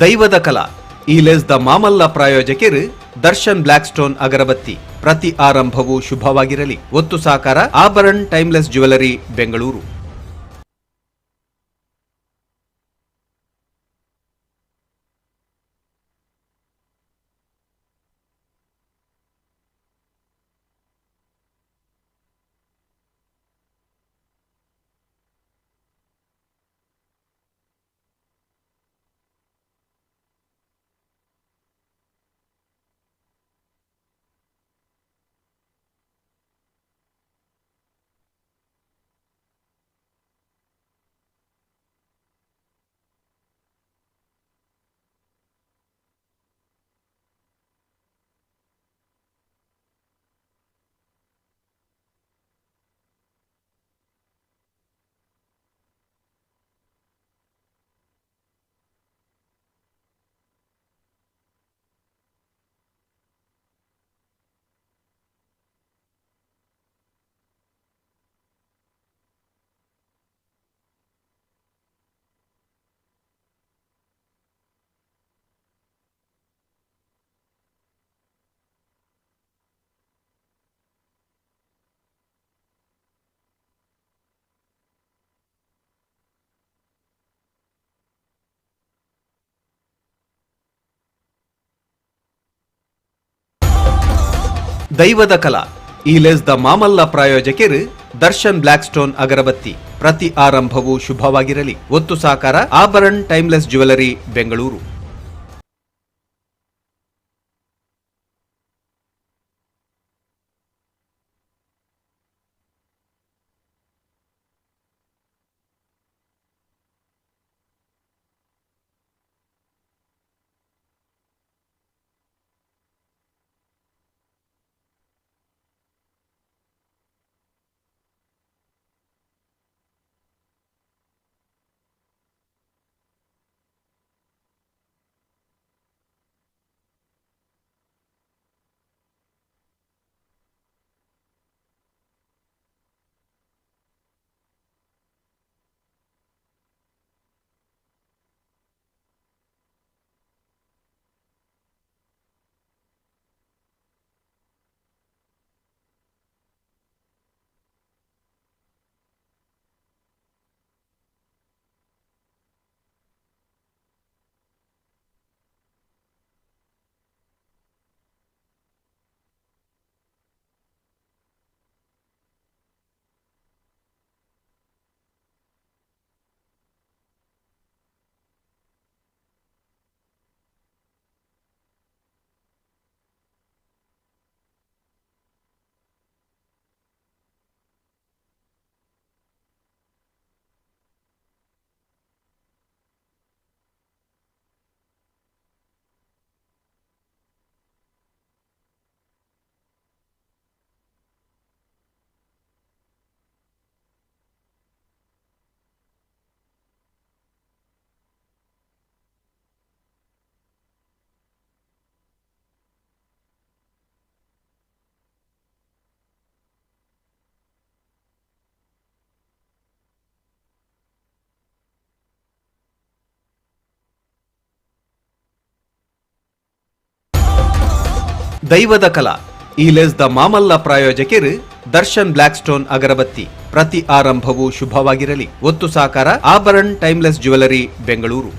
ದೈವದ ಕಲಾ ಈ ಲೇಸ್ the Mamalla ಪ್ರಾಯೋಜಕರು ದರ್ಶನ್ ಬ್ಲಾಕ್ ಸ್ಟೋನ್ ಅಗರಬತ್ತಿ. ಪ್ರತಿ ಆರಂಭವೂ ಶುಭವಾಗಿರಲಿ. ಒತ್ತು ಸಾಕಾರ ಆಭರಣ್ ಟೈಮ್ಲೆಸ್ ಜ್ಯುವೆಲರಿ, ಬೆಂಗಳೂರು. ದೈವದ ಕಲಾ ಈ ಲೇಸ್ the Mamalla ಪ್ರಾಯೋಜಕರು ದರ್ಶನ್ ಬ್ಲಾಕ್ ಸ್ಟೋನ್ ಅಗರಬತ್ತಿ. ಪ್ರತಿ ಆರಂಭವೂ ಶುಭವಾಗಿರಲಿ. ಒತ್ತು ಸಾಕಾರ ಆಭರಣ್ ಟೈಮ್ಲೆಸ್ ಜ್ಯುವೆಲರಿ, ಬೆಂಗಳೂರು. ದೈವದ ಕಲಾ ಈ ಲೇಸ್ the Mamalla ಪ್ರಾಯೋಜಕರು ದರ್ಶನ್ ಬ್ಲಾಕ್ ಸ್ಟೋನ್ ಅಗರಬತ್ತಿ. ಪ್ರತಿ ಆರಂಭವೂ ಶುಭವಾಗಿರಲಿ. ಒತ್ತು ಸಾಕಾರ ಆಭರಣ್ ಟೈಮ್ಲೆಸ್ ಜ್ಯುವೆಲರಿ, ಬೆಂಗಳೂರು.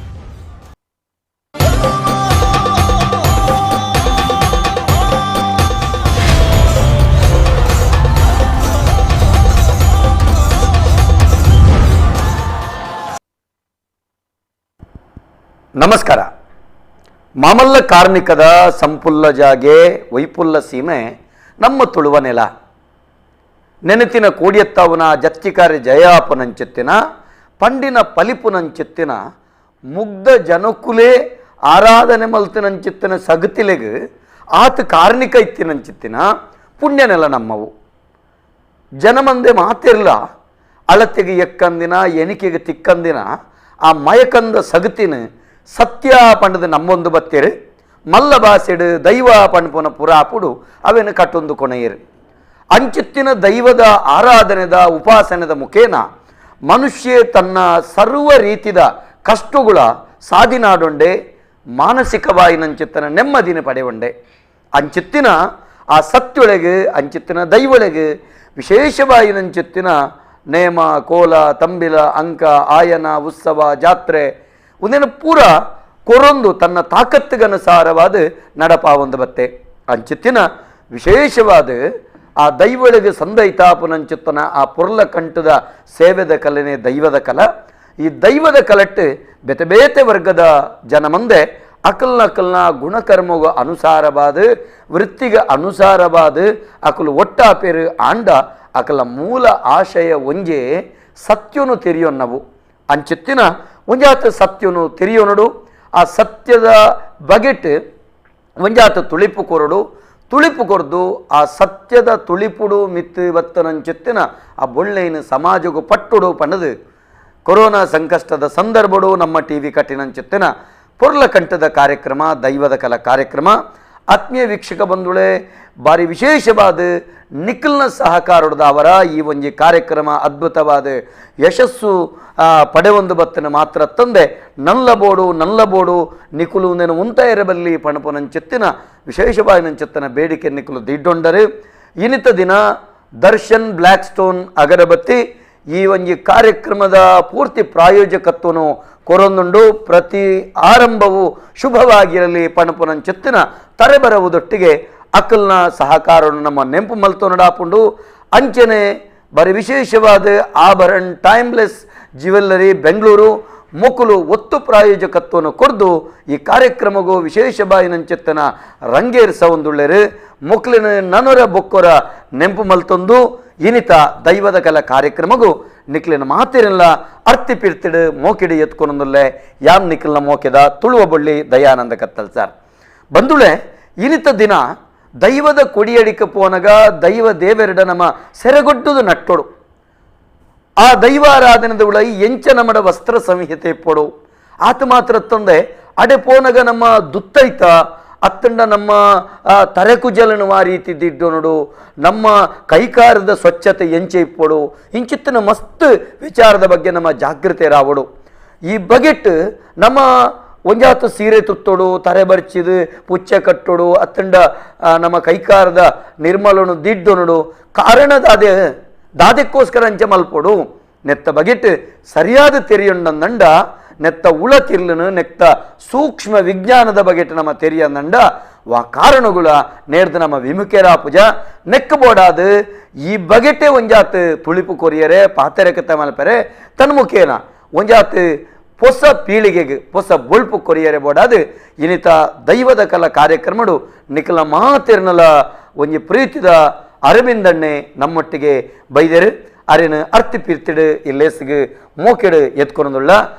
ನಮಸ್ಕಾರ. ಮಾಮಲ್ಲ ಕಾರ್ಮಿಕದ ಸಂಪುಲ್ಲ ಜಾಗೆ ವೈಪುಲ್ಲ ಸೀಮೆ ನಮ್ಮ ತುಳುವ ನೆಲ. ನೆನೆತಿನ ಕೋಡಿಯತ್ತವನ ಜತ್ತಿಕಾರಿ ಜಯಾಪನಂಚಿತ್ತಿನ ಪಂಡಿನ ಪಲಿಪುನಂಚಿತ್ತಿನ ಮುಗ್ಧ ಜನಕುಲೇ ಆರಾಧನೆ ಮಲ್ತಿನಂಚಿತ್ತಿನ ಸಗತಿಲೆಗ್ ಆತ ಕಾರ್ಣಿಕ ಇತ್ತಿನಂಚಿತ್ತಿನ ಪುಣ್ಯ ನೆಲ ನಮ್ಮವು. ಜನಮಂದೆ ಮಾತಿರಲ ಅಳತೆಗೆ ಎಕ್ಕಂದಿನ ಎಣಿಕೆಗೆ ತಿಕ್ಕಂದಿನ ಆ ಮಯಕಂದ ಸಗತಿನ ಸತ್ಯ ಪಂಡದ ನಮ್ಮೊಂದು ಬತ್ತಿರು ಮಲ್ಲ ಬಾಸೆಡು ದೈವ ಪಣ್ಪುನ ಪುರಾಪುಡು ಅವೇನು ಕಟ್ಟೊಂದು ಕೊನೆಯರು. ಅಂಚಿತ್ತಿನ ದೈವದ ಆರಾಧನೆದ ಉಪಾಸನೆದ ಮುಖೇನ ಮನುಷ್ಯ ತನ್ನ ಸರ್ವ ರೀತಿದ ಕಷ್ಟಗಳ ಸಾದಿನಾಡೊಂಡೆ ಮಾನಸಿಕವಾಯಿನಂಚಿತ್ತನ ನೆಮ್ಮದಿನ ಪಡೆಯುಂಡೆ ಅಂಚಿತ್ತಿನ ಆ ಸತ್ಯೊಳಗೆ ಅಂಚಿತ್ತಿನ ದೈವೊಳಗೆ ವಿಶೇಷವಾಯಿನಂಚಿತ್ತಿನ ನೇಮ ಕೋಲ ತಂಬಿಲ ಅಂಕ ಆಯನ ಉತ್ಸವ ಜಾತ್ರೆ ಒಂದೇನು ಪೂರ ಕೊರೊಂದು ತನ್ನ ತಾಕತ್ತಿಗನುಸಾರವಾದ ನಡಪಾವೊಂದು ಬತ್ತೆ ಅಂಚಿತ್ತಿನ ವಿಶೇಷವಾದ ಆ ದೈವೊಳಗೆ ಸಂದೈತಾಪುನಂಚಿತ್ತನ ಆ ಪೊರ್ಲ ಕಂಠದ ಸೇವೆದ ಕಲೆನೇ ದೈವದ ಕಲ. ಈ ದೈವದ ಕಲಟ್ಟು ಬೇತೆ ಬೇತೆ ವರ್ಗದ ಜನ ಮುಂದೆ ಅಕಲ್ನ ಗುಣಕರ್ಮಗ ಅನುಸಾರವಾದ ವೃತ್ತಿಗೆ ಅನುಸಾರವಾದ ಅಕಲು ಒಟ್ಟಾಪೇರು ಆಂಡ ಅಕಲ ಮೂಲ ಆಶಯ ಒಂಜೆ ಸತ್ಯನು ತೆರೆಯೋನ್ನವು ಅಂಚಿತ್ತಿನ ಒಂಜಾತ ಸತ್ಯನು ತೆರೆಯೋನಡು ಆ ಸತ್ಯದ ಬಗೆಟ್ ಒಂಜಾತ ತುಳಿಪು ಕೊರಡು ತುಳಿಪು ಕೊರದು ಆ ಸತ್ಯದ ತುಳಿಪುಡು ಮಿತ್ತು ಬತ್ತನಂಚಿತ್ತಿನ ಆ ಬೊಳ್ಳೆಯನ್ನು ಸಮಾಜಗೂ ಪಟ್ಟುಡು ಪಣ್ಣದು ಕೊರೋನಾ ಸಂಕಷ್ಟದ ಸಂದರ್ಭಡು ನಮ್ಮ ಟಿ ವಿ ಕಟ್ಟಿನಂಚಿತ್ತಿನ ಪೊರ್ಲ ಕಂಠದ ಕಾರ್ಯಕ್ರಮ ದೈವದ ಕಲಾ ಕಾರ್ಯಕ್ರಮ. ಆತ್ಮೀಯ ವೀಕ್ಷಕ ಬಂಧುಗಳೇ, ಭಾರಿ ವಿಶೇಷವಾದ ನಿಖಲ್ನ ಸಹಕಾರದ ಅವರ ಈ ಒಂಜಿ ಕಾರ್ಯಕ್ರಮ ಅದ್ಭುತವಾದ ಯಶಸ್ಸು ಪಡೆವೊಂದು ಬತ್ತನ ಮಾತ್ರ ತಂದೆ ನಲ್ಲಬೋಡು ನಲ್ಲಬೋಡು ನಿಖುಲು ನೆನು ಉಂತ ಇರಬಲ್ಲಿ ಪಣಪುನಂಚಿತ್ತಿನ ವಿಶೇಷವಾಗಿ ನಂಚಿತ್ತನ ಬೇಡಿಕೆ ನಿಖಲು ದಿಡ್ಡೊಂಡರು. ಇನಿತ ದಿನ ದರ್ಶನ್ ಬ್ಲ್ಯಾಕ್ ಸ್ಟೋನ್ ಅಗರಬತ್ತಿ ಈ ಒಂಜಿ ಕಾರ್ಯಕ್ರಮದ ಪೂರ್ತಿ ಪ್ರಾಯೋಜಕತ್ವನು ಕೊರೊಂದುಂಡು. ಪ್ರತಿ ಆರಂಭವು ಶುಭವಾಗಿರಲಿ ಪಣಪುನಂಚಿತ್ತಿನ ತರೆಬರವುದೊಟ್ಟಿಗೆ ಅಕಲ್ನ ಸಹಕಾರವನ್ನು ನಮ್ಮ ನೆಂಪು ಮಲ್ತೋ ನಡಾಪುಂಡು. ಅಂಚನೆ ಬರಿ ವಿಶೇಷವಾದ ಆಭರಣ್ ಟೈಮ್ಲೆಸ್ ಜ್ಯುವೆಲ್ಲರಿ ಬೆಂಗಳೂರು ಮೊಕುಲು ಒತ್ತು ಪ್ರಾಯೋಜಕತ್ವವನ್ನು ಕೊಡ್ದು ಈ ಕಾರ್ಯಕ್ರಮಗೂ ವಿಶೇಷ ಬಾಯಿನಂಚಿತ್ತನ ರಂಗೇರ್ಸ ಒಂದುಳ್ಳೆರು ಮೊಕ್ಲಿನ ನನೊರ ಬೊಕ್ಕೊರ ನೆಂಪು ಮಲ್ತೊಂದು ಇನಿತ ದೈವದ ಕಲ ಕಾರ್ಯಕ್ರಮಗೂ ನಿಕ್ಲಿನ ಮಾತಿರಲ್ಲ ಅರ್ತಿ ಪಿರ್ತಿಡು ಮೋಕಿಡಿ ಎತ್ಕೊನೊಂದುಲ್ಲೆ ಯಾಮ್ ನಿಖಲ್ನ ಮೋಕೆದ ತುಳುವ ಬಳ್ಳಿ ದಯಾನಂದ ಕತ್ತಲ್ ಸರ್. ಬಂದುಳೆ ಇನಿತ ದಿನ ದೈವದ ಕೊಡಿಯಡಿಕ ಪೋನಗ ದೈವ ದೇವೆರಡ ನಮ್ಮ ಸೆರೆಗೊಡ್ಡುದು ನಟ್ಟೊಡು ಆ ದೈವಾರಾಧನೆದ ಉಳ ಎಂಚ ನಮ್ಮಡ ವಸ್ತ್ರ ಸಂಹಿತೆ ಪೊಡು ಆತ ಮಾತ್ರ ತಂದೆ ಅಡೆ ಪೋನಗ ನಮ್ಮ ದುತ್ತೈತ ಅತ್ತಂಡ ನಮ್ಮ ತರೆಕುಜಲನು ಆ ರೀತಿ ದಿಡ್ಡು ನೋಡು ನಮ್ಮ ಕೈಕಾರದ ಸ್ವಚ್ಛತೆ ಎಂಚೆ ಇಪ್ಪೊಡು ಇಂಚಿತ್ತನ ಮಸ್ತ್ ವಿಚಾರದ ಬಗ್ಗೆ ನಮ್ಮ ಜಾಗೃತೆ ರಾವಡು. ಈ ಬಗೆಟ್ ನಮ್ಮ ಒಂಜಾತ ಸೀರೆ ತುತ್ತೋಡು ತರೆ ಬರ್ಚಿದು ಪುಚ್ಚೆ ಕಟ್ಟೋಡು ಅತ್ತಂಡ ನಮ್ಮ ಕೈಕಾರದ ನಿರ್ಮಲನು ದಿಡ್ಡು ನೋಡು ಕಾರಣದಾದೆ ದಾದಕ್ಕೋಸ್ಕರ ಅಂಚೆ ಮಲ್ಪೊಡು ನೆತ್ತ ಬಗೆಟ್ ಸರಿಯಾದ ತೆರೆಯೊಂಡಂದಂಡ ನೆತ್ತ ಉಳ ತಿರ್ಲನು ನೆತ್ತ ಸೂಕ್ಷ್ಮ ವಿಜ್ಞಾನದ ಬಗೆಟ್ ನಮ್ಮ ತೆರಿಯಂದಂಡ ವಾ ಕಾರಣಗಳ ನೇರ್ದ ನಮ್ಮ ವಿಮುಖೇರಾ ಪೂಜ ನೆಕ್ಕಬೋಡಾದ ಈ ಬಗೆಟೆ ಒಂಜಾತ್ ತುಳಿಪು ಕೊರಿಯರೆ ಪಾತೆರಕತ್ತ ಮಲ್ಪರೆ ತನ್ಮುಖೇನ ಒಂಜಾತ್ ಹೊಸ ಪೀಳಿಗೆಗೆ ಹೊಸ ಬೊಳ್ಪು ಕೊರಿಯರೆ ಬೋಡಾದು ಇನಿತ ದೈವದ ಕಲ ಕಾರ್ಯಕ್ರಮಡು ನಿಖಲ ಮಾತಿರ್ನಲ ಒಂಜಿ ಪ್ರೀತಿದ ಅರವಿಂದಣ್ಣೆ ನಮ್ಮೊಟ್ಟಿಗೆ ಬೈದರು ಅರಿನ ಅರ್ತಿ ಪಿರ್ತಿಡು ಇಲ್ಲೇಸಿಗೆ ಮೋಕೆಡು ಎತ್ಕೊನದುಳ್ಳ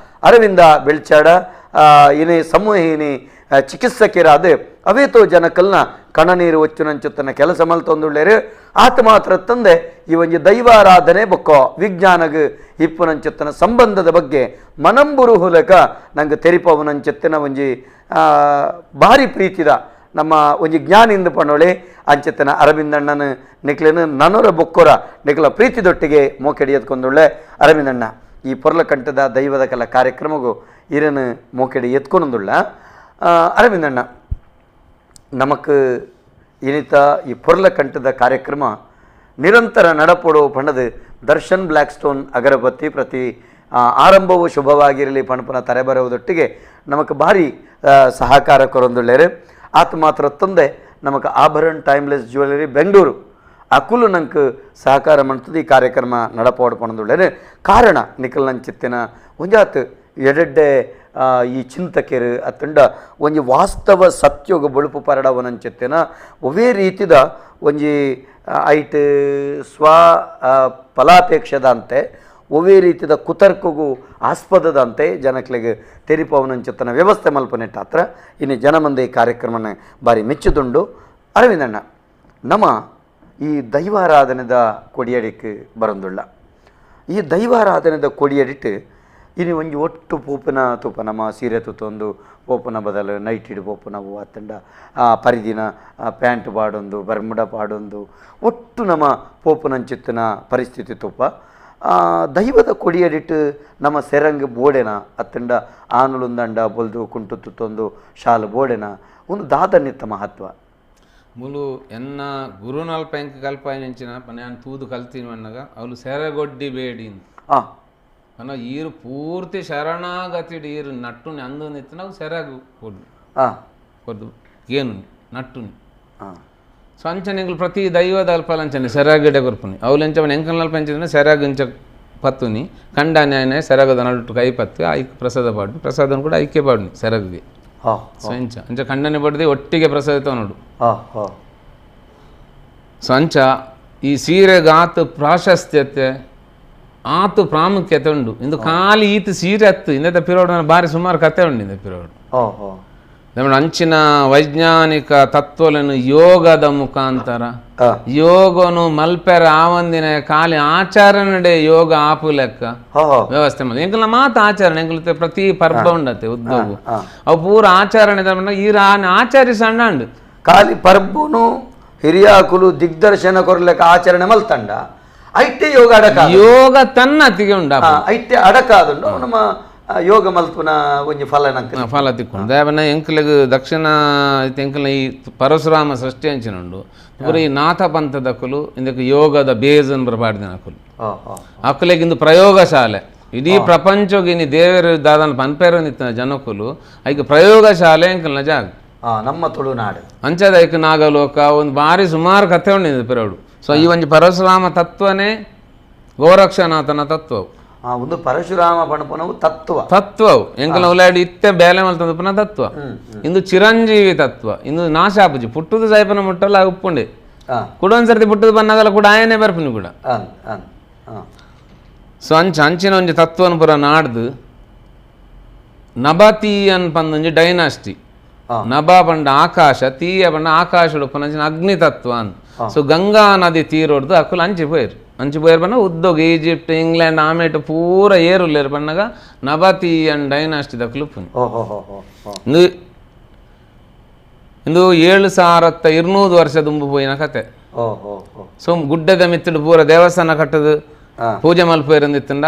ಅರವಿಂದ ಬೆಳ್ಚಾಡ ಇನಿ ಸಮೂಹಿನಿ ಚಿಕಿತ್ಸಕಿರಾದ ಅವೇತೋ ಜನಕಲ್ನ ಕಣನೀರು ಒಚ್ಚುನಂಚುತ್ತನ ಕೆಲಸ ಮಲ್ತೊಂದುಳ್ಳೇರು. ಆತ ಮಾತ್ರ ತಂದೆ ಈ ಒಂಜಿ ದೈವಾರಾಧನೆ ಬೊಕ್ಕೋ ವಿಜ್ಞಾನಗ ಇಪ್ಪುನಂಚುತ್ತನ ಸಂಬಂಧದ ಬಗ್ಗೆ ಮನಂಬುರು ಹುಲಕ ನಂಗೆ ತೆರಿಪವನಂಚುತ್ತಿನ ಒಂಜಿ ಭಾರಿ ಪ್ರೀತಿದ ನಮ್ಮ ಒಂಜಿ ಜ್ಞಾನಿಂದ ಪಣ್ಣೋಳೆ ಅಂಚೆತ್ತನ ಅರವಿಂದಣ್ಣನ ನಿಕ್ಲೇನು ನನೊರ ಬೊಕ್ಕೊರ ನಿಕ್ಲ ಪ್ರೀತಿದೊಟ್ಟಿಗೆ ಮೋಕೆಡಿ ಎತ್ಕೊಂದುಳ್ಳೆ. ಅರವಿಂದಣ್ಣ ಈ ಪೊರ್ಲಕಂಠದ ದೈವದ ಕಲ ಕಾರ್ಯಕ್ರಮಗೂ ಇರನು ಮೋಕೆಡಿ ಎತ್ಕೊಂದುಳ್ಳ. ಅರವಿಂದಣ್ಣ, ನಮಕ್ ಇನಿತ ಈ ಪೊರ್ಲಕಂಠದ ಕಾರ್ಯಕ್ರಮ ನಿರಂತರ ನಡಪೊಡು ಪಣದು ದರ್ಶನ್ ಬ್ಲ್ಯಾಕ್ ಸ್ಟೋನ್ ಅಗರಬತ್ತಿ ಪ್ರತಿ ಆರಂಭವು ಶುಭವಾಗಿರಲಿ ಪಣಪನ ತರೆಬರುವುದೊಟ್ಟಿಗೆ ನಮಕ್ ಭಾರಿ ಸಹಕಾರ ಕೊರೊಂದುಳ್ಳೇರು. ಆತ ಮಾತ್ರ ತಂದೆ ನಮಕ್ ಆಭರಣ್ ಟೈಮ್ಲೆಸ್ ಜ್ಯುವೆಲರಿ ಬೆಂಗಳೂರು ಅಕುಲು ನಂಗೆ ಸಹಕಾರ ಮಾಡ್ತದೆ ಈ ಕಾರ್ಯಕ್ರಮ ನಡಪೋಡು ಪಣದುಳ್ಳೇರು. ಕಾರಣ ನಿಖಲ್ ನಂಚಿತ್ತಿನ ಒಂಜಾತ್ ಎಡೆಡ್ಡೆ ಈ ಚಿಂತಕೆರು ಅತ್ತಂಡ ಒಂಜಿ ವಾಸ್ತವ ಸತ್ಯೋಗ ಬೊಳುಪು ಪರಡವನಂಚಿತ್ತಿನ ಒವೇ ರೀತಿದ ಒಂಜಿ ಐಟ್ ಸ್ವ ಫಲಾಪೇಕ್ಷದಂತೆ ಒವೇ ರೀತಿದ ಕುತರ್ಕಗೂ ಆಸ್ಪದದಂತೆ ಜನಕ್ಲೆಗೆ ತೆರಿಪವನಂಚಿತ್ತನ ವ್ಯವಸ್ಥೆ ಮಲ್ಪನೆಟ್ಟಾತ್ರ ಇನ್ನು ಜನಮಂದೆ ಈ ಕಾರ್ಯಕ್ರಮನ ಭಾರಿ ಮೆಚ್ಚಿದುಂಡು. ಅರವಿಂದಣ್ಣ, ನಮ್ಮ ಈ ದೈವಾರಾಧನೆದ ಕೊಡಿಯಡಿಕ್ಕೆ ಬರಂದುಳ್ಳ ಈ ದೈವಾರಾಧನೆದ ಕೊಡಿಯಡಿಟ್ಟು ಇನ್ನು ಒಂಜಿ ಒಟ್ಟು ಪೋಪುನ ತೂಪ ನಮ್ಮ ಸೀರೆ ತುತ್ತೊಂದು ಪೋಪುನ ಬದಲು ನೈಟ್ ಇಡು ಪೋಪುನವು ಅತ್ತಂಡ ಪರಿದಿನ ಪ್ಯಾಂಟ್ ಪಾಡೊಂದು ಬರ್ಮುಡ ಪಾಡೊಂದು ಒಟ್ಟು ನಮ್ಮ ಪೋಪುನಂಚಿತ್ತಿನ ಪರಿಸ್ಥಿತಿ ತೂಪ. ದೈವದ ಕೊಡಿಯಡಿಟ್ಟು ನಮ್ಮ ಸೆರಂಗ್ ಬೋಡೆನ ಅತ್ತಂಡ ಆನುಲುಂದಂಡ ಬೊಲ್ದು ಕುಂಟು ತುತ್ತೊಂದು ಶಾಲು ಬೋಡೆನ ಒಂದು ದಾದನಿತ್ತ ಮಹತ್ವ ಮುಲು ಎನ್ನ ಗುರುನಲ್ಪ ಎಂಕ್ ಕಲ್ಪಾಯಿನಂಚಿನ ನಾನು ತೂದು ಕಲ್ತೀನಿ ಅನ್ನಾಗ ಅವಳು ಸೆರಗೊಡ್ಡಿ ಬೇಡಿ ಅನ್ನ ಈರು ಪೂರ್ತಿ ಶರಣಾಗತಿಡು ಈರು ನಟ್ಟುನಿ ಅಂದು ನಿತ್ತ ನಾವು ಸೆರಗು ಕೊಡ್ದು ಕೊಡ್ದು ಏನು ನಟ್ಟುನಿ ಸೊ ಅಂಚನೆ ಪ್ರತಿ ದೈವದ ಅಲ್ಪಲಂಚನೆ ಸೆರಗಡೆ ಕೊರ್ಪುನಿ ಅವಲಂಚ ಎಂಕಲ್ನಲ್ಪ ಎಂಚಿದ್ರೆ ಸೆರಗಂಚ ಪತ್ತುನಿ ಕಂಡಾನೆ ಸೆರಗದ ನಡುಟು ಕೈ ಪತ್ತು ಐಕ್ ಪ್ರಸಾದ ಪಾಡು ಪ್ರಸಾದನ ಕೂಡ ಐಕ್ಯ ಪಾಡುನಿ ಸೆರಗಿಗೆ ಸೊ ಅಂಚ ಅಂಚ ಖಂಡನೆ ಪಡೆದು ಒಟ್ಟಿಗೆ ಪ್ರಸಾದ ತಗೊಂಡು. ಸೊ ಅಂಚ ಈ ಸೀರೆಗೆ ಆತು ಪ್ರಾಶಸ್ತ್ಯತೆ ಆತು ಪ್ರಾಮುಖ್ಯತೆ ಉಂಡು ಇಂದು ಖಾಲಿ ಈತ ಸೀರೆ ಹತ್ತು ಇಂದ ಪಿರೋಡು ಬಾರಿ ಸುಮಾರು ಕತೆ ಉಂಡು ಇಂದ ಪಿರೋಡು. ನಮ್ಮ ಅಂಚಿನ ವೈಜ್ಞಾನಿಕ ತತ್ವలను ಯೋಗದ ಮುಖಾಂತರ ಯೋಗನು ಮಲ್ಪೆರ ಆವಂದಿನ ಖಾಲಿ ಆಚರಣೆ ಯೋಗ ಆಪು ಲೆಕ್ಕ ವ್ಯವಸ್ಥೆ ಮಾಡಿ ಎಂಕಲ್ನ ಮಾತು ಆಚರಣೆ ಎಂಕಲ್ ಪ್ರತಿ ಪರ್ಬ ಉಂಡತೆ ಉದ್ಯೋಗ ಅವು ಪೂರ ಆಚರಣೆ ಈ ಆಚರಿಸಣ್ಣ ಉಂಡು ಖಾಲಿ ಪರ್ಬನು ಹಿರಿಯಾಕುಲು ದಿಗ್ದರ್ಶನ ಕೊರ್ಲೆಕ್ಕ ಆಚರಣೆ ಮಲ್ತಂಡ ಐಟೆ ಯೋಗ ಅಡಕ ಯೋಗ ತನ್ನ ಅತಿಗೆ ಉಂಡ ಐಟೆ ಅಡಕಾದುಂಡು ನಮ್ಮ ಯೋಗ ಮಲ್ಪುನ ಒಂಜಿ ಫಲ ನಂಗೆ ಫಲ ತಿಕ್ಕೊಂಡು ದೇವನ ಎಂಕಲಿಗೆ ದಕ್ಷಿಣ ಎಂಕಲ್ನ ಈ ಪರಶುರಾಮ ಸೃಷ್ಟಿ ಅಂಚಿನುಂಡು ಪೂರ ಈ ನಾಥ ಪಂಥದಕ್ಕಲು ಇಂದಕ್ಕೆ ಯೋಗದ ಬೇಜನ್ ಬರಬಾರ್ದಿನ ಅಕುಲು ಅಕುಲೆಗೆ ಇಂದು ಪ್ರಯೋಗಶಾಲೆ ಇಡೀ ಪ್ರಪಂಚಗೆ ಇನಿ ದೇವರು ದಾದನ ಪನ್ಪೇರು ನಿತ್ತ ಜನಕುಲು ಐಕ್ ಪ್ರಯೋಗಶಾಲೆ ಎಂಕಲ್ನ ಜಾಗ ನಮ್ಮ ತುಳುನಾಡು ಅಂಚದ ಐಕ್ ನಾಗಲೋಕ ಒಂದು ಭಾರಿ ಸುಮಾರು ಕಥೆ ಉಂಡಿದೆ ಪಿರೋಡು. ಸೊ ಈ ಒಂಜಿ ಪರಶುರಾಮ ತತ್ವನೇ ಗೋರಕ್ಷನಾಥನ ತತ್ವವು ಒಂದು ಪರಶುರಾಮ ಪಣಪನವು ತತ್ವ ತತ್ವವು ಎಂಕಲ್ನ ಉಲಾಡಿ ಇತ್ತೆ ಬೇಲೆ ಮಲ್ತಂದಪನ ತತ್ವ ಇಂದು ಚಿರಂಜೀವಿ ತತ್ವ ಇಂದು ನಾಶಾಪುಜಿ ಪುಟ್ಟುದು ಸಾಯ್ಪನ ಮುಟ್ಟಲ್ಲ ಉಪ್ಪುಂಡೆ ಕೂಡ ಒಂದ್ಸರ್ತಿ ಪುಟ್ಟುದು ಬನ್ನಾಗಲ್ಲ ಕೂಡ ಆಯನೇ ಬರ್ಪುನಿ ಕೂಡ. ಸೊ ಅಂಚ ಅಂಚಿನ ಒಂಜಿ ತತ್ವನ ಪುರ ನಾಡ್ದು ನಬತೀಯನ್ ಪಂದೊಂಜಿ ಡೈನಾಸ್ಟಿ ನಬ ಪಂಡ ಆಕಾಶ ತೀಯ ಪಂಡ ಆಕಾಶ ಉಪ್ಪುನಂಚಿನ ಅಗ್ನಿ ತತ್ವ ಅಂತ. ಸೊ ಗಂಗಾ ನದಿ ತೀರೋಡ್ದು ಅಕ್ಕುಲು ಅಂಚಿ ಪೋಯರು ಅಂಚಿ ಪೋಯರು ಪಂಡ ಉದ್ದೋಗ ಈಜಿಪ್ಟ್ ಇಂಗ್ಲೆಂಡ್ ಆಮೇಟು ಪೂರ ಏರುಲ್ಲೇರು ಪಣ್ಣಗ ನಬತೀಯನ್ ಡೈನಾಸ್ಟಿ ದಕ್ಕಲು ಪುನಿ ಇಂದು 7200 ವರ್ಷ ದುಂಬು ಪೋಯಿನ ಕತೆ. ಸೊ ಗುಡ್ಡದ ಮಿತ್ತಡು ಪೂರ ದೇವಸ್ಥಾನ ಕಟ್ಟದು ಪೂಜೆ ಮಲ್ಪೇರಂದಿತ್ತಂಡ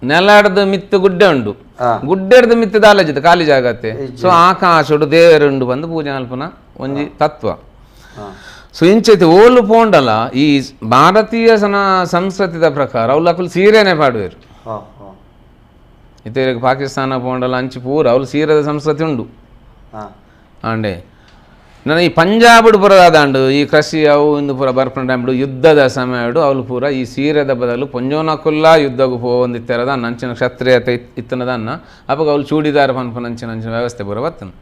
ನೆಲಾಡ್ದು ಮಿತ್ತು ಗುಡ್ಡೆ ಉಂಡು ಗುಡ್ಡೆಡ್ದು ಮಿತ್ತು ದಾಲಜಿತ್ತು ಖಾಲಿ ಜಾಗತ್ತೆ. ಸೊ ಆಕಾಶಡು ದೇವರುಂಡು ಬಂದು ಪೂಜೆ ಮಲ್ಪುನ ಒಂಜಿ ತತ್ವ. ಸೊ ಇಂಚೈತೆ ಓಲು ಪೋಂಡಲ ಈ ಭಾರತೀಯ ಸಂಸ್ಕೃತಿದ ಪ್ರಕಾರ ಅವ್ಲು ಅಕುಲು ಸೀರೆನೆ ಪಾಡುವೆರು. ಇತ್ತೆ ಪಾಕಿಸ್ತಾನ ಪೋಂಡಲ ಅಂಚಿ ಪೂರ ಅವ್ಲು ಸೀರೆದ ಸಂಸ್ಕೃತಿ ಉಂಡು ಅಂಡೆ. ನನ್ನ ಈ ಪಂಜಾಬುಡು ಪೂರ ದಾದಾಂಡು ಈ ಕೃಷಿ ಅವು ಇಂದು ಪೂರ ಬರ್ಪುನ ಟೈಮ್ಡು ಯುದ್ಧದ ಸಮಯಡು ಅವಳು ಪೂರ ಈ ಸೀರೆದ ಬದಲು ಪೊಂಜೋನಕುಲ್ಲ ಯುದ್ಧಗೂ ಪೋವೊಂದಿತ್ತೆರದ ಅಂಚಿನ ಕ್ಷತ್ರಿಯತೆ ಇತ್ತನದನ್ನ ಅಪ್ಪಗ ಅವಳು ಚೂಡಿದಾರ ಪನ್ಪುನ ಅಂಚಿನ ಅಂಚಿನ ವ್ಯವಸ್ಥೆ ಪೂರ ಬತ್ತನು.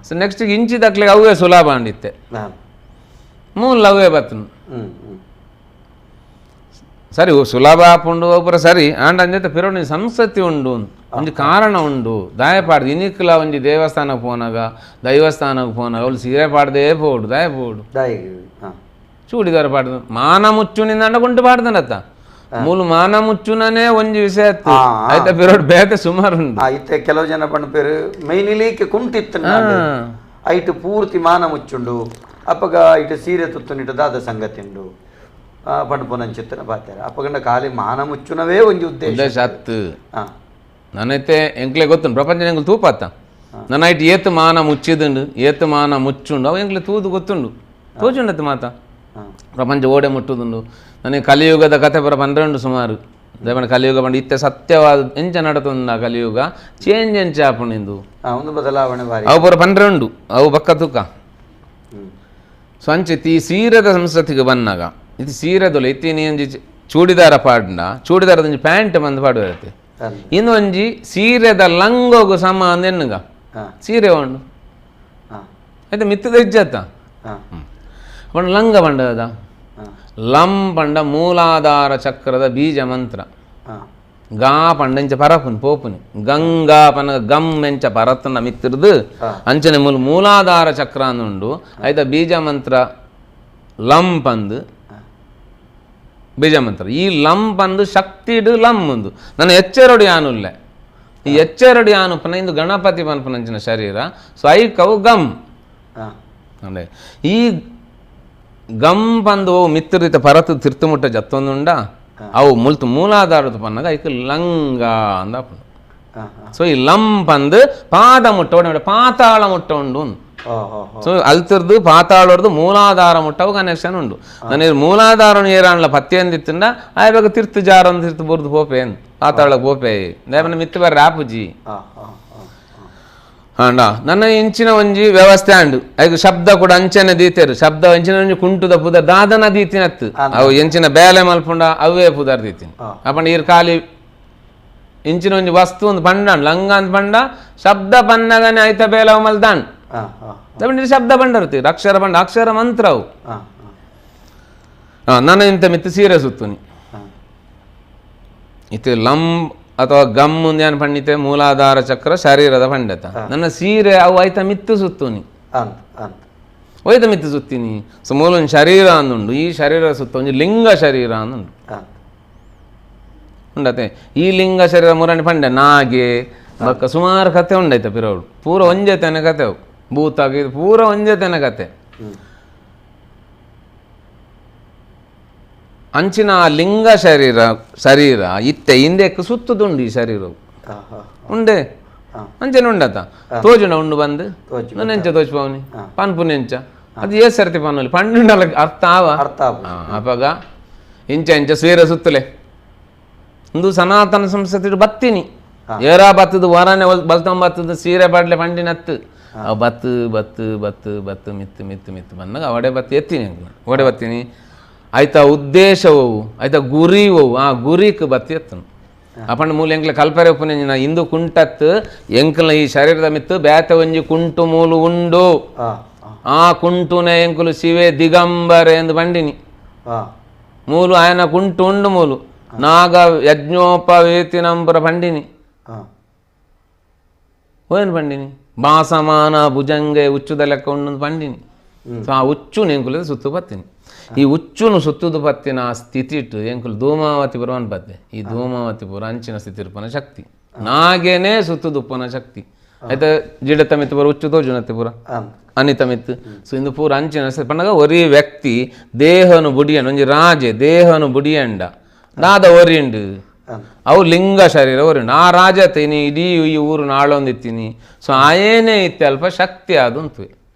ಸೊ ನೆಕ್ಸ್ಟ್ ಇಂಚಿದಕ್ಲೆಗೆ ಅವೇ ಸುಲಭ ಅಂಡಿತ್ತೆ ಮೂಲ ಅವೇ ಬತ್ತನು ಸರಿ ಸುಲಭ ಆಪುಂಡು ಒಬ್ಬರ ಸರಿ ಆಂಡ ಅಂಜತೆ ಪಿರೋಣಿ ಸಂಸ್ಕೃತಿ ಉಂಡು ಒಂಜಿ ಕಾರಣ ಉಂಡು ದಾಯಪಾಡ್ದು ಇನಿಕ್ಲ ಒಂಜಿ ದೇವಸ್ಥಾನಕ್ಕೆ ಪೋನಾಗ ದೈವಸ್ಥಾನಕ್ಕೆ ಪೋನಾಗ ಅವಳು ಸೀರೆ ಪಾಡ್ದೇ ಪೋಡು ದಾಯ ಪೋಡು ಚೂಡಿದಾರ ಪಾಡ್ದು ಮಾನ ಮುಚ್ಚುನಿಂದ ಗುಂಟು ಪಾಡ್ದನತ್ತ ಮೂಲು ಮಾನ ಮುಚ್ಚುನೇ ಒಂಜಿ ವಿಷಯ ಆಯ್ತಾ ಪಿರೋಡ್ ಬೇತೆ ಸುಮಾರು ಉಂಡು. ಇತ್ತೆ ಕೆಲವು ಜನ ಪಣ್ಪೇರು ಮೈನಿಲೀಕೆ ಕುಂಟಿತ್ತು ಐಟು ಪೂರ್ತಿ ಮಾನ ಮುಚ್ಚುಂಡು ಅಪ್ಪಗ ಇಟ್ಟು ಸೀರೆ ತುತ್ತುನಿಟ್ಟು ದಾದ ಸಂಗತಿ ಉಂಡು ಪಂಡ್ಪೊನಂಚಿತ್ತನ ಬಾತಾರೆ ಅಪ್ಪಗಂಡ ಖಾಲಿ ಮಾನ ಮುಚ್ಚುನವೇ ಒಂಜಿ ಉದ್ದೇಶ ಅತ್ತು ನಾನೈತೆ ಎಂಕ್ಲೆ ಗೊತ್ತುಂಡು ಪ್ರಪಂಚ ಎಂಕ್ಲೆ ತೂಪಾತ ನನ್ನ ಐಟ್ ಏತು ಮಾನ ಮುಚ್ಚಿದುಂಡು ಏತು ಮಾನ ಮುಚ್ಚುಂಡು ಅವು ಎಂಕ್ಲೆ ತೂದು ಗೊತ್ತುಂಡು ತೋಚುಂಡತ್ತು ಮಾತ ಪ್ರಪಂಚ ಓಡೆ ಮುಟ್ಟುದುಂಡು. ನನಗೆ ಕಲಿಯುಗದ ಕಥೆ ಪರ 12 ಸುಮಾರು ದೇವನ ಕಲಿಯುಗ ಬಂಡು ಇತ್ತೆ ಸತ್ಯವಾದ ಎಂಚ ನಡತುಂದ ಕಲಿಯುಗ ಚೇಂಜ್ ಎಂಚ ಆಪುಂಡು ಒಂದು ಬದಲಾವಣೆ ಅವು ಪೂರ 12 ಅವು ಬಕ್ಕ ತೂಕ. ಸೊ ಅಂಚಿತ್ ಈ ಸೀರೆದ ಸಂಸ್ಕೃತಿಗೆ ಬಂದಾಗ ಇದು ಸೀರೆದೊಲೆ ಇತ್ತಿ ನೀಂಜಿ ಚೂಡಿದಾರ ಪಾಡ್ನ ಚೂಡಿದಾರದೊಂಜಿ ಪ್ಯಾಂಟ್ ಬಂದು ಪಾಡುವ ಇನ್ನೊಂಜಿ ಸೀರೆದ ಲಂಗೋಗು ಸಮ ಅಂದೆನ್ನುಗ ಸೀರೆ ಉಂಡು ಆಯ್ತು ಮಿತ್ತದ ಇಜ್ಜತ್ತ ಪಂಡ ಲಂಗ ಪಂಡದ ಲಂ ಪಂಡ ಮೂಲಾಧಾರ ಚಕ್ರದ ಬೀಜ ಮಂತ್ರ ಗಾ ಪಂಡ ಎಂಚ ಪರಪುನಿ ಪೋಪುನಿ ಗಂಗಾ ಪನ ಗಮ್ ಎಂಚ ಪರತನ ಮಿತ್ತಿರ್ದು ಅಂಚನೆ ಮೂಲ ಮೂಲಾಧಾರ ಚಕ್ರ ಅಂದುಂಡು ಆಯ್ತಾ ಬೀಜ ಮಂತ್ರ ಲಂ ಪಂದು ಬೀಜ ಮಂತ್ರ ಈ ಲಂ ಪಂದು ಶಕ್ತಿಡು ಲಂ ಒಂದು ನನ್ನ ಎಚ್ಚರಡು ಯಾನುಲ್ಲೆ ಈ ಎಚ್ಚರಡು ಯಾನು ಪನ ಇಂದು ಗಣಪತಿ ಪನ್ಪನಂಚಿನ ಶರೀರ ಸೊ ಐಕವು ಗಮ್ ಅಂದ್ರೆ ಈ ಗಮ್ ಪಂದು ಮಿತ್ತಿರ್ದಿತ್ತ ಪರತು ತಿರ್ತುಮುಟ್ಟ ಜತ್ತೊಂದುಂಡ ಅವು ಮುಲ್ತು ಮೂಲಾಧಾರದ ಪನ್ನಾಗ ಐಕ್ ಲಂಗ ಅಂದ. ಸೊ ಈ ಲಂ ಪಂದು ಪಾದ ಮುಟ್ಟ ಪಾತಾಳ ಮುಟ್ಟ ಉಂಡು. ಸೊ ಅಲ್ತಿರ್ದು ಪಾತಾಳರ್ದು ಮೂಲಾಧಾರ ಮುಟ್ಟವು ಕನೆಕ್ಷನ್ ಉಂಡು. ನನಗೆ ಮೂಲಾಧಾರ ಏರಾಣ್ಲ ಪತ್ತೆ ಅಂದಿತ್ತಂಡ ಆಯ್ವಾಗ ತಿರ್ತು ಜಾರೊಂದು ತಿರ್ತು ಬುರ್ದು ಪೋಪೆ ಪಾತಾಳಕ್ಕೆ ಪೋಪೆ ದೇವನ ಮಿತ್ತು ಬರ್ರ ಆಪುಜಿ ಹಾಂಡ. ನನ್ನ ಇಂಚಿನ ಒಂಜಿ ವ್ಯವಸ್ಥೆ ಅಂಡು ಐಕ್ ಶಬ್ದ ಕೂಡ ಅಂಚನೆ ದೀತೇರು ಶಬ್ದ ಎಂಚಿನ ಒಂಜಿ ಕುಂಟುದ ಪುದರ್ ದಾದನ ದೀತಿನತ್ತು ಅವು ಎಂಚಿನ ಬೇಲೆ ಮಲ್ಪುಂಡ ಅವೇ ಪುದರ್ ದೀತಿನಿ. ಅಪ್ಪಂಡ ಈರ್ ಖಾಲಿ ಇಂಚಿನ ಒಂಜಿ ವಸ್ತು ಒಂದು ಪಂಡಾಣ್ ಲಂಗ ಅಂತ ಪಂಡ ಶಬ್ದ ಪನ್ನಗನೆ ಐತ ಬೇಲೆ ಅವು ಮಲ್ದಾಣ್ ಶಬ್ದ ಬಂಡರ್ತಿ ಅಕ್ಷರ ಬಂಡ ಅಕ್ಷರ ಮಂತ್ರ ಅವು. ನನ್ನ ಇಂತ ಮಿತ್ತು ಸೀರೆ ಸುತ್ತುನಿ ಇತ್ತು ಲಂ ಅಥವಾ ಗಮ್ ಮುಂದೆ ಪಂಡಿತೆ ಮೂಲಾಧಾರ ಚಕ್ರ ಶರೀರದ ಪಂಡಿತ ನನ್ನ ಸೀರೆ ಅವು ಐತ ಮಿತ್ತು ಸುತ್ತುನಿ ಒಯ್ತ ಮಿತ್ತು ಸುತ್ತೀನಿ. ಸೊ ಮೂಲ ಶರೀರ ಅಂದುಂಡು ಈ ಶರೀರ ಸುತ್ತ ಒಂಜಿ ಲಿಂಗ ಶರೀರ ಅಂದುಂಡು ಉಂಡತೆ. ಈ ಲಿಂಗ ಶರೀರ ಮುರಣಿ ಪಂಡೆ ನಾಗೆ ಬಕ್ಕ ಸುಮಾರು ಕತೆ ಉಂಡೈತ ಪಿರವಳು ಪೂರ ಒಂಜೆ ತೆನೆ ಕತೆ ಅವು ಭೂತಾಗಿ ಪೂರ ಒಂಜೆ ತೆನೆ ಕತೆ. ಅಂಚಿನ ಲಿಂಗ ಶರೀರ ಶರೀರ ಇತ್ತೆ ಹಿಂದೆಕ್ ಸುತ್ತುದುಂಡು ಈ ಶರೀರವು ಉಂಡೆ ಅಂಚನೆ ಉಂಡತ ತೋಜುಂಡ ಉಂಡು ಬಂದು ನೆಂಚ ತೋಚ್ಪವನಿ ಪನ್ಪು ನೆಂಚ ಅದು ಏ ಸರ್ತಿ ಪನ್ನುಲಿ ಪಂಡುಂಡಲ ಅರ್ಥ ಆವ ಅಪಗ ಇಂಚ ಇಂಚ ಸೀರೆ ಸುತ್ತಲೆ ಇಂದು ಸನಾತನ ಸಂಸ್ಕೃತಿ ಬತ್ತೀನಿ ಏರಾ ಬತ್ತದು ವರನೆ ಬಲ್ತೊಂಬತ್ತದು ಸೀರೆ ಬಾಡ್ಲೆ ಪಂಡಿನತ್ತು ಅವು ಬತ್ತು ಬತ್ತು ಬತ್ತು ಬತ್ತು ಮಿತ್ತು ಮಿತ್ತು ಮಿತ್ತು ಬಂದಾಗ ಒಡೆ ಬತ್ತಿ ಎತ್ತೀನಿ ಒಡೆ ಬತ್ತೀನಿ ಆಯ್ತಾ ಉದ್ದೇಶವು ಆಯ್ತಾ ಗುರಿ ಓವು ಆ ಗುರಿಕ್ ಬತ್ತಿ ಎತ್ತನು. ಅಪ್ಪಂಡ ಮೂಲ ಎಂಕ್ಲ ಕಲ್ಪರೆ ಉಪ್ಪುನ ಇಂದು ಕುಂಟತ್ತು ಎಂಕ್ಲ ಈ ಶರೀರದ ಮಿತ್ತು ಬೇತ ಒಂಜಿ ಕುಂಟು ಮೂಲು ಉಂಡು ಆ ಕುಂಟುನ ಎಂಕುಲು ಶಿವೆ ದಿಗಂಬರ ಎಂದು ಬಂಡಿನಿ ಮೂಲು ಆಯನ ಕುಂಟು ಉಂಡು ಮೂಲು ನಾಗ ಯಜ್ಞೋಪವೇತಿನಂಬುರ ಬಂಡಿನಿ ಓನು ಬಂಡಿನಿ ಬಾಸಮಾನ ಭುಜಂಗೆ ಉಚ್ಚುದ ಲೆಕ್ಕ ಉಂಡು ಬಂಡಿನಿ. ಸೊ ಆ ಉಚ್ಚು ಎಂಕುಲು ಸುತ್ತು ಬತ್ತೀನಿ ಈ ಉಚ್ಚುನು ಸುತ್ತುದು ಪತ್ತಿನ ಆ ಸ್ಥಿತಿ ಇಟ್ಟು ಎಂಕುಲು ಧೂಮಾವತಿ ಪುರ ಅನ್ಪತ್ತೆ. ಈ ಧೂಮಾವತಿ ಪುರ ಅಂಚಿನ ಸ್ಥಿತಿ ಇರ್ಪನ ಶಕ್ತಿ ನಾಗೇನೆ ಸುತ್ತುದುಪ್ಪನ ಶಕ್ತಿ ಆಯ್ತಾ ಜಿಡತ ಮಿತ್ತು ಪೂರ ಉಚ್ಚು ತೋಜುನತ್ತೆ ಪೂರ ಅನಿತ ಮಿತ್ತು. ಸೊ ಇಂದು ಪೂರ ಅಂಚಿನ ಪಂಡಗ ಒರಿ ವ್ಯಕ್ತಿ ದೇಹನು ಬುಡಿಯಂಡ ಒಂಜಿ ರಾಜೆ ದೇಹನು ಬುಡಿಯಂಡ ದಾದ ಒರಿಂಡು ಅವು ಲಿಂಗ ಶರೀರ ಒರಿಂಡು ಆ ರಾಜ ತೀನಿ ಇಡೀ ಈ ಊರು ನಾಳೊಂದಿತ್ತೀನಿ. ಸೊ ಆಯೇನೇ ಇತ್ತೆ ಅಲ್ಪ ಶಕ್ತಿ ಅದುಂತು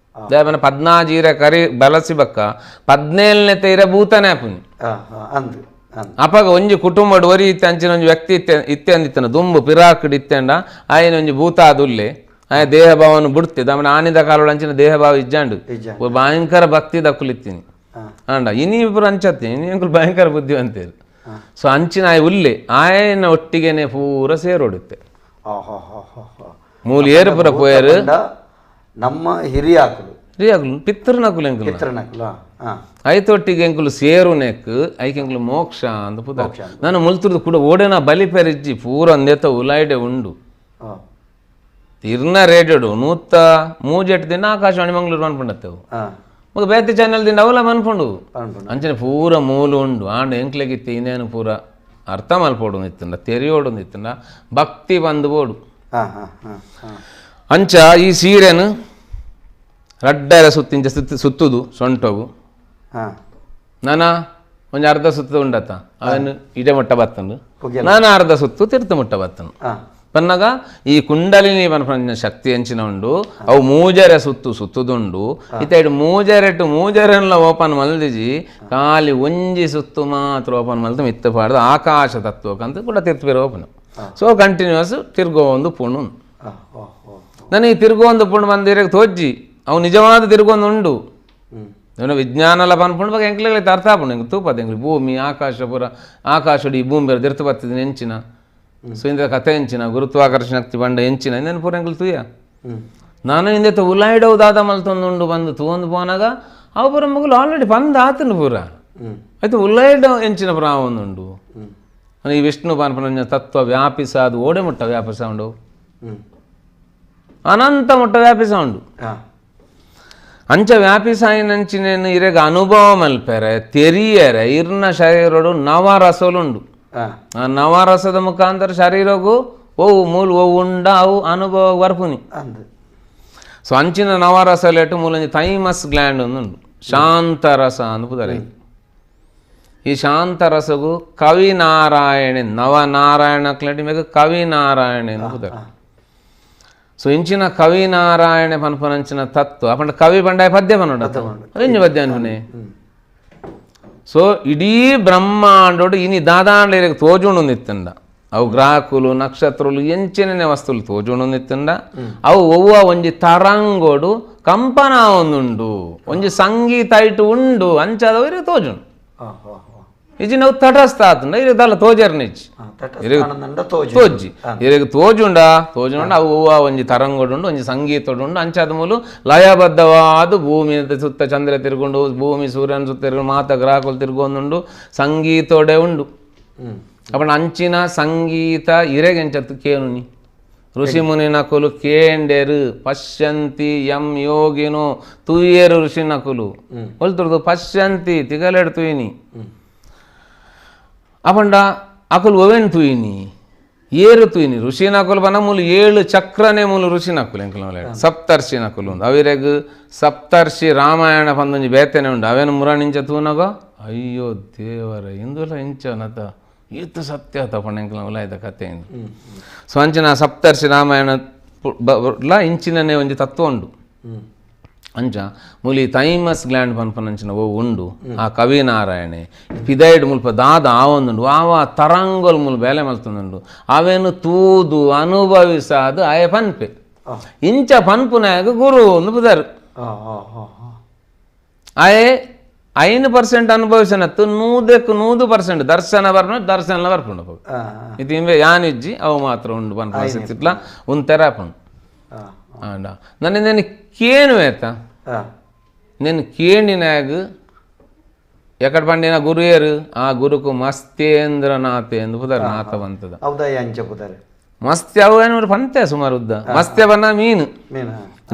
ದೇವನ ಪದ್ನಾಜೀರ ಕರಿ ಬಲಸಿ ಬಕ್ಕ ಪದ್ನೇಳನೇ ತೀರ ಭೂತನೇ ಅಪುನಿ ಅಪಗ ಒಂಜಿ ಕುಟುಂಬಡ್ ಒರಿ ಇತ್ತೆ ಅಂಚಿನ ಒಂಜಿ ವ್ಯಕ್ತಿ ಇತ್ತೆ ಇತ್ತೆ ಅಂದಿತ್ತನ ದುಂಬು ಪಿರಾಕಡ್ ಇತ್ತೆಂಡ ಆಯನ ಒಂಜಿ ಭೂತ ಅದುಲ್ಲೆ ಆಯ ದೇಹ ಭಾವನು ಬಿಡ್ತೆ ದಮನ ಆನಿದ ಕಾಲೋಡ ಅಂಚಿನ ದೇಹ ಭಾವ ಇಜ್ಜಾಂಡು ಭಯಂಕರ ಭಕ್ತಿ ದಕ್ಕುಲಿತ್ತೀನಿ ಅಂಡ ಇನಿ ಇಬ್ಬರು ಅಂಚತ್ತಿ ಇನಿ ಅಂಕುಲು ಭಯಂಕರ ಬುದ್ಧಿವಂತೇರು. ಸೊ ಅಂಚಿನ ಆಯ ಉಲ್ಲೆ ಆಯನ ಒಟ್ಟಿಗೆನೆ ಪೂರ ಸೇರೋಡುತ್ತೆ ಮೂಲು ಏರು ಪೂರ ಪೋಯರು ನಮ್ಮ ಹಿರಿಯಾಕುಲು ಹಿರಿಯಾಕುಲು ಪಿತೃನಕುಲು ಎಂಕುಲು ಪಿತೃನಕುಲು ಐತೊಟ್ಟಿಗೆ ಎಂಕುಲು ಸೇರುನೆಕ್ ಐಕೆಂಕುಲು ಮೋಕ್ಷ ಅಂತ ಪುದ ನಾನು ಮುಲ್ತುರ್ದು ಕೂಡ ಓಡೆನ ಬಲಿ ಪೆರಿಜ್ಜಿ ಪೂರ ಅಂದೇತ ಉಲಾಯ್ಡೆ ಉಂಡು ತಿರ್ನ ರೇಡಿಯೋಡು ನೂತ ಮೂಜೆಟ್ ದಿನ ಆಕಾಶವಾಣಿ ಮಂಗಳೂರು ಅನ್ಪುಂಡತ್ತೆವು ಮಗ ಬೇತೆ ಚಾನೆಲ್ ದಿಂದ ಅವಲ ಮನ್ಪುಂಡು ಅಂಚನೆ ಪೂರ ಮೂಲು ಉಂಡು ಆಂಡ ಎಂಕ್ಲೆಗಿತ್ತೆ ಇನ್ನೇನು ಪೂರ ಅರ್ಥ ಮಲ್ಪೋಡು ಇತ್ತಂಡ ತೆರಿಯೋಡು ಇತ್ತಂಡ ಭಕ್ತಿ ಬಂದು ಬೋಡು ಅಂಚ ಈ ಸೀರೆನು ರಡ್ಡರ ಸುತ್ತಿಂಚ ಸುತ್ತು ಸುತ್ತುದು ಸೊಂಟೋಗು ನಾನಾ ಒಂಜಿ ಅರ್ಧ ಸುತ್ತು ಉಂಡತ್ತ ಅವನು ಇಡೆ ಮುಟ್ಟ ಬತ್ತಂಡು ನಾನು ಅರ್ಧ ಸುತ್ತು ತಿರ್ತು ಮುಟ್ಟ ಬತ್ತನು ಪನ್ನಾಗ ಈ ಕುಂಡಲಿನಿ ಪನ್ಪನ ಶಕ್ತಿ ಎಂಚಿನ ಉಂಡು ಅವು ಮೂಜರೆ ಸುತ್ತು ಸುತ್ತುದುಂಡು ಇತ್ತ ಮೂಜರೆ ಟು ಮೂಜರೆಲ್ಲ ಓಪನ್ ಮಲ್ದಿಜಿ ಖಾಲಿ ಒಂಜಿ ಸುತ್ತು ಮಾತ್ರ ಓಪನ್ ಮಲ್ತು ಮಿತ್ತು ಪಾಡ್ದು ಆಕಾಶ ತತ್ವಕ್ಕಂತ ಕೂಡ ತಿರ್ತು ಬೇರೆ open. So continuous ತಿರ್ಗೋ ಒಂದು ಪುಣ್ಣು ನನಗೆ ತಿರ್ಗೋ ಒಂದು ಪುಣ್ಣು ಬಂದಿರ ತೋಜ್ಜಿ ಅವು ನಿಜವಾದ ತಿರುಗೊಂದು ಉಂಡು ಇವನು ವಿಜ್ಞಾನಲ ಪನ್ಪುಂಡು ಬಗ್ಗೆ ಎಂಕ್ಲೆಗ್ ಅರ್ಥ ಆಪುಂಡು ಎಂಕ್ ತೂಪದ ಎಂಕ್ಲು ಭೂಮಿ ಆಕಾಶ ಪೂರ ಆಕಾಶಡು ಈ ಭೂಮಿ ಬೇರೆ ದಿರ್ತು ಬರ್ತದೆ ಎಂಚಿನ ಸೊ ಇಂದ ಕತೆ ಎಂಚಿನ ಗುರುತ್ವಾಕರ್ಷಣ ಶಕ್ತಿ ಬಂಡ ಎಂಚಿನ ಇನ್ನೇನು ಪೂರ ಎಂಕ್ಲು ತೂಯ ನಾನು ಹಿಂದೆ ಉಲಾಯಿಡವು ದಾದ ಮಲ್ತೊಂದುಂಡು ಬಂದು ತೂಂದು ಪೋನಾಗ ಅವು ಪೂರ ಮಗುಲು ಆಲ್ರೆಡಿ ಬಂದು ಆತನು ಪೂರ ಆಯ್ತು ಉಲಾಯಿಡ ಎಂಚಿನ ಪೂರ ಒಂದುಂಡು ಈ ವಿಷ್ಣು ಪನ್ಪನ ತತ್ವ ವ್ಯಾಪಿಸ ಅದು ಓಡೆ ಮುಟ್ಟ ವ್ಯಾಪಿಸ ಉಂಡು ಅನಂತ ಮುಟ್ಟ ವ್ಯಾಪಿಸ ಉಂಡು ಅಂಚ ವ್ಯಾಪಿಸಾಯಿನಂಚಿನೇನು ಇರೆಗ ಅನುಭವ ಮಲ್ಪೆರೆ ತೆರಿಯರೆ ಇರ್ನ ಶರೀರಡು ನವರಸಲುಂಡು ಆ ನವರಸದ ಮುಖಾಂತರ ಶರೀರಗು ಓವು ಮೂಲು ಓವು ಉಂಡ ಅವು ಅನುಭವ ಬರ್ಪುನಿ. ಸೊ ಅಂಚಿನ ನವರಸಲೇಟು ಮೂಲಂಜಿ ಥೈಮಸ್ ಗ್ಲ್ಯಾಂಡ್ ಒಂದುಂಡು ಶಾಂತರಸ ಅಂದ್ ಪುದರ್. ಈ ಶಾಂತರಸಗು ಕವಿನಾರಾಯಣ ನವನಾರಾಯಣ ಕ್ಲಡಿ ಮೇಗ ಕವಿನಾರಾಯಣ ಎನ್ನುವುದರ. ಸೊ ಇಂಚಿನ ಕವಿನಾರಾಯಣ ಪನ್ಪನಂಚಿನ ತತ್ವ ಅಪಂಡ ಕವಿ ಬಂಡಾಯ ಪದ್ಯ ಪನ್ನೋಡ ಇಂಚ ಪದ್ಯ ಅನ್ಪನೆ. ಸೊ ಇಡೀ ಬ್ರಹ್ಮಾಂಡೋಡು ಇನಿ ದಾದಾಂಡ ತೋಜುಂಡು ನಿತ್ತಂಡ ಅವು ಗ್ರಾಹಕುಲು ನಕ್ಷತ್ರಲು ಎಂಚಿನ ವಸ್ತುలు ತೋಜುಂಡು ನಿತ್ತಂಡ ಅವು ಒವ್ವ ಒಂಜಿ ತರಂಗೋಡು ಕಂಪನ ಒಂದುಂಡು ಒಂಜಿ ಸಂಗೀತ ಇಟ್ಟು ಉಂಡು ಅಂಚಾದವು ಇರು ತೋಜುಂಡು. ಇಜ್ಜಿ ನಾವು ತಟಸ್ಥ ಆತಂಡ ಇರು ದಲ್ಲ ತೋಜರ್ನಿಚ್ಚಿ ತೋಜಿ ಇರಗ ತೋಜುಂಡ ತೋಜುಂಡ ಅವು ಹೂವ ಒಂಜಿ ತರಂಗೋಡುಂಡು ಒಂಜಿ ಸಂಗೀತೋಡುಂಡು ಅಂಚಾದ ಮೂಲು ಲಯಬದ್ಧವಾದ ಭೂಮಿ ಸುತ್ತ ಚಂದ್ರ ತಿರುಗೊಂಡು ಭೂಮಿ ಸೂರ್ಯನ ಸುತ್ತ ತಿರುಗೊಂಡು ಮಾತ ಗ್ರಹಕುಲು ತಿರುಗೊಂದುಂಡು ಸಂಗೀತೋಡೆ ಉಂಡು. ಅಪ್ಪಣ ಅಂಚಿನ ಸಂಗೀತ ಇರೆಗೆಂಚತ್ತು ಕೇನುನಿ ಋಷಿ ಮುನಿ ನಕುಲು ಕೇಂಡೆರು ಪಶ್ಯಂತಿ ಯಂ ಯೋಗಿನೋ ತುಯ್ಯರು ಋಷಿ ನಕುಲು ಒಲ್ತುರ್ದು ಪಶ್ಯಂತಿ ತಿಗಲೆಡು ತುಯ್ನಿ ಅಪಂಡ ಅಕುಲು ಒವೆನ್ ತುಯಿನಿ ಏರು ತುಯಿನಿ ಋಷಿ ನಕುಲು ಬನ ಮೂಲು ಏಳು ಚಕ್ರನೇ ಮೂಲು ಋಷಿ ನಕುಲು ಎಂಕಲ ಸಪ್ತರ್ಷಿ ನಕುಲು ಉಂಡು ಅವಿರೆಗ್ ಸಪ್ತರ್ಷಿ ರಾಮಾಯಣ ಪಂದೊಂಜಿ ಬೇತನೆ ಉಂಡು ಅವೇನು ಮುರಣಿಂಚ ತೂನಗೋ ಅಯ್ಯೋ ದೇವರ ಇಂದುಲ ಇಂಚ ನತ ಈತ ಸತ್ಯ ತಪಣ ಎಂಕಲ ಉಲಾಯ್ದ ಕತೆ ಇಂದು. ಸೊ ಅಂಚಿನ ಸಪ್ತರ್ಷಿ ರಾಮಾಯಣ ಲ ಇಂಚಿನನೇ ಒಂಜಿ ತತ್ವ ಉಂಡು. ಅಂಚ ಮೂಲಿ ಥೈಮಸ್ ಗ್ಲ್ಯಾಂಡ್ ಪನ್ಪನಂಚಿನ ಓ ಉಂಡು ಆ ಕವಿನಾರಾಯಣೆ ಪಿದೈಡ್ ಮುಲ್ಪ ದಾದ ಆವೊಂದುಂಡು ಆವ ತರಂಗೊಲ್ ಮುಲ್ ಬೇಲೆ ಮಲ್ತೊಂದುಂಡು ಅವೇನು ತೂದು ಅನುಭವಿಸಾದು ಆಯ ಪನ್ಪೆ ಇಂಚ ಪನ್ಪುನಾಗ ಗುರು ಒಂದು ಬುದಾರು ಆಯೆ 5% ಅನುಭವಿಸನತ್ತು 100ಕ್ಕೆ 100% ದರ್ಶನ ಬರ್ಪುಂಡು ದರ್ಶನ ಬರ್ಪುಂಡು ಇದು ಇಂಬೆ ಯಾನಿಜ್ಜಿ ಅವು ಮಾತ್ರ ಉಂಡು ಪನ್ಪುನ ಸಿಕ್ತಿಟ್ಲ ಒಂದು ತೆರಾಪುಂಡು. ಆಂಡ ನನ್ನ నేను ಕೇನು ಆಯ್ತಾ నేను ಕೇಣಿನಾಗ ಎಕಡೆ పండిన ಗುರುಯರು ಆ ಗುರುಕು ಮಸ್ತೇಂದ್ರನಾಥ ಎಂದು ಪುದಾರ ನಾಥ ಬಂತದ ಮಸ್ತಿ ಅವು ಏನು ಪಂತೆ ಸುಮಾರು ಉದ್ದ ಮಸ್ತ್ಯ ಬನ್ನ ಮೀನು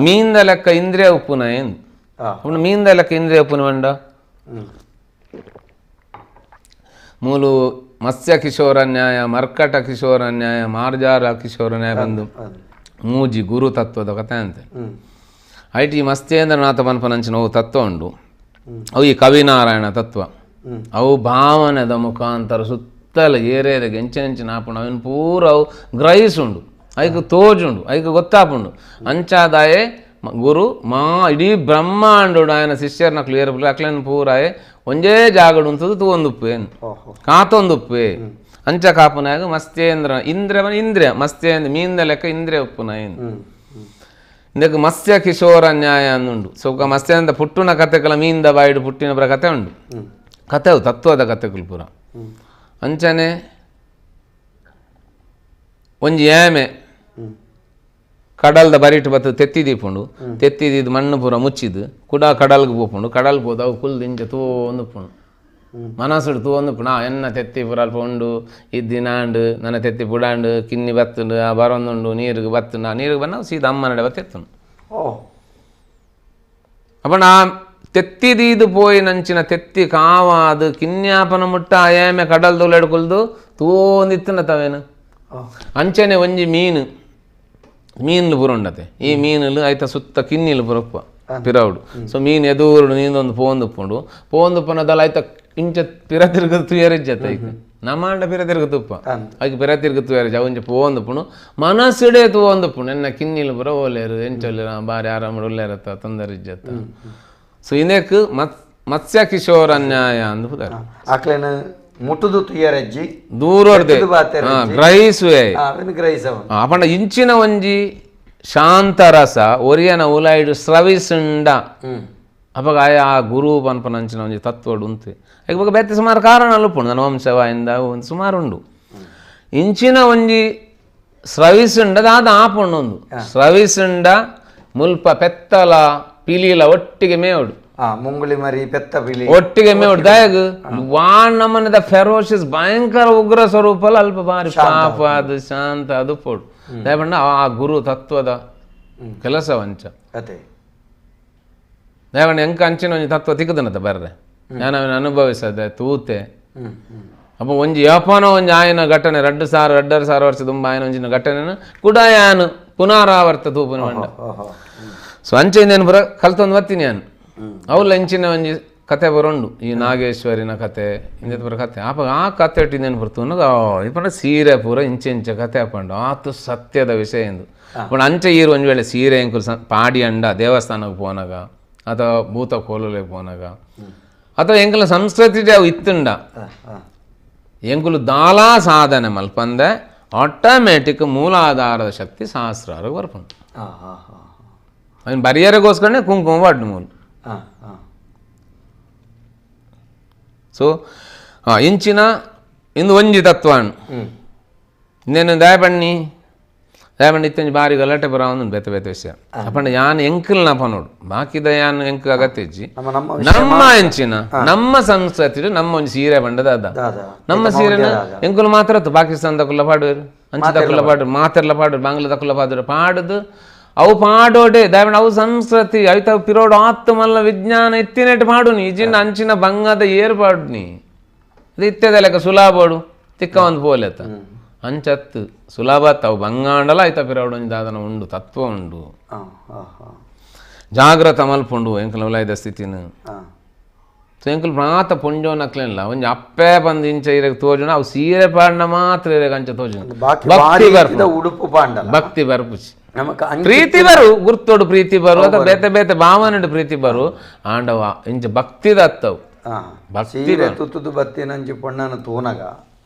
ಮೀನ್ದ ಲೆಕ್ಕ ಇಂದ್ರಿಯ ಉಪ್ಪುನ ಏನು ಅప్పుడు ಮೀನ್ದ ಲೆಕ್ಕ ಇಂದ್ರಿಯ ಉಪ್ಪುನ ಬಂಡ ಮೂಲು ಮತ್ಸ್ಯ ಕಿಶೋರ ನ್ಯಾಯ ಮರ್ಕಟ ಕಿಶೋರ ನ್ಯಾಯ ಮಾರ್ಜಾರ ಕಿಶೋರ ನ್ಯಾಯ ಬಂದು ಮೂಜಿ ಗುರು ತತ್ವದ ಕಥೆ ಅಂತೆ. IT ಮಸ್ತೇಂದ್ರನಾಥ ಪನ್ಪನಂಚಿನ ಅವು ತತ್ವ ಉಂಡು ಅವು ಈ ಕವಿನಾರಾಯಣ ತತ್ವ ಅವು ಭಾವನೆದ ಮುಖಾಂತರ ಸುತ್ತಲ ಏರೇರಿಗೆ ಎಂಚೆಂಚಿನ ಆಪುಂಡು ಅವಿನ ಪೂರ ಅವು ಗ್ರಹಿಸುಂಡು ಐಕ್ ತೋಜುಂಡು ಐಕ್ ಗೊತ್ತಾಪುಂಡು ಅಂಚಾದಾಯೆ ಗುರು ಮಾ ಇಡೀ ಬ್ರಹ್ಮಾಂಡುಡು ఆయన ಶಿಷ್ಯರ್ನ ಕ್ಲಿಯರ್ ಅಕ್ಲೇನು ಪೂರಾಯೆ ಒಂಜೇ ಜಾಗಡು ಉಂತದು ತೂವೊಂದುಪ್ಪು ಏನು ಕಾತೊಂದುಪ್ಪು ಅಂಚ ಕಾಪುನಾಗ ಮತ್ಸ್ಯೇಂದ್ರ ಇಂದ್ರ ಇಂದ್ರಿಯ ಮತ್ಸ್ಯೇಂದ್ರ ಮೀನ್ದ ಲೆಕ್ಕ ಇಂದ್ರಿಯ ಉಪ್ಪುನ ಏನು ಇಂದಕ್ಕೆ ಮತ್ಸ್ಯ ಕಿಶೋರ ನ್ಯಾಯ ಅನ್ನುಂಡು. ಸೊ ಮತ್ಸ್ಯಂದ ಪುಟ್ಟುನ ಕತೆಗಳ ಮೀನ್ದ ಬಾಯಿಡು ಪುಟ್ಟಿನ ಪುರ ಕತೆ ಉಂಡು ಕತೆ ಅವು ತತ್ವದ ಕತೆಗಳು ಪೂರ. ಅಂಚನೆ ಒಂಜಿ ಏಮೆ ಕಡಲ್ದ ಬರಿಟ್ ಬತ್ತು ತೆತ್ತಿ ದೀಪುಂಡು ತೆತ್ತಿ ದೀದು ಮಣ್ಣು ಪೂರ ಮುಚ್ಚಿದ್ದು ಕುಡ ಕಡಲ್ಗೆ ಪೋಪುಂಡು ಕಡಲ್ ಪೋದು ಅವು ಕುಲ್ದು ಇಂಚ ತೂವೊಂದುಪ್ಪುಂಡು ಮನಸ್ಸುಡು ತೂವೊಂದುಪ್ಪುಂಡು ಆ ಎನ್ನ ತೆತ್ತಿ ಪೂರ ಅಲ್ಪ ಉಂಡು ಇದ್ದಿನಾಂಡು ನನ್ನ ತೆತ್ತಿ ಪುಡಾಂಡು ಕಿನ್ನಿ ಬತ್ತುಂಡು ಆ ಬರೊಂದುಂಡು ನೀರಿಗೆ ಬತ್ತುಂಡು ಆ ನೀರಿಗೆ ಬಂದ ಸೀದಾ ಅಮ್ಮನಡೆ ಬತ್ತೆತ್ತುಂಡು. ಅಪ್ಪ ನಾ ತೆತ್ತಿ ದೀದು ಪೋಯಿ ನಂಚಿನ ತೆತ್ತಿ ಕಾವಾದು ಕಿನ್ಯಾಪನ ಮುಟ್ಟ ಆಯಾಮೆ ಕಡಲ್ದು ಕುಲ್ದು ತೂವೊಂದಿತ್ತುಂಡ ತವೇನು. ಅಂಚನೆ ಒಂಜಿ ಮೀನು ಮೀನು ಪೂರ ಉಂಡತೆ ಈ ಮೀನುಲು ಐತ ಸುತ್ತ ಕಿನ್ನಿಲು ಪುರಪ್ಪ ಪಿರೌಡು. ಸೊ ಮೀನು ಎದೂರುಡು ನೀಂದೊಂದು ಪೋಂದುಪ್ಪುಂಡು ಪೋಂದುಪ್ಪನದಲ್ಲ ಐತ ಇಂಚ ಪಿರ ತಿರುಗ ತುಯರಿಜ್ಜತ್ತ ಐಕ್ ನಮಾಂಡ ಪಿರ ತಿರುಗ ತುಪ್ಪ ಐಕ್ ಪಿರ ತಿರುಗ ತುಯರಿಜ್ಜ ಅವು ಇಂಚ ಪೋಂದುಪ್ಪುಂಡು ಮನಸ್ಸಿಡೇ ತೂವೊಂದುಪ್ಪುಂಡು ಎನ್ನ ಕಿನ್ನಿಲು ಪುರ ಓಲೇರು ಎಂಚೊಲ್ಲೇರು ಬಾರಿ ಆರಾಮಡು ಉಲ್ಲೇರತ್ತ ತೊಂದರೆ ಇಜ್ಜತ್ತ. ಸೊ ಇಂದಕ್ಕೆ ಮತ್ಸ್ಯ ಕಿಶೋರ ನ್ಯಾಯ ಅಂದು ಪುದಾರ ಆಕ್ಲೇನ ಮುಟ್ಟುದು ತುಯರಜ್ಜಿ ದೂರೊಡ್ದೆ ಗ್ರಹಿಸುವೆ ಅಪಂಡ ಇಂಚಿನ ಒಂಜಿ ಶಾಂತರಸ ಒರಿಯನ ಉಲಾಯಿಡು ಸ್ರವಿಸುಂಡ ಅಪಗ ಆಯ ಆ ಗುರು ಪನ್ಪನಂಚಿನ ಒಂಜಿ ತತ್ವಡು ಉಂತು ಇವಾಗ ಬೇತೆ ಸುಮಾರು ಕಾರಣ ಅಲ್ಲುಪ್ಪುಂಡು ನನ್ನ ವಂಶವಾಯಿಂದ ಒಂದು ಸುಮಾರು ಉಂಡು ಇಂಚಿನ ಒಂಜಿ ಸ್ರವಿಸುಂಡ ದಾದ ಆಪುಂಡು ಒಂದು ಸ್ರವಿಸುಂಡ ಮುಲ್ಪ ಪೆತ್ತಲ ಪಿಲಿಲ ಒಟ್ಟಿಗೆ ಮೇವಡು ಮುಂಗುಳಿ ಮರಿ ಪೆತ್ತ ಪಿಲಿ ಒಟ್ಟಿಗೆ ಮೇವಡು ದಾಯಗ್ ವಾನ್ ನಮನದ ಫೆರೋಷಿಸ್ ಭಯಂಕರ ಉಗ್ರ ಸ್ವರೂಪಲ ಅಲ್ಪ ಬಾರಿ ಪಾಪ ಅದು ಶಾಂತ ಅದು ಪೋಡು ದಯಪಂಡ ಆ ಗುರು ತತ್ವದ ಕೆಲಸ ವಂಚ ಅದೇ ದಯಪಂಡ ಎಂಕ ಅಂಚಿನ ಒಂಜಿ ತತ್ವ ತಿಕ್ಕದನತ ಬರ್ರೆ ನಾನು ಅವನ ಅನುಭವಿಸದೆ ತೂತೆ ಅಪ್ಪ ಒಂಜಿ ಯಪನೋ ಒಂಜಿ ಆಯನ ಘಟನೆ 2,000 2,500 ವರ್ಷ ತುಂಬ ಆಯನ ಒಂಜಿನ ಘಟನೆನು ಕೂಡ ಯಾನು ಪುನರಾವರ್ತ ತೂಪುನ ಮಂಡ. ಸೊ ಅಂಚೆ నేను ಪುರ ಕಲ್ತೊಂದು ಬರ್ತೀನಿ ನಾನು ಅವಲ್ಲ ಇಂಚಿನ ಒಂಜಿ ಕತೆ ಬರೋಂಡು ಈ ನಾಗೇಶ್ವರಿನ ಕತೆ ಇಂದೆತ್ ಪೂರ ಕತೆ ಆಪ ಆ ಕತೆ ಇಟ್ಟಿದ್ದೇನು ಬರ್ತುನ್ನಗ ಇಪ್ಪಂಡ ಸೀರೆ ಪೂರ ಇಂಚೆ ಇಂಚೆ ಕತೆ ಅಪ್ಪಂಡು ಆತು ಸತ್ಯದ ವಿಷಯ ಎಂದು. ಪಂಡ ಅಂಚೆ ಈರು ಒಂಜಿ ವೇಳೆ ಸೀರೆ ಎಂಕುಲು ಪಾಡಿ ಅಂಡ ದೇವಸ್ಥಾನಕ್ಕೆ ಪೋನಾಗ ಅಥವಾ ಭೂತ ಕೋಲಲೆ ಪೋನಾಗ ಅಥವಾ ಎಂಕುಲ ಸಂಸ್ಕೃತಿ ಅವು ಇತ್ತುಂಡ ಎಂಕುಲು ದಾಲಾ ಸಾಧನೆ ಮಲ್ಪಂದೆ ಆಟೋಮ್ಯಾಟಿಕ್ ಮೂಲಾಧಾರದ ಶಕ್ತಿ ಸಹಸ್ರಾರು ಬರ್ಪುಂಡು. ಅವನು ಬರಿಯರಿಗೋಸ್ಕರನೇ ಕುಂಕುಮ ಪಾಡ್ಡು ಮೂಲು. ಸೊ ಇಂಚಿನ ಇಂದು ಒಂಜಿ ತತ್ವ ಇನ್ನೇನು ದಯಪಣ್ಣಿ ದಯಪಣ್ಣಿ ಇತ್ತೊಂಜಿ ಬಾರಿ ಗಲಾಟೆ ಬರ ಒಂದು ಬೇತೆ ಬೇತೆ ವಿಷಯ ಅಪ್ಪಂಡ ಯಾನ್ ಎಂಕಲ್ ನಪ ನೋಡು ಬಾಕಿದ ಯಾನ್ ಎಂಕ್ ಅಗತ್ಯ ಇಜ್ಜಿ. ನಮ್ಮ ಎಂಚಿನ ನಮ್ಮ ಸಂಸ್ಕೃತಿ ನಮ್ಮ ಒಂಜಿ ಸೀರೆ ಬಂಡದ ಅದ ನಮ್ಮ ಸೀರೆನ ಎಂಕುಲು ಮಾತ್ರ ಪಾಕಿಸ್ತಾನದಕ್ಕುಲ್ಲ ಪಾಡುವರು ಅಂಚದಕ್ಕುಲ್ಲ ಪಾಡು ಮಾತೆರ್ಲ ಪಾಡು ಬಾಂಗ್ಲಾದಕ್ಕುಲ್ಲ ಪಾಡುವರು ಪಾಡುದು ಅವು ಪಾಡೋಡೆ ದಯಪಂಡ ಅವು ಸಂಸ್ಕೃತಿ ಐತ ಪಿರೋಡು ಆತ್ಮಲ್ಲ ವಿಜ್ಞಾನ ಇತ್ತಿನೆಟ್ ಪಾಡುನಿ ಇಜಿನ ಅಂಚಿನ ಬಂಗದ ಏರ್ ಪಾಡುನಿ ಅದು ಇತ್ಯದ ಲೆಕ್ಕ ಸುಲಾಬೋಡು ತಿಕ್ಕ ಒಂದು ಪೋಲೆತ್ತ ಅಂಚತ್ತು ಸುಲಭ ಅವು ಬಂಗಾಂಡಲ ಐತ ಪಿರೋಡು ಒಂಜಿ ದಾದನ ಉಂಡು ತತ್ವ ಉಂಡು ಜಾಗ್ರತ ಮಲ್ಪುಂಡು ಎಂಕಲ್ ಉಲಾಯ್ದ ಸ್ಥಿತಿನ. ಸೊ ಎಂಕಲ್ ಮಾತ ಪೊಂಜೋ ನಕ್ಲೆಲ್ಲ ಒಂಜಿ ಅಪ್ಪೆ ಬಂದು ಇಂಚ ಇರಕ್ಕೆ ತೋಜುನ ಅವು ಸೀರೆ ಪಾಡಿನ ಮಾತ್ರ ಇರಕ್ಕೆ ಅಂಚ ತೋಜುನ ಭಕ್ತಿ ಬರ್ಪು ಉಡುಪು ಪಾಂಡಲ ಭಕ್ತಿ ಬರ್ಪುಚಿ ಪ್ರೀತಿ ಬರು ಗುರ್ತೋಡು ಪ್ರೀತಿ ಬರು ಅಥವಾ ಬೇತೆ ಬೇತೆ ಭಾವನೆಡು ಪ್ರೀತಿ ಬರು ಆಂಡವ ಇಂಚ ಭಕ್ತಿದ ಅತ್ತವು ಭಕ್ತಿ ತುತ್ತುದು ಬತ್ತಿನಂಚಿ ಪೊಣ್ಣನ ತೂನಗ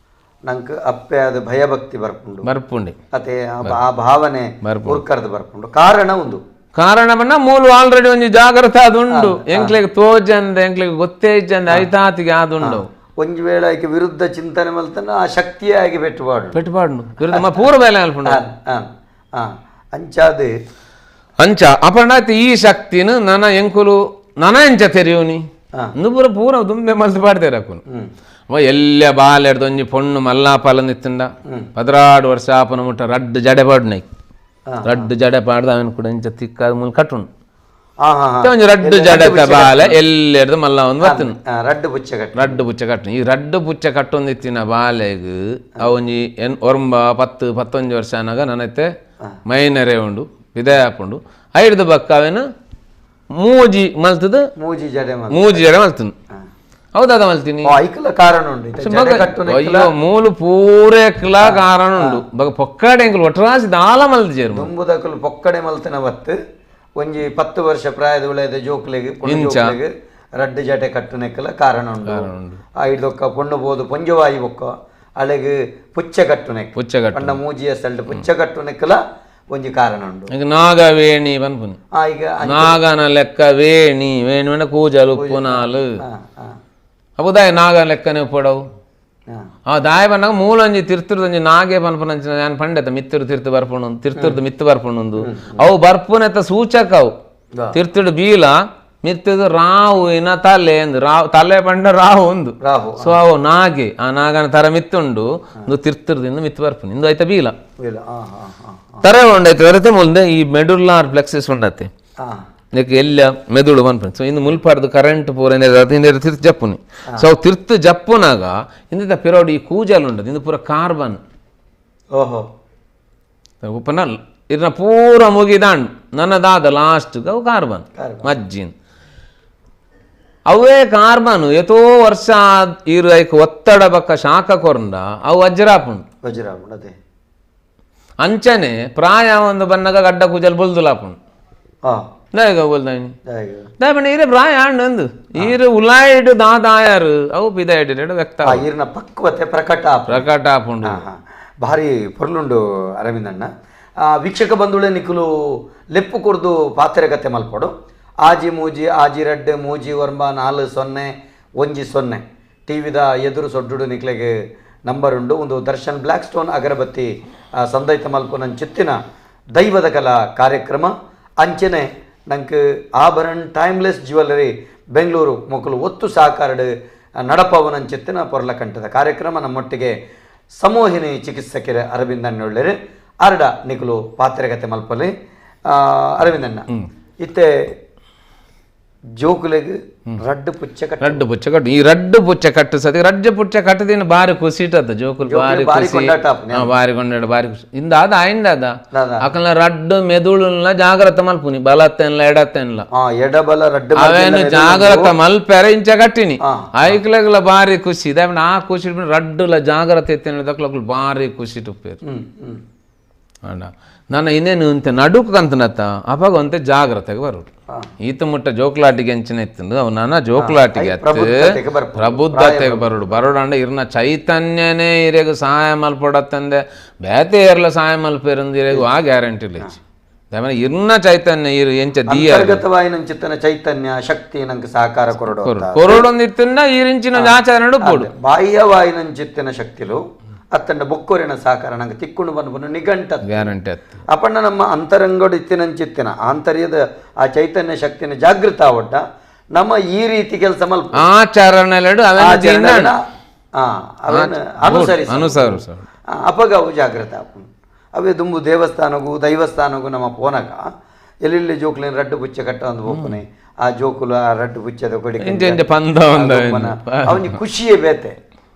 ನಂಗೆ ಅಪ್ಪೆ ಅದು ಭಯಭಕ್ತಿ ಬರ್ಪುಂಡು ಬರ್ಪುಂಡಿ ಅದೇ ಆ ಭಾವನೆ ಬರ್ಕರ್ದು ಬರ್ಪುಂಡು. ಕಾರಣ ಒಂದು ಕಾರಣ ಬಣ್ಣ ಮೂಲು ಆಲ್ರೆಡಿ ಒಂಜಿ ಜಾಗ್ರತೆ ಅದುಂಡು ಎಂಕ್ಲೆಗ್ ತೋಜಂದ ಎಂಕ್ಲೆಗ್ ಗೊತ್ತೇ ಇಜ್ಜಂದ ಐತಾತಿಗೆ ಅದುಂಡು. ಒಂಜಿ ವೇಳೆ ಆಕೆ ವಿರುದ್ಧ ಚಿಂತನೆ ಮಲ್ತನ ಆ ಶಕ್ತಿಯಾಗಿ ಪೆಟ್ಟುಪಾಡು ಪೆಟ್ಟುಪಾಡು ವಿರುದ್ಧ ಪೂರ್ವ ಬೇಲೆ ಅಲ್ಪುಂಡು ಅಂಚಾದ ಅಂಚ ಅಪರ್ಣಾತಿ ಈ ಶಕ್ತಿನ ನನ ಎಂಕುಲು ನನ ಎಂಚ ತೆರಿಯೋನಿ ಪೂರ ಪೂರ ದುಂಬೆ ಮಲ್ತು ಪಾಡ್ತೇರೆ ಅಕ್ಕುನು. ಅವ ಎಲ್ಲ ಬಾಲೆಡ್ದು ಒಂಜಿ ಪೊಣ್ಣು ಮಲ್ಲಾಪಾಲ ನಿತ್ತುಂಡ 12 ವರ್ಷ ಆಪನ ಮುಟ್ಟ ರಡ್ಡು ಜಡೆ ಪಾಡುನೈ ರಡ್ಡು ಜಡೆ ಪಾಡ್ದು ಅವನು ಕೂಡ ಇಂಚ ತಿಕ್ಕಾದ ಮೂಲ ಕಟ್ಟುಂಡು ಒಂಜಿ ರಡ್ಡು ಜಡೆತ ಬಾಲೆ ಎಲ್ಲೆಡ್ದು ಮಲ್ಲ ಒಂದು ಬರ್ತನು ರಡ್ಡು ಪುಚ್ಚ ಕಟ್ಟು ರಡ್ಡು ಪುಚ್ಚ ಕಟ್ಟು. ಈ ರಡ್ಡು ಪುಚ್ಚ ಕಟ್ಟೊಂದಿತ್ತಿನ ಬಾಲೆಗ್ ಅವ ಒಂಜಿ 9, 10, 11 ವರ್ಷ ಅನ್ನಾಗ ನನೈತೆ ಮೈನರೆ ಉಂಡು ವಿದಯ ಆಪುಂಡು ಐಡ್ದು ಬಕ್ಕ ಅವೇನು ಮೂಜಿ ಮಲ್ತದ ಮೂಜಿ ಜಡೆ ಮೂಜಿ ಜಡೆ ಮಲ್ತನು. ಹೌದಾದ ಮಲ್ತೀನಿ ಕಾರಣ ಉಂಡು ಅಯ್ಯೋ ಮೂಲು ಪೂರೇಕ್ಲ ಕಾರಣ ಉಂಡು ಬಗ ಪೊಕ್ಕಡೆ ಎಂಕುಲು ಒಟ್ಟರಾಸಿ ದಾಲ ಮಲ್ತು ಜೇರು ದುಂಬುದಕುಲು ಪೊಕ್ಕಡೆ ಮಲ್ತನ ಬತ್ತು ಒಂಜಿ 10 ವರ್ಷ ಪ್ರಾಯದ ಉಳಿದ ಜೋಕ್ಲೆಗ್ ಜೋಕ್ಲೆಗ್ ರಡ್ಡು ಜಟೆ ಕಟ್ಟುನೆಕ್ಕಲ ಕಾರಣ ಉಂಡು. ಐದೊಕ್ಕ ಪೊಣ್ಣು ಬೋದು ಪೊಂಜವಾಯಿ ಬೊಕ್ಕ ಅಳೆಗ್ ಪುಚ್ಚ ಕಟ್ಟುನೆಕ್ ಪುಚ್ಚ ಕಟ್ಟು ಪಂಡ ಮೂಜಿಯ ಸಲ್ಡ್ ಪುಚ್ಚ ಕಟ್ಟುನೆಕ್ಕಲ ಒಂಜಿ ಕಾರಣ ಉಂಡು. ಈಗ ನಾಗವೇಣಿ ಪನ್ಪುನಿ ಈಗ ನಾಗನ ಲೆಕ್ಕ ವೇಣಿ ವೇಣಿ ಪಂಡ ಕೂಜಲು ಉಪ್ಪುನಾಲು ಅಪ್ಪುದಾಯ ನಾಗ ಲೆಕ್ಕನೆ ಉಪ್ಪಡವು ಆ ದಾಯ ಬಂದಾಗ ಮೂಲೊಂಜಿ ತಿರ್ತುರ್ದೊಂಜಿ ನಾಗೆ ಪನ್ಪುನಂಚಿನ ಯಾನ್ ಪಂಡೆತ ಮಿತ್ತುರು ತಿರ್ತು ಬರ್ಪುಂಡು ತಿರ್ತುರ್ದು ಮಿತ್ತು ಬರ್ಪುಂಡು ಅವು ಬರ್ಪುನೆತ್ತ ಸೂಚಕ ಅವು ತಿರ್ತುಡು ಬೀಲ ಮಿತ್ತದು ರಾವು ಇನ್ನ ತಲೆ ಎಂದು ರಾವು ತಲೆ ಪಂಡ ರಾವು ಒಂದು ರಾಹು ಸೊ ಅವು ನಾಗೆ ಆ ನಾಗನ ತರ ಮಿತ್ತುಂಡು ಇಂದು ತಿರ್ತುರ್ದಿಂದ ಮಿತ್ತು ಬರ್ಪುನಿ ಇಂದು ಐತ ಬೀಲ ತರ ಉಂಡೈತೆ ವರತೆ ಮುಂದೆ ಈ ಮೆಡುಲ್ಲಾರ್ ಪ್ಲೆಕ್ಸಸ್ ಉಂಡತ್ತೆ ಇದಕ್ಕೆ ಎಲ್ಲ ಮೆದುಳು ಪನ್ಪುನಿ. ಸೊ ಇಂದು ಮುಲ್ಪಾರ್ದು ಕರೆಂಟ್ ಪೂರ ಇಂದ ತಿರ್ತು ಜಪ್ಪುನಿ. ಸೊ ಅವು ತಿರ್ತು ಜಪ್ಪುನಾಗ ಇಂದ ಪಿರೋಡು ಈ ಕೂಜಲ್ ಉಂಡದು ಇಂದು ಪೂರ ಕಾರ್ಬನ್ ಓಹೋ ಉಪ್ಪನ ಇದನ್ನ ಪೂರ ಮುಗಿದಾಂಡ್ ನನ್ನದಾದ ಲಾಸ್ಟ್ ಅವು ಕಾರ್ಬನ್ ಮಜ್ಜಿನ್ ಅವೇ ಕಾರ್ಬನ್ ಎತೋ ವರ್ಷ ಇರು ಐಕ್ ಒತ್ತಡ ಬಕ್ಕ ಶಾಖ ಕೊರಂಡ ಅವು ವಜ್ರಾಪುಂಡು ವಜ್ರಾಪುಂಡು ಅದೇ ಅಂಚನೆ ಪ್ರಾಯ ಒಂದು ಬನ್ನಗ ಗಡ್ಡ ಕೂಜಲ್ ಬೊಲ್ದುಲಾಪುಂಡು ದಾಯಗ ಬೋಲ್ದಾಯಿನಿ ದಾಯಪಂಡ ಈರೆ ಪ್ರಾಯ ಅಂಡು ಈರು ಉಲಾಯಿಡು ದಾದಾಯಾರು ಅವು ಪಿದಾಯಿಡು ವ್ಯಕ್ತ ಈರಿನ ಪಕ್ವತೆ ಪ್ರಕಟ ಪ್ರಕಟ ಆಪುಂಡು. ಭಾರಿ ಪೊರ್ಲುಂಡು ಅರವಿಂದಣ್ಣ. ವೀಕ್ಷಕ ಬಂಧುಳೆ ನಿಕುಲು ಲೆಪ್ಪು ಕೊರ್ದು ಪಾತ್ರೆ ಕತೆ ಮಲ್ಪಡು ಆಜಿ ಮೂಜಿ ಆಜಿ ರಡ್ಡು ಮೂಜಿ ಒರ್ಂಬ 4 0 1 0 ಟಿ ವಿದ ಎದುರು ಸೊಡ್ಡುಡು ನಿಕ್ಲೆಗ್ ನಂಬರ್ ಉಂಡು. ಒಂದು ದರ್ಶನ್ ಬ್ಲ್ಯಾಕ್ ಸ್ಟೋನ್ ಅಗರಬತ್ತಿ ಸಂದೈತ ಮಲ್ಪುನ ಚಿತ್ತಿನ ದೈವದ ಕಲಾ ಕಾರ್ಯಕ್ರಮ ಅಂಚನೆ ನಂಗೆ ಆಭರಣ್ ಟೈಮ್ಲೆಸ್ ಜ್ಯುವೆಲ್ಲರಿ ಬೆಂಗಳೂರು ಮೊಕಲು ಒತ್ತು ಸಹಕಾರಡು ನಡಪವನಂಚಿತ್ತಿನ ಪೊರ್ಲಕಂಠದ ಕಾರ್ಯಕ್ರಮ ನಮ್ಮೊಟ್ಟಿಗೆ ಸಮೋಹಿನಿ ಚಿಕಿತ್ಸಕರ ಅರವಿಂದಣ್ಣೊಳ್ಳೆರು ಅರಡ ನಿಕುಲು ಪಾತ್ರೆಗತೆ ಮಲ್ಪಲಿ. ಅರವಿಂದಣ್ಣ ಇತ್ತೆ ಜೋಕುಲೆಗ್ ರಡ್ಡು ಪುಚ್ಚೆ ಕಟ್ಟು ರಡ್ಡು ಪುಚ್ಚೆ ಕಟ್ಟು ಈ ರಡ್ಡು ಪುಚ್ಚೆ ಕಟ್ಟು ಸತಿ ರಡ್ಡು ಪುಚ್ಚೆ ಕಟ್ಟದಿನ ಬಾರಿ ಖುಷಿ ಇಟ್ಟದ ಜೋಕುಲು ಬಾರಿ ಬಾರಿ ಖುಷಿ ಕೊಂಡಾಟ ಆಪುನೆ. ಬಾರಿ ಕೊಂಡಾಟ ಬಾರಿ ಖುಷಿ ಇಂದ ಅದ ಆಯಿಂಡ ಅದ ದಾದ? ಅಕಲ್ನ ರಡ್ಡು ಮೆದುಳುಲ್ಲ ಜಾಗ್ರತೆ ಮಲ್ಪುನಿ ಬಲತ್ತೆನ್ಲ ಎಡತ್ತೆನ್ಲ ಎಡಬಲ ರಡ್ಡು ಅವೇನು ಜಾಗ್ರತೆ ಮಲ್ಪೆರ ಇಂಚ ಕಟ್ಟಿನಿ ಐಕ್ಲಗ್ಲ ಬಾರಿ ಖುಷಿ ಇದಾವನ ಆ ಖುಷಿ ರಡ್ಡುಲ ಜಾಗ್ರತೆ ಎತ್ತಿನ ದಕ್ಲಗ್ಲು ಬಾರಿ ಖುಷಿ ಟುಪ್ಪೇರು ಅಣ್ಣ ನನ್ನ ಇನ್ನೇನು ಅಂತೆ ನಡುಕು ಕಂತನತ್ತ ಅವಾಗ ಒಂತೆ ಜಾಗ್ರತೆಗೆ ಬರೋದು ಈತ ಮುಟ್ಟ ಜೋಕ್ಲಾಟಿಗೆ ಅಂಚಿನ ಇತ್ತು ಅವ್ ನನ್ನ ಜೋಕ್ಲಾಟಿಗೆ ಅತ್ತು ಪ್ರಬುದ್ಧತೆಗೆ ಬರ್ಪುಂಡು. ಪ್ರಬುದ್ಧತೆಗೆ ಬರೋಡು ಬರೋಡು ಅಂಡ ಇರ್ನ ಚೈತನ್ಯನೇ ಇರೆಗು ಸಹಾಯ ಮಲ್ಪಡತ್ತಂದೆ ಬೇತೆ ಏರ್ಲ ಸಹಾಯ ಮಲ್ಪೇರಂದು ಇರೆಗು ಆ ಗ್ಯಾರಂಟಿ ಇಲ್ಲ ಆಮೇಲೆ ಇರ್ನ ಚೈತನ್ಯ ಇರು ಎಂಚ ದಿಯ ಅಂತರ್ಗತವಾಯಿನಂಚಿತ್ತನ ಚೈತನ್ಯ ಶಕ್ತಿ ನಂಗೆ ಸಹಕಾರ ಕೊರಡು ಅಂತ. ಕೊರಡೊಂದಿತ್ತನ್ನ ಈರಿಂಚಿನ ಆಚರಣೆ ಪೋಡು ಬಾಹ್ಯವಾಯಿನಂಚಿತ್ತಿನ ಶಕ್ತಿಲು ಅತ್ತಂಡ ಬೊಕ್ಕೊರಿನ ಸಹಕಾರ ನಂಗೆ ತಿಕ್ಕೊಂಡು ಬಂದು ನಿಘಂಟ ಗ್ಯಾರಂಟಿ ಅತ್ತು ಅಪಣ್ಣ ನಮ್ಮ ಅಂತರಂಗಡು ಇತ್ತಿನಂಚಿತ್ತಿನ ಆಂತರ್ಯದ ಆ ಚೈತನ್ಯ ಶಕ್ತಿನ ಜಾಗೃತ ಆವಡ್ಡ ನಮ್ಮ ಈ ರೀತಿ ಕೆಲಸ ಮಲ್ಪ ಆಚರಣೆಲೆಡು ಅವೇನು ಅವೇನು ಅನುಸರಿಸ ಅನುಸರಿಸ ಅಪಗ ಅವು ಜಾಗೃತ ಆಪುಂಡು ಅವೇ ದುಂಬು ದೇವಸ್ಥಾನಗೂ ದೈವಸ್ಥಾನಗೂ ನಮ್ಮ ಪೋನಗ ಎಲ್ಲೆಲ್ಲಿ ಜೋಕುಲಿನ ರಡ್ಡು ಪುಚ್ಚೆ ಕಟ್ಟ ಒಂದು ಹೋಗ್ತಾನೆ ಆ ಜೋಕುಲು ಆ ರಡ್ಡು ಪುಚ್ಚದ ಕೊಡಿ ಇಂಚ ಇಂಚ ಪಂದ ಒಂದ ಅವನಿಗೆ ಖುಷಿಯೇ ಬೇತೆ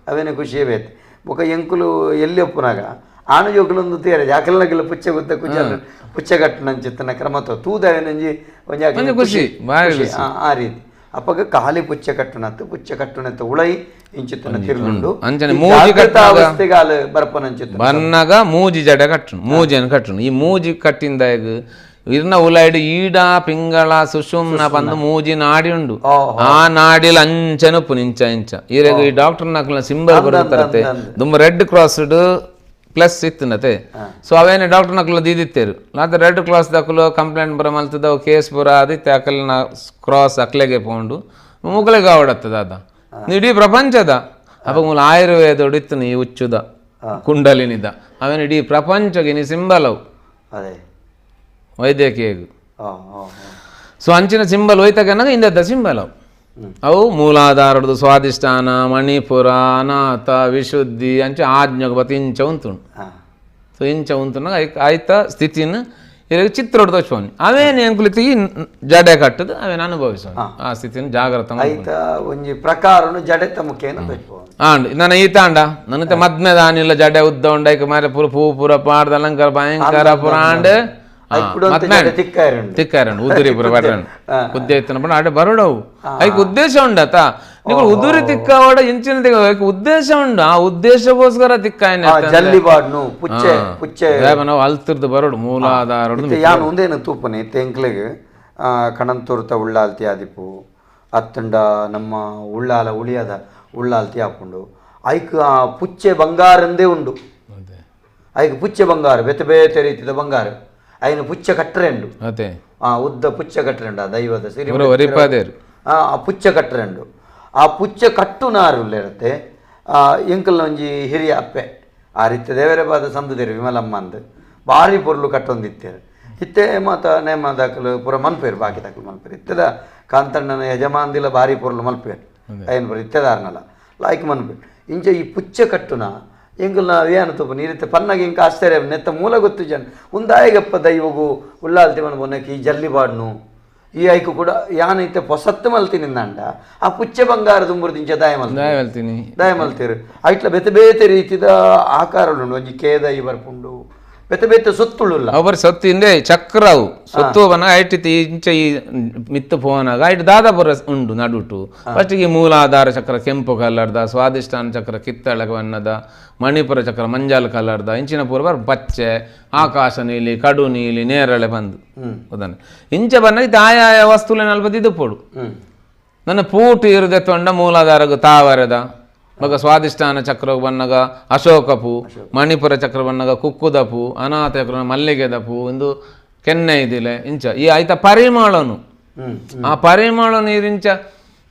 ಅವೇನು ಖುಷಿಯೇ ಬೇತೆ ಬೊಕ ಎಂಕುಲು ಎಲ್ಲಿ ಒಪ್ಪುನಾಗ ಆನು ಜೋಕುಲೊಂದು ತೇರೆ ಜಾಕಲ್ನಗಿಲ್ಲ ಪುಚ್ಚೆ ಗುತ್ತ ಕುಚ್ಚ ಪುಚ್ಚೆ ಕಟ್ಟನಂಚಿತ್ತನ ಕ್ರಮ ತೂದವೇನಂಜಿ ಒಂಜಿ ಒಂಜಿ ಖುಷಿ, ಬಾರಿ ಖುಷಿ. ಆ ರೀತಿ ಅಪಗ ಖಾಲಿ ಪುಚ್ಚೆ ಕಟ್ಟುನತ್ತು ಪುಚ್ಚೆ ಕಟ್ಟುನತ್ತು ಉಳೈ ಇಂಚಿತ್ತನ ತಿರುಳುಂಡು ಅಂಚನೆ ಈ ಮೂಜಿ ಜಾಗೃತ ಕಟ್ಟುವಾಗ- ಅವಸ್ಥೆಗಾಲ ಬರ್ಪನಂಚಿತ್ತನ ಬನ್ನಗ ಮೂಜಿ ಜಡೆ ಕಟ್ಟುನು ಮೂಜಿಯನ್ನು ಕಟ್ಟುನು ಈ ಮೂಜಿ ಕಟ್ಟಿಂದಾಗ ಇರ್ನ ಉಲೈಡು ಈಡ ಪಿಂಗಳ ಸುಷುಮ್ನ ಬಂದು ಮೂಜಿ ನಾಡಿ ಉಂಡು ಆ ನಾಡಿಲ ಅಂಚನುಪ್ಪು ಇಂಚ ಇಂಚ ಈರೆಗ್ ಈ ಡಾಕ್ಟರ್ ನಕಲ್ನ ಸಿಂಬಲ್ ಬರುತ್ತರತೆ ದುಂಬ red crossed plus ಇತ್ತನತೆ so ಅವೇನೆ doctor ನಕಲು ದೀದಿತ್ತೇರು ಲಾತ ರೆಡ್ ಕ್ರಾಸ್ ದಕಲು ಕಂಪ್ಲೇಂಟ್ ಬರ ಮಲ್ತದ ಕೇಸ್ ಬರ ಅದಿತ್ತೆ ಅಕಲ್ನ ಕ್ರಾಸ್ ಅಕ್ಲೆಗೆ ಪೋಂಡು ಮುಗಲೆಗೆ ಆವಡತ್ತದ ಅದ ಇಡೀ ಪ್ರಪಂಚದ ಅಪ್ಪ ಮೂಲ ಆಯುರ್ವೇದ ಇತ್ತು ಈ ಹುಚ್ಚುದ ಕುಂಡಲಿನಿದ ಅವನ ಇಡೀ ಪ್ರಪಂಚಕ್ಕೆ ನೀ ಸಿಂಬಲ್ ಅವು ಅದೇ ವೈದ್ಯಕೀಯ ಓ ಓ ಸೊ ಅಂಚಿನ ಸಿಂಬಲ್ ಹೋಯ್ತಕನಾಗ ಇಂದದ್ದ ಸಿಂಬಲ್ ಅವು ಅವು ಮೂಲಾಧಾರದ್ದು ಸ್ವಾದಿಷ್ಠಾನ ಮಣಿಪುರ ಅನಾಥ ವಿಶುದ್ಧಿ ಅಂಚೆ ಆಜ್ಞೆ ಬತ್ತ ಇಂಚ ಉಂಟುಂಡು ಸೊ ಇಂಚ ಉಂಟುನಾಗ ಆಯ್ತ ಸ್ಥಿತಿನ ಇವಾಗ ಚಿತ್ರ ತೋಚ್ಪೋನಿ ಅವೇನು ಎಂಕುಲಿತಿ ಈ ಜಡೆ ಕಟ್ಟದು ಅವೇನು ಅನುಭವಿಸೋನು ಆ ಸ್ಥಿತಿನ ಜಾಗ್ರತೆ ಮಾಡ್ಕೊಂಡು. ಐತ ಒಂಜಿ ಪ್ರಕಾರನು ಜಡೆತ ಮುಖೇನ ತೋಚ್ಪೋನು ಆಂಡ್ ನನ್ನ ಈತ ಅಂಡ ನನ್ನ ಮದ್ಮೆ ದಾನಿಲ್ಲ ಜಡೆ ಉದ್ದ ಉಂಡೈಕ ಮಾರೆ ಪೂರ ಪೂ ಪೂರ ಪಾಡ್ದ ಅಲಂಕಾರ ಭಯಂಕರ ಪುರ ಆಂಡ್ ಐಕುಡೊಂತೆ ಜಡೆ ತಿಕ್ಕಾಯರುಂಡು. ತಿಕ್ಕಾರಣ ಉದುರಿ ಪುರ ಬರ್ರಣ ಉದ್ದೆ ಇತ್ತನ ಪಂಡ ಆಡೆ ಬರೋಡವು ಐಕ್ ಉದ್ದೇಶ ಉಂಡತ ನೀವು ಉದುರಿ ತಿಕ್ಕವಾಡ ಇಂಚಿನ ತಿಕ್ಕ ಐಕ್ ಉದ್ದೇಶ ಉಂಡು ಆ ಉದ್ದೇಶಕ್ಕೋಸ್ಕರ ತಿಕ್ಕಾಯನೆ ಆ ಜಲ್ಲಿ ಬಾಡ್ನು ಪುಚ್ಚೆ ಪುಚ್ಚೆ ನಾವು ಅಲ್ತಿರ್ದು ಬರೋಡು ಮೂಲಾಧಾರಡು ಇತ್ತೆ ಯಾನ್ ಉಂದೇನು ತೂಪನೆ ಇತ್ತೆ ಎಂಕ್ಲೆಗ್ ಕಣಂತೂರ್ತ ಉಳ್ಳಾಲ್ತಿ ಆದಿಪ್ಪು ಅತ್ತಂಡ ನಮ್ಮ ಉಳ್ಳಾಲ ಉಳಿಯದ ಉಳ್ಳಾಲ್ತಿ ಆಪುಂಡು ಐಕ್ ಆ ಪುಚ್ಚೆ ಬಂಗಾರಂದೇ ಉಂಡು ಐಕ್ ಪುಚ್ಚೆ ಬಂಗಾರ ಬೇತೆ ಬೇತೆ ರೀತಿದ ಬಂಗಾರ ಐನ ಪುಚ್ಚೆ ಕಟ್ಟರೆ ಉಂಡು ಅದೇ ಆ ಉದ್ದ ಪುಚ್ಚೆ ಕಟ್ಟರೆ ಉಂಡು ಆ ದೈವದ ಸಿರಿ ಪೂರ ಒರಿಪಾದೇರು ಆ ಆ ಪುಚ್ಚೆ ಕಟ್ಟರೆ ಉಂಡು ಆ ಪುಚ್ಚೆ ಕಟ್ಟು ನಾರುಲ್ಲಿರತ್ತೆ ಎಂಕಲ್ನ ಒಂಜಿ ಹಿರಿಯ ಅಪ್ಪೆ ಆ ರೀತಿ ದೇವರೇ ಬಾದ ಸಂದುದೇರು ವಿಮಲಮ್ಮ ಅಂದ್ ಭಾರಿ ಪೊರ್ಲು ಕಟ್ಟೊಂದಿತ್ತೇರು ಇತ್ತೆ ಮಾತ ನೇಮ ದಾಖಲು ಪೂರ ಮನ್ಪೇರು ಬಾಕಿ ದಾಖಲು ಮನ್ಪೇರು ಇತ್ತೆದ ಕಾಂತಣ್ಣನ ಯಜಮಾನ್ದಿಲ ಭಾರಿ ಪೊರ್ಲು ಮಲ್ಪೇರು ಐನ್ ಪೂರ ಇತ್ತೆದಾರನಲ್ಲ ಲಾಯ್ಕ್ ಮನ್ಪೇರು ಇಂಚ ಈ ಪುಚ್ಚೆ ಕಟ್ಟುನ ಎಂಕಲ್ನ ಏನು ತೂಪು ನೀರಿತ್ತೆ ಪನ್ನಾಗ ಇಂಕ ಆಶ್ಚರ್ಯ ನೆತ್ತ ಮೂಲ ಗೊತ್ತು ಜನ ಉಂದಾಯಗಪ್ಪ ದೈವಗು ಉಳ್ಳಾಲ್ತಿ ಮನ ಬೊನ್ನಕ್ಕೆ ಈ ಜಲ್ಲಿ ಬಾಡ್ನು ಈ ಐಕು ಕೂಡ ಯಾನೈತೆ ಪೊಸತ್ತು ಮಲ್ತಿನಿಂದಂಡ ಆ ಪುಚ್ಚೆ ಬಂಗಾರ ದುಂಬುರ್ದಿಂಚ ದಾಯ ಮಲ್ತ ದಾಯ ಮಲ್ತೀನಿ ದಾಯ ಮಲ್ತೀರು ಐಟ್ಲ ಬೇತೆ ಬೇತೆ ರೀತಿದ ಆಕಾರలుಂಡು ಒಂಜಿ ಕೇದೈ ಬರ್ಪುಂಡು ಬೇತೆ ಬೇತೆ ಸೊತ್ತುಳುಲ್ಲ ಅವರ ಸೊತ್ತು ಹಿಂದೆ ಚಕ್ರ ಅವು ಸೊತ್ತು ಬನ್ನ ಐಟ್ ಇಂಚ ಈ ಮಿತ್ತು ಪೋನಾಗ ಐಟ್ ದಾದಾಪುರ ಉಂಡು ನಡುಟು ಫಸ್ಟ್ ಈ ಮೂಲಾಧಾರ ಚಕ್ರ ಕೆಂಪು ಕಲರ್ದ ಸ್ವಾದಿಷ್ಠಾನ ಚಕ್ರ ಕಿತ್ತಳೆ ಬಣ್ಣದ ಮಣಿಪುರ ಚಕ್ರ ಮಂಜಾಲ್ ಕಲರ್ದ ಇಂಚಿನ ಪೂರ್ವ ಪಚ್ಚೆ ಆಕಾಶ ನೀಲಿ ಕಡು ನೀಲಿ ನೇರಳೆ ಬಂದು ಉದಾಹರಣೆ ಇಂಚ ಬನ್ನ ಇದು ಆಯಾಯ ವಸ್ತುವಿನ ಅಲ್ಪ ಇದು ಪೋಡು ನನ್ನ ಪೂಟು ಇರುದೆ ತೊಂಡ ಮೂಲಾಧಾರಗು ತಾವರೆದ ಬೊಕ ಸ್ವಾದಿಷ್ಠಾನ ಚಕ್ರ ಬನ್ನಗ ಅಶೋಕ ಪೂ ಮಣಿಪುರ ಚಕ್ರ ಬನ್ನಗ ಕುಕ್ಕುದ ಪೂ ಅನಾಥ ಚಕ್ರ ಮಲ್ಲಿಗೆದ ಪೂ ಇಂದು ಕೆನ್ನೆ ಇದಿಲೆ ಇಂಚ ಈ ಆಯ್ತ ಪರಿಮಳನು ಆ ಪರಿಮಳ ನೀರಿಂಚ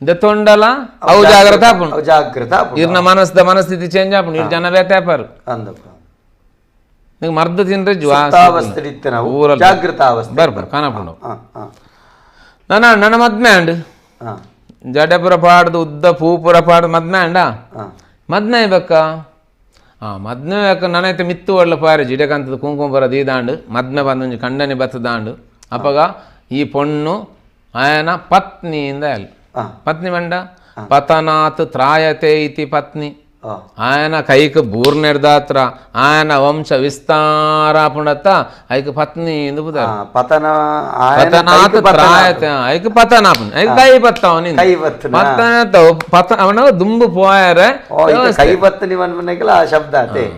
ದೆತ್ತೊಂಡಲ ಅವು ಜಾಗ್ರತ ಆಪುಂಡು ಅವು ಜಾಗ್ರತ ಆಪುಂಡು. ಇರ್ನ ಮನಸ್ದ ಮನಸ್ಥಿತಿ ಚೇಂಜ್ ಆಪುಂಡು ಇರ್ ಜನ ಬೇತೆ ಆಪಾರು ಅಂದಪ್ಪ ನಿಂಗೆ ಮರ್ದ ತಿಂದ್ರೆ ಸುಪ್ತಾವಸ್ಥೆ ಇತ್ತೆ ನಾವು ಊರಲ್ಲಿ. ಜಾಗೃತ ಅವಸ್ಥೆ ಬರ್ಪುಂಡು ಕಾಣಪುಂಡು ಹಾ ಹಾ ನನ್ನ ನನ್ನ ಮದ್ಮೆ ಅಂಡ್ ಹಾ ಜಡೆಪುರ ಪಾಡ್ದು ಉದ್ದ ಪೂಪುರ ಪಾಡ್ದು ಮದ್ಮೆ ಅಂಡ ಹಾ ಮದ್ಮೆ ಬೇಕ ಆ ಮದ್ಮೆ ಬೇಕ ನನೈತೆ ಮಿತ್ತು ಒಳ್ಳೆ ಪಾರಿ ಜಿಡೆಕಂತದ ಕುಂಕುಮ ಬರ ದೀದಾಂಡು ಮದ್ಮೆ ಬಂದೊಂಜಿ ಕಂಡನಿ ಬತ್ತದಾಂಡು ಅಪಗ ಈ ಪೊಣ್ಣು ಆಯನ ಪತ್ನಿಯಿಂದ ಪತ್ನಿ ಮಂಡ ಪತನಾತ್ ತ್ರಾಯತೆ ಇತಿ ಪತ್ನಿ ఆయన ಕೈಕ್ ಬೂರ್ನೆಡ್ದಾತ್ರ ఆయన ವಂಶ ವಿಸ್ತಾರ ಪುಣತ್ತ ಐಕ್ ಪತ್ನಿ ಎಂದು ಪತನ ಪತನಾತ್ ತ್ರಾಯತೆ ಐಕ್ ಪತನ ಐಕ್ ಕೈ ಪತ್ತವನಿ ಪತನ ಪತ ಅವನ ದುಂಬು ಪೋಯರೆ ಕೈ ಪತ್ನಿ ಆ ಶಬ್ದ ಅದೇ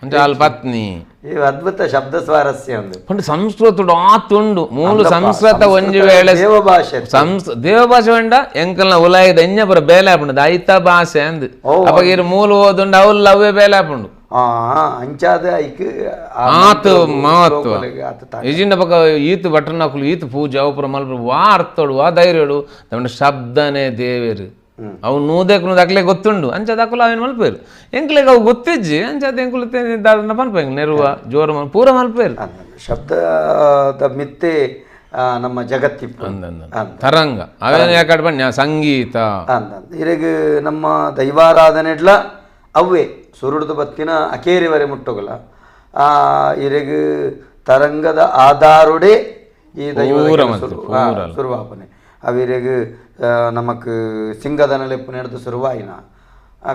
ಅಂಚಾಲ್ ಪತ್ನಿ ಈ ಅದ್ಭುತ ಶಬ್ದ ಸ್ವಾರಸ್ಯ ಒಂದು ಪಂಡ ಸಂಸ್ಕೃತಡು ಆತುಂಡು ಮೂಲು ಸಂಸ್ಕೃತ ಒಂಜಿ ವೇಳೆ ದೇವಭಾಷೆ ದೇವಭಾಷೆ ವಂಡ ಎಂಕಲ್ನ ಉಲಾಯಿದ ಎಂಜಪುರ ಬೇಲೆ ಆಪುಂಡು ಐತ ಭಾಷೆ ಅಂದ್ ಅಪಗ ಇರು ಮೂಲು ಓದುಂಡು ಅವ್ಲು ಅವೇ ಬೇಲೆ ಆಪುಂಡು ಅಂಚಾದ ಐಕ್ ಆತು ಮಹತ್ವ ಇಜಿಂಡ ಪಕ್ಕ ಈತು ಬಟರ್ನಕುಲು ಈತು ಪೂಜೆ ಅವಪುರ ಮಲ್ಪುರ ವಾ ಅರ್ಥೋಡು ವಾ ಧೈರ್ಯಡು ತಮ್ಮ ಶಬ್ದನೇ ದೇವೇರು ಅವು ನೂದೆಕ್ ನೂದು ಅಕ್ಲೆ ಗೊತ್ತುಂಡು ಅಂಚಾದ ಅಕುಲು ಅವೇನು ಮಲ್ಪೇರು ಎಂಕ್ಲೆಗ್ ಅವು ಗೊತ್ತಿಜ್ಜಿ ಅಂಚಾದ ಎಂಕುಲು ದಾದನ ಪನ್ಪ ನೆರುವ ಜೋರು ಮಲ್ ಪೂರ ಮಲ್ಪೇರು ಶಬ್ದದ ಮಿತ್ತೆ ನಮ್ಮ ಜಗತ್ತಿಪ್ಪು ತರಂಗ ಅವೇನು ಯಾಕಡೆ ಬಣ್ಣ ಸಂಗೀತ ಅಂದ ಇರೆಗ್ ನಮ್ಮ ದೈವಾರಾಧನೆಡ್ಲ ಅವೇ ಸುರುಡ್ದು ಬತ್ತಿನ ಅಕೇರಿವರೆ ಮುಟ್ಟೋಗಲ ಇರೆಗ್ ತರಂಗದ ಆಧಾರುಡೆ ಈ ದೈವ ಸುರುವಾಪನೆ ಅವಿರೆಗ್ ನಮಕ್ ಸಿಂಗದ ನೆಲೆಪ್ಪು ನಡೆದು ಸುರುವಾಯಿನ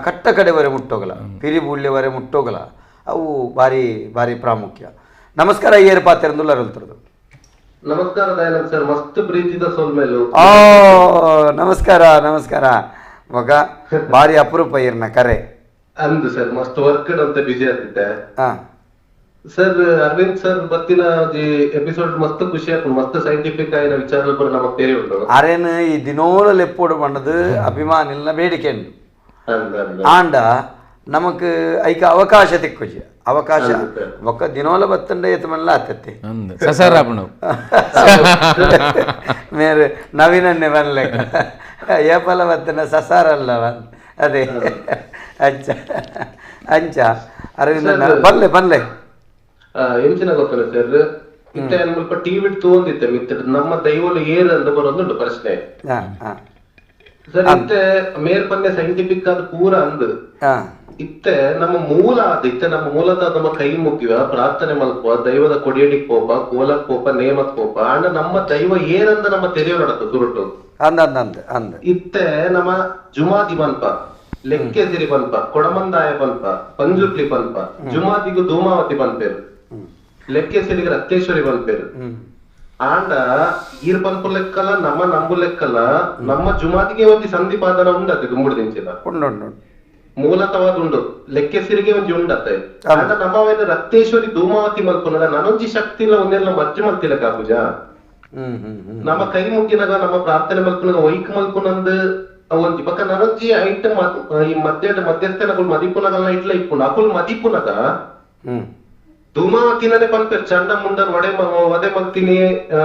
ಕಟ್ಟ ಕಡೆವರೆ ಮುಟ್ಟೋಗಲ ಪಿರಿಬುಳ್ಳಿವರೆ ಮುಟ್ಟೋಗಲ ಅವು ಭಾರಿ ಭಾರಿ ಪ್ರಾಮುಖ್ಯ. ನಮಸ್ಕಾರ ಏರ್ ಪಾತ್ರೆಂದುಲ್ಲ ಅರಳ್ತಿರೋದು. ನಮಸ್ಕಾರ ದಯಾನಂದ್ ಸರ್, ಮಸ್ತ್ ಪ್ರೀತಿದ ಸೋಲ್ಮೇಲು. ಓ ನಮಸ್ಕಾರ ನಮಸ್ಕಾರ ಮಗ, ಭಾರಿ ಅಪರೂಪ ಇರ್ನ ಕರೆ ಅಂದು ಸರ್, ಮಸ್ತ್ ವರ್ಕ್ ಅಂತ ಬಿಸಿ ಆಗ್ತಿದ್ದೆ ಸರ್. ಅರವಿಂದ್ ಸರ್ ಬತ್ತಿನ ಎಪಿಸೋಡ್ ಮಸ್ತ್ ಖುಷಿ ಆಗ್ತದೆ, ಮಸ್ತ್ ಸೈಂಟಿಫಿಕ್ ಆಯಿನ ವಿಚಾರ ಪೂರ ನಮಗ್ ತೆರಿ ಉಂಟು. ಅರೇನು ಈ ದಿನೋಲ ಲೆಪ್ಪೋಡು ಬಂಡದು ಅಭಿಮಾನಿಲ್ನ ಬೇಡಿಕೆ ಉಂಟು ಆಂಡ ನಮಕ್ ಐಕ ಅವಕಾಶ ತಿಕ್ಕುಜಿ ಅವಕಾಶ ಒಕ್ಕ ದಿನೋಲ ಬತ್ತಂಡ ಏತಮಲ್ಲ ಆತತ್ತೆ ಮೇರೆ ನವೀನನ್ನೇ ಬನ್ಲೆಕ್ಕ ಏಪಲ ಬತ್ತನ ಸಸಾರಲ್ಲ ಅದೇ ಅಂಚ ಅಂಚ ಅರವಿಂದ ಬನ್ಲೆ ಬನ್ಲೆ ಎಂಚಿನ ಗೊತ್ತಲ್ಲ ಸರ್, ಇತ್ತೆ ಮುಲ್ಪ ಟಿವಿ ತೂಂದಿತ್ತೆ ಮಿತ್ತ ನಮ್ಮ ದೈವಲು ಏರ್ ಅಂತ ಬರೋದುಂಟು ಪ್ರಶ್ನೆ ಸರ್. ಇತ್ತೆ ಮೇರ್ ಪನ್ನೆ ಸೈಂಟಿಫಿಕ್ ಆದ ಪೂರ ಅಂದ್ ಇತ್ತೆ ನಮ್ಮ ಮೂಲ ಆದ ಇತ್ತೆ ನಮ್ಮ ಮೂಲತಃ ನಮ್ಮ ಕೈ ಮುಗಿವ ಪ್ರಾರ್ಥನೆ ಮಲ್ಪುವ ದೈವದ ಕೊಡಿಯಡಿಕ್ ಪೋಪ ಕೋಲಕ್ ಪೋಪ ನೇಮಕ್ ಪೋಪ ಅಂಡ ನಮ್ಮ ದೈವ ಏರಂದ ನಮ್ಮ ತೆರೆಯೋ ನಡತು ಸುರುಟು ಅಂದ ಇತ್ತೆ ನಮ್ಮ ಜುಮಾದಿ ಪನ್ಪ, ಲೆಕ್ಕೆ ಸಿರಿ ಪನ್ಪ, ಕೊಡಮಂದಾಯ ಪನ್ಪ, ಪಂಜುರ್ಲಿ ಪನ್ಪ, ಜುಮಾದಿಗು ಧೂಮಾವತಿ ಪನ್ಪೇರು, ಲೆಕ್ಕೆ ಸಿರಿಗೆ ರಕ್ತೇಶ್ವರಿ ಪನ್ಪೇರು. ಆಂಡ ಈರ್ ಪನ್ಪು ಲೆಕ್ಕಲ್ಲ ನಮ್ಮ ನಂಬು ಲೆಕ್ಕಲ್ಲ ನಮ್ಮ ಜುಮಾದಿಗೆ ಒಂದು ಸಂಧಿಪಾದನ ಉಂಡತ್ತೆ ಗುಂಬುಡು ದಿಂಚಿನ ಮೂಲತವಾದ ಉಂಡು ಲೆಕ್ಕೆ ಸಿರಿಗೆ ಒಂಜಿ ಉಂಡತ್ತೆ. ಆಂಡ ನಮ್ಮವೇನ ರಕ್ತೇಶ್ವರಿ ಧೂಮಾವತಿ ಮಲ್ಪುನಗ ನನೊಂಜಿ ಶಕ್ತಿ ಇಲ್ಲ ಒಂದೆಲ್ಲ ಮಜ್ಜು ಮಲ್ತಿಲ್ಲ ಕಾಪುಜ. ನಮ್ಮ ಕೈ ಮುಗಿನಾಗ ನಮ್ಮ ಪ್ರಾರ್ಥನೆ ಮಲ್ಪುನಾಗ ಒಯ್ಕ್ ಮಲ್ಪುನಂದ್ ಒಂಜಿ ಬೊಕ್ಕ ನನೊಂಜಿ ಐಟಮ್ ಈ ಮಧ್ಯ ಮಧ್ಯಸ್ಥನಗಳು ಮದಿಪುನಗಲ್ಲ ಇಟ್ಲ ಇಪ್ಪುಂಡು ಅಕುಲ್ ಮದಿಪುನಗ ಧೂಮಾವತಿನೇ ಪನ್ಪೇರು ಚಂಡ ಮುಂಡನ್ ಒಡೆ ವದೆ ಮಲ್ತಿನಿ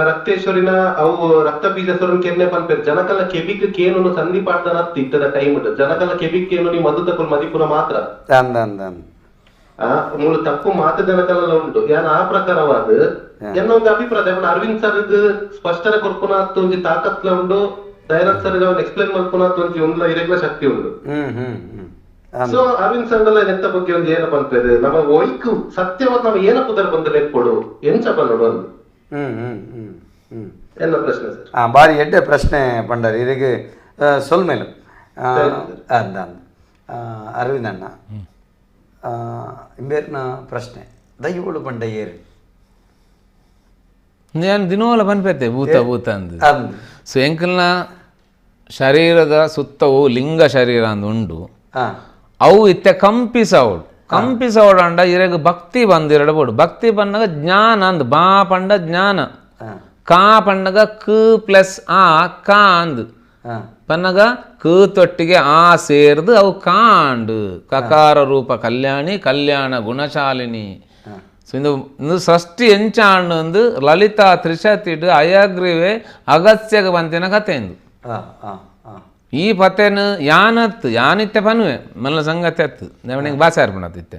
ರಕ್ತೇಶ್ವರಿನ ಅವು ರಕ್ತ ಬೀಜಸ್ವರನ್ ಕೆನ್ನೆ ಪನ್ಪೇರು. ಜನಕಲ್ಲ ಕೆಬಿಕ್ ಕೇನು ಸಂಧಿ ಪಾಡ್ದನ ಇತ್ತದ ಟೈಮ್ ಜನಕಲ್ಲ ಕೆಬಿಕ್ ಕೇನು ನೀ ಮದು ತಕುಲ್ ಮದಿಪುನ ಮಾತ್ರ ಮೂಲ ತಪ್ಪು ಮಾತು ಜನಕಲ್ಲ ಉಂಟು. ಯಾನ್ ಆ ಪ್ರಕಾರವಾದ ಎನ್ನ ಒಂದು ಅಭಿಪ್ರಾಯ. ಅರವಿಂದ್ ಸರ್ ಸ್ಪಷ್ಟನೆ ಕೊರ್ಪುನ ಒಂಜಿ ತಾಕತ್ಲ ಉಂಡು, ದಯಾನಂದ್ ಸರ್ ಅವನ್ ಎಕ್ಸ್ಪ್ಲೇನ್ ಮಲ್ಪುನ ಒಂಜಿ ಒಂದ್ಲ ಇರೆಗ್ಲ ಶಕ್ತಿ ಉಂಡು. ಸೊ ಅರವಿಂದ್ ಸರ್ ಎಂತ ಬಗ್ಗೆ ಒಂದು ಏನಪ್ಪ ಅನ್ಪೇರು ನಮ್ಮ ಒಯ್ಕು ಸತ್ಯವಾದ ನಾವು ಏನ ಪುದರ್ ಬಂದು ಲೆಕ್ಕೊಡು ಎಂಚ ಬಂದೋಡು ಅಂದು ಎನ್ನ ಪ್ರಶ್ನೆ ಸರ್. ಬಾರಿ ಎಡ್ಡೆ ಪ್ರಶ್ನೆ ಪಂಡರ್ ಇರೆಗ್ ಸೊಲ್ಮೇಲು ಅಂದ ಅರವಿಂದ್ ಅಣ್ಣ ಇಂಬೇರ್ನ ಪ್ರಶ್ನೆ ದೈವಳು ಪಂಡ ಏರು ನಾನು ದಿನೋಲ ಪನ್ಪೆತ್ತೆ ಭೂತ ಭೂತ ಅಂದು. ಸೊ ಎಂಕಲ್ನ ಶರೀರದ ಸುತ್ತವು ಲಿಂಗ ಶರೀರ ಅಂದು ಉಂಡು ಅವು ಇತ್ತೆ ಕಂಪಿಸವಡು ಕಂಪಿಸವಡು ಅಂಡ ಇರೆಗ್ ಭಕ್ತಿ ಬಂದಿರಡಬೋಡು. ಭಕ್ತಿ ಬಂದಾಗ ಜ್ಞಾನ ಅಂದ್ ಬಾ ಪಂಡ ಜ್ಞಾನ ಕಾ ಪಂಡಗ ಕ ಪ್ಲಸ್ ಆ ಕಾ ಅಂದ್ ಪನ್ನಗ ಕ ತೊಟ್ಟಿಗೆ ಆ ಸೇರ್ದು ಅವು ಕಾಂಡು ಕಕಾರ ರೂಪ ಕಲ್ಯಾಣಿ ಕಲ್ಯಾಣ ಗುಣಶಾಲಿನಿ. ಸೊ ಇಂದು ಇಂದು ಸೃಷ್ಟಿ ಎಂಚಾಂಡು ಅಂದು ಲಲಿತಾ ತ್ರಿಶತಿಡು ಅಯಗ್ರಿವೆ ಅಗತ್ಯಗ ಬಂತಿನ ಕತೆ ಇಂದು. ಈ ಪತೆನು ಯಾನತ್ತು ಯಾನಿತ್ತೆ ಪನ್ನುವೆ ಮಲ್ಲ ಸಂಗತಿ ಅತ್ತು ದೇವನಿಗೆ ಭಾಷೆ ಅರ್ಪಣತ್ತಿತ್ತೆ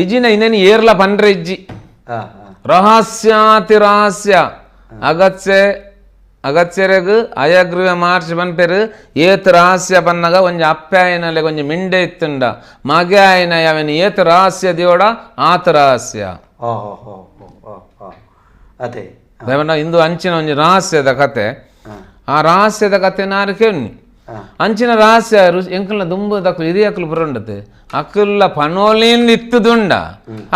ಇಜ್ಜಿನ ಇನ್ನೇನು ಏರ್ಲ ಪನ್ರೆ ಇಜ್ಜಿ ರಹಸ್ಯಾತಿ ರಹಸ್ಯ ಅಗತ್ಯ ಅಗತ್ಯರೆಗ್ ಅಯಗ್ರಿವೆ ಮಹರ್ಷಿ ಪನ್ಪೇರು ಏತ್ ರಹಸ್ಯ ಪನ್ನಗ ಒಂಜಿ ಅಪ್ಪಾಯನಲೆ ಒಂಜಿ ಮಿಂಡೆ ಇತ್ತುಂಡ ಮಗೆ ಆಯನ ಯಾವನ ಏತ್ ರಹಸ್ಯ ದಿಯೋಡ ಆತ ರಹಸ್ಯ ಅದೇ ದಯಮಂಡ ಇಂದು ಅಂಚಿನ ಒಂಜಿ ರಹಸ್ಯದ ಕತೆ ಆ ರಹಸ್ಯದ ಕತೆ ನಾರು ಕೇಳಿ ಅಂಚಿನ ರಹಸ್ಯ ಎಂಕಲ್ನ ದುಂಬು ದಕ್ಕಲು ಹಿರಿಯಕ್ಕಲು ಪುರ ಉಂಡತೆ ಅಕುಲ್ಲ ಪನೋಲಿಂದ ಇತ್ತುದುಂಡ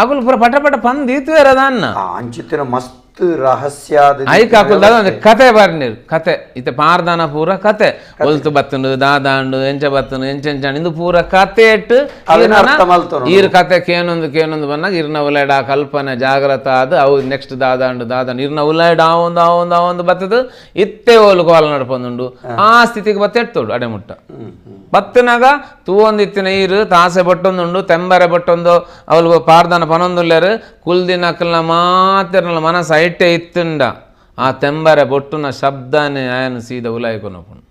ಅಕುಲು ಪುರ ಪಟ ಪಟ ಪಂದ್ ಇತ್ತು ಆ ಅಂಚಿತ್ತಿನ ಮಸ್ತ್ ರಹಸ್ಯ ಐಕ್ ಅಕುಲ್ ದಾದ ಕತೆ ಬರ್ನೀರು ಕತೆ ಇತ್ತೆ ಪಾರ್ದಾನ ಪೂರ ಕತೆ ಒಲ್ತು ಬತ್ತುಂಡು ದಾದಾಂಡು ಎಂಚ ಬತ್ತುಂಡು ಎಂಚ ಎಂಚಾಂಡು ಇಂದು ಪೂರ ಕತೆ ಇಟ್ಟು ಈರು ಕತೆ ಕೇನೊಂದು ಕೇನೊಂದು ಬಂದಾಗ ಇರ್ನ ಉಲಾಯ್ಡ್ ಆ ಕಲ್ಪನೆ ಜಾಗ್ರತ ಅದು ಅವು ನೆಕ್ಸ್ಟ್ ದಾದಾಂಡು ದಾದಾಂಡು ಇರ್ನ ಉಲಾಯ್ಡ್ ಆವೊಂದು ಆವೊಂದು ಆವೊಂದು ಬತ್ತದು ಇತ್ತೆ ಓಲು ಕೋಲ ನಡ್ಪೊಂದುಂಡು ಆ ಸ್ಥಿತಿಗೆ ಬತ್ತೆ ಎತ್ತೋಡು ಅಡೆಮುಟ್ಟ ಬತ್ತನಾಗ ತೂವೊಂದಿತ್ತಿನ ಈರು ತಾಸೆ ಬಟ್ಟೊಂದುಂಡು ತೆಂಬರೆ ಬಟ್ಟೊಂದು ಅವಳು ಪಾರ್ದಾನ ಪನೊಂದುಲ್ಲೇರು ಕುಲ್ದಿನ ಅಕಲ್ನ ಮಾತಿರ್ನಲ್ಲ ಮನಸ್ಸು ಐಟೆ ಇತ್ತುಂಡ ಆ ತೆಂಬರೆ ಬೊಟ್ಟುನ ಶಬ್ದನೇ ಆಯನ ಸೀದ ಉಲಾಯ್ಕೊನಪುಂಡು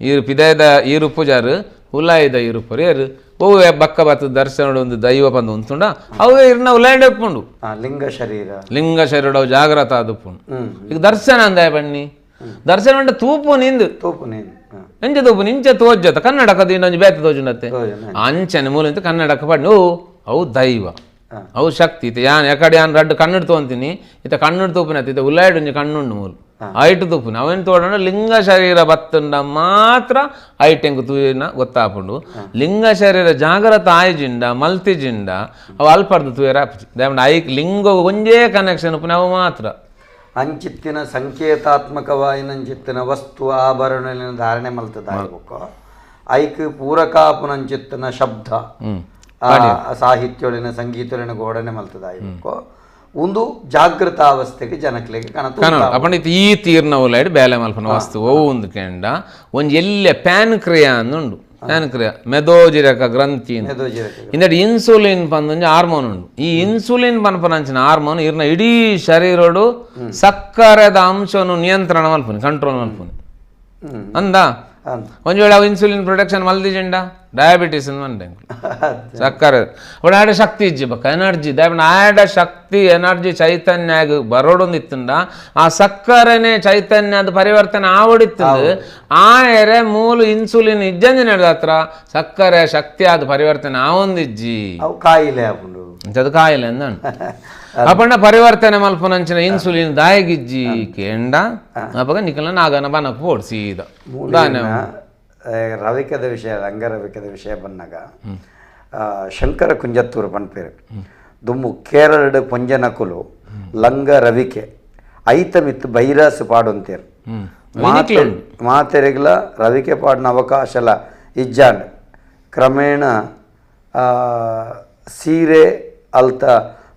ಈರು ಪಿದಾಯ್ದ ಈರು ಪೂಜಾರು ಉಲಾಯ್ದ ಈರು ಪೊರಿಯರು ಓ ಬಕ್ಕ ಬತ್ತ ದರ್ಶನ ಒಂದು ದೈವ ಪಂದು ಉಂತುಂಡ ಅವು ಇರ್ನ ಉಲಾಯ್ಡೆ ಉಪ್ಪುಂಡು ಲಿಂಗ ಶರೀರ ಲಿಂಗ ಶರೀರ ಅವು ಜಾಗ್ರತ ಅದುಪ್ಪುಂಡು ಈಗ ದರ್ಶನ ಅಂದಾಯ ಬನ್ನಿ ದರ್ಶನ ಉಂಡ ತೂಪು ನಿಂದು ತೂಪು ನೀನು ಎಂಚ ತೂಪು ನಿಂಚ ತೋಜತ ಕನ್ನಡಕ ಒಂಜಿ ಬೇತೆ ತೋಜುಂಡತ್ತೆ ಅಂಚನೆ ಮೂಲ ಅಂತ ಕನ್ನಡಕ ಪಣ್ಣು ಅವು ದೈವ ಅವು ಶಕ್ತಿ ಇತ್ತೆ ಯಾನ್ ಎಕಡೆ ಯಾನ್ ರಡ್ಡು ಕಣ್ಣು ತೋಂತೀನಿ ಇತ್ತ ಕಣ್ಣು ತೂಪಿನ ಇತ್ತ ಉಲಾಯ್ಡು ಒಂಜಿ ಕಣ್ಣುಂಡು ಮೂಲು ಐಟು ತೂಪುನ ಅವೇನು ತೋಡೋಣ ಲಿಂಗ ಶರೀರ ಬತ್ತುಂಡ ಮಾತ್ರ ಐಟೆಂಕು ತೂಯಿನ ಗೊತ್ತಾಪುಂಡು ಲಿಂಗ ಶರೀರ ಜಾಗ್ರತ ಆಯ್ಜಿಂಡ ಮಲ್ತಿಜಿಂಡ ಅವು ಅಲ್ಪರ್ದು ತೂಯರ ದೇವಂಡ ಐಕ್ ಲಿಂಗ ಒಂಜೇ ಕನೆಕ್ಷನ್ ಉಪ್ಪುನ ಅವು ಮಾತ್ರ ಅಂಚಿತ್ತಿನ ಸಂಕೇತಾತ್ಮಕವಾಯಿನಂಚಿತ್ತಿನ ವಸ್ತು ಆಭರಣ ಧಾರಣೆ ಮಲ್ತದ ಐಕ್ ಪೂರಕಾಪುನಂಚಿತ್ತಿನ ಶಬ್ದ ಸಾಹಿತ್ಯೊಳಿನ ಸಂಗೀತೊಳಿನ ಗೋಡನೆ ಮಲ್ತದ ಒಂದು ಜಾಗೃತಾವಸ್ಥೆಗೆ ಜನಕ್ಲೆಗೆ ಕಣತು ಅಪಂಡ ಈ ತೀರ್ನ ಉಲಾಯ್ಡ್ ಬೇಲೆ ಮಲ್ಪನ ವಸ್ತು ಅವು ಒಂದು ಕೆಂಡ ಒಂಜಿ ಎಲ್ಲೆ ಪ್ಯಾನ್ ಕ್ರಿಯಾ ಅಂದುಂಡು ಪ್ಯಾನ್ ಕ್ರಿಯಾ ಮೆದೋಜಿರಕ ಗ್ರಂಥಿ ಇಂದಡಿ ಇನ್ಸುಲಿನ್ ಪಂದೊಂಜಿ ಹಾರ್ಮೋನ್ ಉಂಡು ಈ ಇನ್ಸುಲಿನ್ ಪನ್ಪನಂಚಿನ ಹಾರ್ಮೋನ್ ಇರ್ನ ಇಡೀ ಶರೀರಡು ಸಕ್ಕರೆದ ಅಂಶವನ್ನು ನಿಯಂತ್ರಣ ಮಲ್ಪುನಿ ಕಂಟ್ರೋಲ್ ಮಲ್ಪುನಿ ಅಂದ ಒಂಜಿ ವೇಳೆ ಅವು ಇನ್ಸುಲಿನ್ ಪ್ರೊಡಕ್ಷನ್ ಮಲ್ದಿಜೆಂಡ ಡಯಾಬಿಟಿಸ್ ಅಂದೆ ಸಕ್ಕರೆ ಒಡ ಆಡ ಶಕ್ತಿ ಇಜ್ಜಿ ಬಕ್ಕ ಎನರ್ಜಿ ದಾಯಪಂಡ ಆಡ ಶಕ್ತಿ ಎನರ್ಜಿ ಚೈತನ್ಯ ಆಗಿ ಬರೋಡೊಂದು ಇತ್ತುಂಡ ಆ ಸಕ್ಕರೆನೆ ಚೈತನ್ಯ ಅದು ಪರಿವರ್ತನೆ ಆವಡಿತ್ತು ಆ ಎರೆ ಮೂಲು ಇನ್ಸುಲಿನ್ ಇಜ್ಜಂದಿ ನಡೆದ ಹತ್ರ ಸಕ್ಕರೆ ಶಕ್ತಿ ಆದ ಪರಿವರ್ತನೆ ಆವೊಂದಿಜ್ಜಿ ಕಾಯಿಲೆ ಆಪುಂಡು ಅದು ಕಾಯಿಲೆ ಅಂದ ಅಪಂಡ ಪರಿವರ್ತನೆ ಮಲ್ಪುನಂಚಿನ ಇನ್ಸುಲಿನ್ ದಾಯಗಿಜ್ಜಿ ಕೇಂಡ ಅಪಗ ನಿಕಲ ನಾಗನ ಬನಕ್ ಪೋಡ್ ಸೀದ ರವಿಕದ ವಿಷಯ ರಂಗರವಿಕದ ವಿಷಯ ಬಂದಾಗ ಶಂಕರ ಕುಂಜತ್ತೂರು ಪನ್ಪೇರು ದುಮ್ಮು ಕೇರಳಡ್ ಪೊಂಜನಕುಲು ಲಂಗ ರವಿಕೆ ಐತಮಿತ್ತು ಬೈರಾಸು ಪಾಡೊಂತೇರು ಮಾತೆರೆಗ್ಲ ರವಿಕೆ ಪಾಡಿನ ಅವಕಾಶಲ ಇಜ್ಜಾಂಡ್ ಕ್ರಮೇಣ ಸೀರೆ ಅಲ್ತ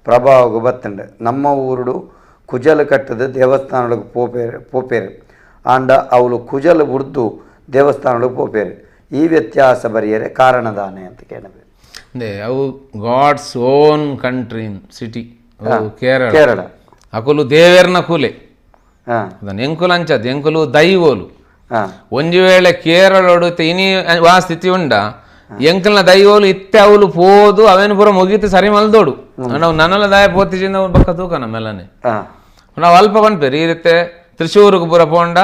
ಪ್ರಭಾವకు ಬತ್ತಂಡು ನಮ್ಮ ಊರುಡು ಕುಜಲ್ ಕಟ್ಟದ ದೇವಸ್ಥಾನೊಳಗೆ ಪೋಪೇರು ಪೋಪೇರು ಆಂಡ ಅವಳು ಕುಜಲ್ ಬುಡ್ದು ದೇವಸ್ಥಾನೊಳಗೆ ಪೋಪೇರು ಈ ವ್ಯತ್ಯಾಸ ಬರಿಯರೆ ಕಾರಣದಾನೆ ಅಂತ ಕೇಳಬೇಕು. ಅವು God's own country city Kerala Kerala ಅಕುಲು ದೇವೇರ್ನ ಕೂಲೆ ಅದನ್ನು ಎಂಕುಲು ಅಂಚದು ಎಂಕುಲು ದೈವೋಲು ಒಂಜಿ ವೇಳೆ ಕೇರಳೋಡು ಇನಿ ವಾ ಸ್ಥಿತಿ ಉಂಡ ಎಂಕಲ್ನ ದೈವೋಲು ಇತ್ತೆ ಅವಲು ಪೋದು ಅವೇನು ಪೂರ ಮುಗೀತು ಸರಿ ಮಲ್ದೋಡು ನಾವು ನನ್ನಲ್ಲ ದಾಯ ಪೋತಿಜಿಂದ ಅವ್ನು ಬಕ್ಕ ತೂಕ ನಮ್ಮೆಲ್ಲನೇ ನಾವು ಅಲ್ಪ ಪನ್ಪೇರು ಈ ರೀತಿ ತ್ರಿಶೂರಿಗೆ ಪೂರ ಪೋಂಡ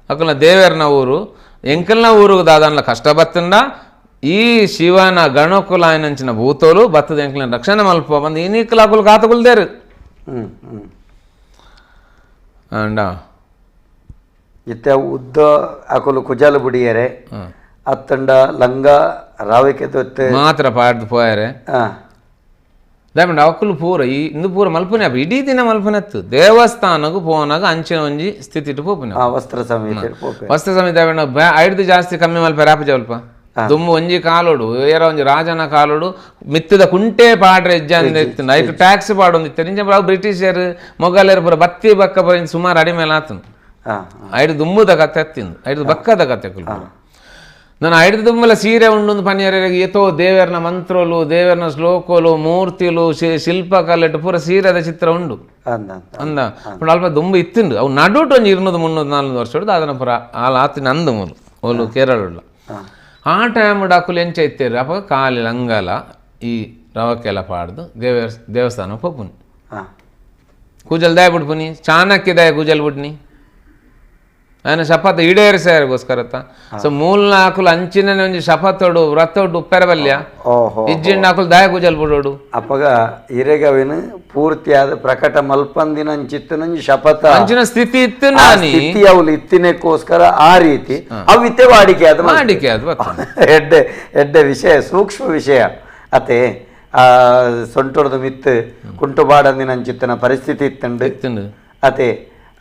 ಅಕಲ್ನ ದೇವೇರ್ನ ಊರು ಎಂಕಲ್ನ ಊರಿಗೆ ದಾದನ್ಲ ಕಷ್ಟ ಬತ್ತಂಡ ಈ ಶಿವನ ಗಣಕುಲ ఆయనంచిన ಭೂತೋಲು ಬತ್ತದ ಎಂಕಲ್ನ ರಕ್ಷಣೆ ಮಲ್ಪ ಬಂದು ಇನೀಕಲ ಅಕುಲು ಕಾತುಕುಲ್ದೇರು ಅಂಡ ಇತ್ತೆ ಉದ್ದ ಅಕುಲು ಕುಜಾಲು ಬುಡಿಯರೆ ಅತ್ತಂಡ ಲಂಗ ರಾವಿಕೆ ತೊತ್ತೆ ಮಾತ್ರ ಪಾಡ್ದು ಪೋಯರೆ ದಾಪಂಡ ಅಕುಲು ಪೂರ ಈ ಇಂದು ಪೂರ ಮಲ್ಪನೆ ಅಪ್ಪ ಇಡೀ ದಿನ ಮಲ್ಪನೆತ್ತು ದೇವಸ್ಥಾನకు ಪೋನಾಗ ಅಂಚಿನ ಒಂಜಿ ಸ್ಥಿತಿ ಪೋಪುನೆ ವಸ್ತ್ರ ಸಮೇತ ವಸ್ತ್ರ ಸಮೇತ ಐಡ್ದು ಜಾಸ್ತಿ ಕಮ್ಮಿ ಮಲ್ಪೆ ರಾಪು ಜಲ್ಪ ದುಮ್ಮು ಒಂಜಿ ಕಾಲೋಡು ಏರ ಒಂಜಿ ರಾಜನ ಕಾಲೋಡು ಮಿತ್ತದ ಕುಂಟೆ ಪಾಡ್ರೆ ಇಜ್ಜ ಇತ್ತು ಐಕ್ ಟ್ಯಾಕ್ಸ್ ಪಾಡೊಂದಿತ್ತು ನಿಂಚ ಬ್ರಿಟಿಷರ್ ಮೊಘಲರು ಪೂರ ಬತ್ತಿ ಬಕ್ಕ ಪೂರ ಸುಮಾರು ಅಡಿಮೇಲೆ ಆತನು ಐದು ದುಂಬುದ ಕತೆ ಹತ್ತಿಂದು ಐದು ಬಕ್ಕದ ಕತೆ ಕುಲ್ ನಾನು ಐದು ದುಂಬಲ ಸೀರೆ ಉಂಡು ಪನಿಯರಿಗೆ ಏತೋ ದೇವರನ ಮಂತ್ರೋಲು ದೇವರನ ಶ್ಲೋಕೋಲು ಮೂರ್ತಿಲು ಶಿಲ್ಪಕಲೆಟ್ಟು ಪೂರ ಸೀರೆದ ಚಿತ್ರ ಉಂಡು ಅಂದ ಅಲ್ಪ ದುಂಬು ಇತ್ತಿಂಡು ಅವು ನಡುಟು ಒಂಜಿ 200 300 400 ವರ್ಷ ಅದನ್ನ ಪೂರ ಆಲ ಆತಿನ ಅಂದು ಮೂಲು ಓಲು ಕೇರಳ ಆ ಟೈಮ್ ಡಾಕುಲು ಎಂಚ ಇತ್ತೇರು ಅಪ್ಪ ಕಾಲಿ ಲಂಗಲ ಈ ರವಕ್ಕೆಲ್ಲ ಪಾಡ್ದು ದೇವಸ್ಥಾನ ಪೋಪುನಿ ಕೂಜಲ್ ದಾಯ ಬಿಡ್ಪುನಿ ಚಾಣಕ್ಯ ದಾಯ ಕೂಜಲ್ ಬಿಡ್ನಿ ఆయన ಶಪಥ ಈಡೇರಿಸಾರಿಗೋಸ್ಕರತ್ತ. ಸೊ ಮೂಲ್ನ ಆಕುಲು ಅಂಚಿನ ಒಂಜಿ ಶಪಥೋಡು ವ್ರತೋಡು ಉಪ್ಪೆರಬಲ್ಯ ಇಜ್ಜಿಂಡ ಆಕುಲು ದಾಯ ಕೂಜಲ್ ಬಿಡೋಡು. ಅಪ್ಪಗ ಇರೆಗವಿನ ಪೂರ್ತಿಯಾದ ಪ್ರಕಟ ಮಲ್ಪಂದಿನ ಅಂಚಿತ್ತನಂಜಿ ಶಪಥ ಅಂಚಿನ ಸ್ಥಿತಿ ಇತ್ತು ನಾನಿ ಸ್ಥಿತಿ ಅವಳು ಇತ್ತಿನಕ್ಕೋಸ್ಕರ ಆ ರೀತಿ ಅವು ಇತ್ತೆ ವಾಡಿಕೆ ಅದು ವಾಡಿಕೆ ಅದು ಎಡ್ಡೆ ಎಡ್ಡೆ ವಿಷಯ, ಸೂಕ್ಷ್ಮ ವಿಷಯ. ಅತೆ ಆ ಸೊಂಟೊಡ್ದು ಮಿತ್ತು ಕುಂಟುಬಾಡಂದಿನ ಅಂಚಿತ್ತನ ಪರಿಸ್ಥಿತಿ ಇತ್ತಂಡು. ಅತೆ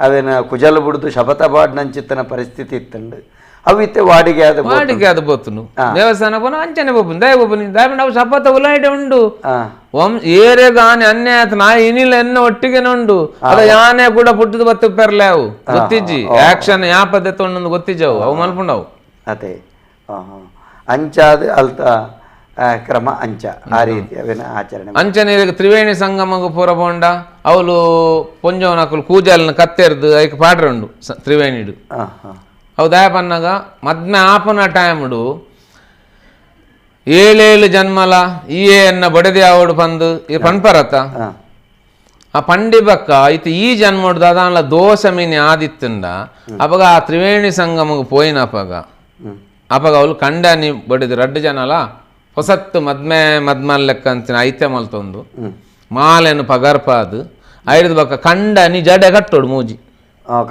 ಅವೇನ ಕುಜಲ್ ಬುಡ್ದು ಶಪಥ ಬಾಡ್ನಂಚಿತ್ತನ ಪರಿಸ್ಥಿತಿ ಇತ್ತಂಡು. ಅವು ಇತ್ತೆ ವಾಡಿಗೆ ಆದ ವಾಡಿಕೆ ಅದು ಬೋತುನು ದೇವಸ್ಥಾನ ಪೋನ ಅಂಚನೆ ಬೋಪುನು ದಯ ಬೋಪುನಿ ದಯ ನಾವು ಶಪಥ ಉಲಾಯಿಡೆ ಉಂಡು. ಏರೆಗಾನೆ ಅನ್ಯಾಯ ನಾಯಿ ಇನಿಲ ಎನ್ನ ಒಟ್ಟಿಗೆ ಉಂಡು. ಅದ ಯಾನೆ ಕೂಡ ಪುಟ್ಟದ ಬತ್ತು ಪೆರ್ಲೆ ಅವು ಗೊತ್ತಿಜ್ಜಿ ಆಕ್ಷನ್ ಯಾ ಪದ್ಧತಿ ಉಂಡು ಗೊತ್ತಿಜ್ಜವು ಅವು ಮಲ್ಪುಂಡವು. ಅದೇ ಅಂಚಾದ ಅಲ್ತ ಕ್ರಮ ಅಂಚ ಆ ರೀತಿ ಅವೇನ ಆಚರಣೆ. ಅಂಚನೆ ತ್ರಿವೇಣಿ ಸಂಗಮಗ ಪೂರ ಪೋಂಡ ಅವಳು ಪೊಂಜವನಕುಲು ಕೂಜಲ್ನ ಕತ್ತೆರ್ದು ಐಕ್ ಪಾಡ್ರೆ ಉಂಡು ತ್ರಿವೇಣಿಡು. ಅವು ದಯ ಪನ್ನಾಗ ಮದ್ಮೆ ಆಪನ ಟೈಮ್ಡು ಏಳೇಳು ಜನ್ಮಲ ಈಯೇ ಎನ್ನ ಬಡದೆ ಆವಡು ಪಂದು ಈ ಪಣ್ಪರತ ಆ ಪಂಡಿ ಬಕ್ಕ ಇತ್ತು ಈ ಜನ್ಮಡು ದಾದಾನ್ಲ ದೋಷ ಮೀನಿ ಆದಿತ್ತಂಡ. ಅಪಗ ಆ ತ್ರಿವೇಣಿ ಸಂಗಮಗ ಪೋಯಿನ ಅಪಗ ಅಪಗ ಅವಳು ಕಂಡನಿ ಬಡಿದು ರಡ್ಡು ಜನಲ ಹೊಸತ್ತು ಮದ್ಮೆ ಮದ್ಮಲ್ ಲೆಕ್ಕ ಅಂತಿನ ಐತೆ ಮಲ್ತೊಂದು ಮಾಲೆನು ಪಗರ್ಪಾದು ಐದು ಬಕ್ಕ ಕಂಡನಿ ಜಡೆ ಕಟ್ಟೋಡು ಮೂಜಿ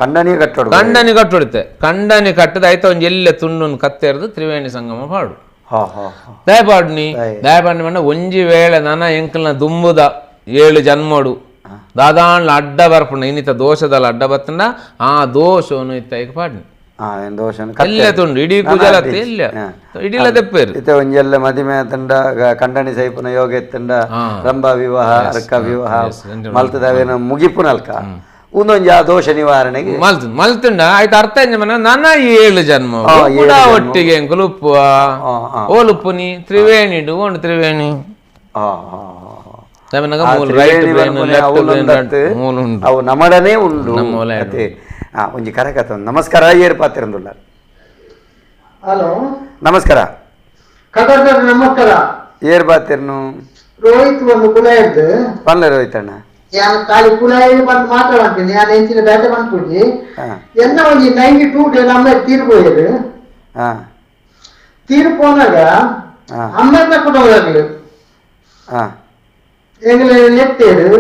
ಕಂಡನಿ ಕಟ್ಟೋಡು ಕಂಡನಿ ಕಟ್ಟೊಡುತ್ತೆ ಕಂಡನಿ ಕಟ್ಟದ ಐತ ಒಂಜಿ ಎಲ್ಲೆ ತುಂಡುನ್ ಕತ್ತೆರ್ದು ತ್ರಿವೇಣಿ ಸಂಗಮ ಪಾಡು ದಯಪಾಡ್ನಿ ದಯಪಾಡ್ನಿ ಮಂಡ ಒಂಜಿ ವೇಳೆ ನನ ಎಂಕಲ್ನ ದುಂಬುದ ಏಳು ಜನ್ಮೋಡು ದಾದಾಣ್ಲ ಅಡ್ಡ ಬರ್ಪುಂಡ ಇನ್ನಿತ ದೋಷದಲ್ಲ ಅಡ್ಡ ಬತ್ತಂಡ ಆ ದೋಷವನ್ನು ಇತ್ತ ಪಾಡ್ನಿ ಎಲ್ಲ ತುಂಡು ಇಡೀ ಗುಜರಾತ್ ಇಲ್ಲ ಇಡೀಲ ದೆಪ್ಪೇರು ಇತ್ತೆ ಒಂಜೆಲ್ಲ ಮದಿಮೆ ತಂಡ ಕಂಡನಿ ಸೈಪುನ ಯೋಗ ಎತ್ತಂಡ ರಂಭ ವಿವಾಹ ಅರ್ಕ ವಿವಾಹ ಮಲ್ತದವೇನ ಮುಗಿಪುನಲ್ಕ ಒಂದೊಂಜಿ ಆ ದೋಷ ನಿವಾರಣೆಗೆ ಮಲ್ತು ಮಲ್ತುಂಡ ಆಯ್ತು ಅರ್ಥ ಮನ ನನ್ನ ಏಳು ಜನ್ಮ ಕೂಡ ಒಟ್ಟಿಗೆ ಎಂಕುಲು ಉಪ್ಪು ಓಲುಪ್ಪುನಿ ತ್ರಿವೇಣಿಡು ಒಂದು ತ್ರಿವೇಣಿ ಅವು ನಮಡನೆ ಉಂಡು. ಒಂಜಿ ಕರಕತ. ನಮಸ್ಕಾರ ಏರ್ ಪಾತಿರಂದುಲ್ಲ. ಹಲೋ ನಮಸ್ಕಾರ ನಮಸ್ಕಾರ ಏರ್ ಪಾತಿರ್ನು ರೋಹಿತ್ ಒಂದು ಕುಲ ಇದ್ದು ಪನ್ಲೆ ರೋಹಿತ್ ಅಣ್ಣ ಯಾನ್ ಖಾಲಿ ಕುಲಾಯಿ ಬಂದು ಮಾತಾಡ್ತೀನಿ ಯಾನ್ ಎಂಚಿನ ಬೇಟೆ ಬಂದ್ಬಿಡಿ ಎನ್ನ ಒಂಜಿ 92 ಡೇ ನಮ್ಮ ತೀರ್ಪು ತೀರ್ಪು ಹೋನಾಗ ಅಮ್ಮನ ಕುಟುಂಬದಾಗಲಿ ಎಂಗಲೆ ನೆತ್ತೇರು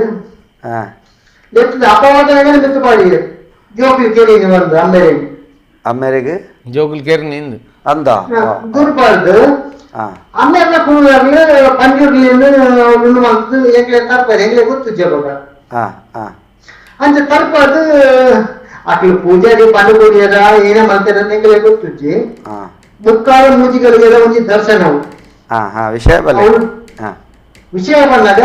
ನೆತ್ತದ ಅಪವಾದ ಮೆತ್ತು ಪಾಡಿ ಜೋಕುಲು ಕೇರಿನಿ ಬಂದು ಅಮ್ಮೆರೆಗ್ ಅಮ್ಮೆರೆಗ್ ಜೋಕುಲು ಕೇರಿನಿ ಇಂದು ಅಂದ ಗುರುಪಾಡ್ದು ಅಮ್ಮೆರ್ನ ಕುಟುಂಬದಾಗಲಿ ಪಂಜುರ್ಲಿಂದ ಉಂಡು ಮಂತು ಎಂಗ್ಲೆ ತರ್ಪಾರು ಎಂಗ್ಲೆ ಗೊತ್ತು ಜೋಗ ಅಂಚ ತರ್ಪಾದು ಅಕ್ಲು ಪೂಜಾರಿ ಪಂಡುಕೂರಿಯರ ಏನೇ ಮಾಡ್ತಾರೆ ಎಂಗ್ಲೆ ಗೊತ್ತುಜ್ಜಿ ಮುಕ್ಕಾಲ ಮೂಜಿಗಳಿಗೆ ಒಂಜಿ ದರ್ಶನವು ವಿಷಯ ಬಲ್ಲ ವಿಷಯ ಬಂದಾಗ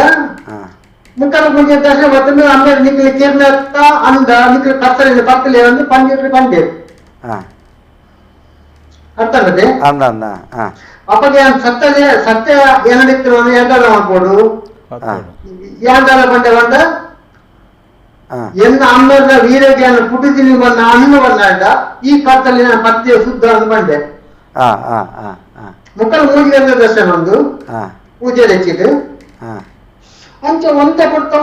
ಮುಕ್ಕಾಲ ಪೂಜೆ ದರ್ಶನ ಬರ್ತಾರೆ ಆಮೇಲೆ ನಿಕ್ಲಿ ಕೇರ್ನತ್ತ ಅಂದ ನಿಕ್ಲಿ ಕತ್ತಲಿಂದ ಪತ್ತಲೆ ಒಂದು ಪಂಜುರ್ಲಿ ಬಂದೇರು ಅರ್ಥ ಆಗದೆ ಅಪ್ಪಗೆ ಸತ್ಯ ಸತ್ಯ ಏನಿತ್ತು ಎಂದಾರ ಮಾಡ್ಬೋದು ಯಾಂದಾರ ಬಂಡೆ ಬಂದ ಎನ್ನ ಅಮ್ಮನ ವೀರಜ್ಞಾನ ಪುಟಿದಿನಿ ಬಂದ ಅನ್ನ ಬಂದ ಈ ಕತ್ತಲಿನ ಪತ್ತೆಯ ಶುದ್ಧ ಅಂತ ಬಂಡೆ ಮುಕ್ಕಲ ಮೂಜಿಗಂಧ ದರ್ಶನ ಒಂದು ಪೂಜೆ ರಚಿದು ಅಂಚೆ ಒಂದೇ ಕೊಡ್ತಾ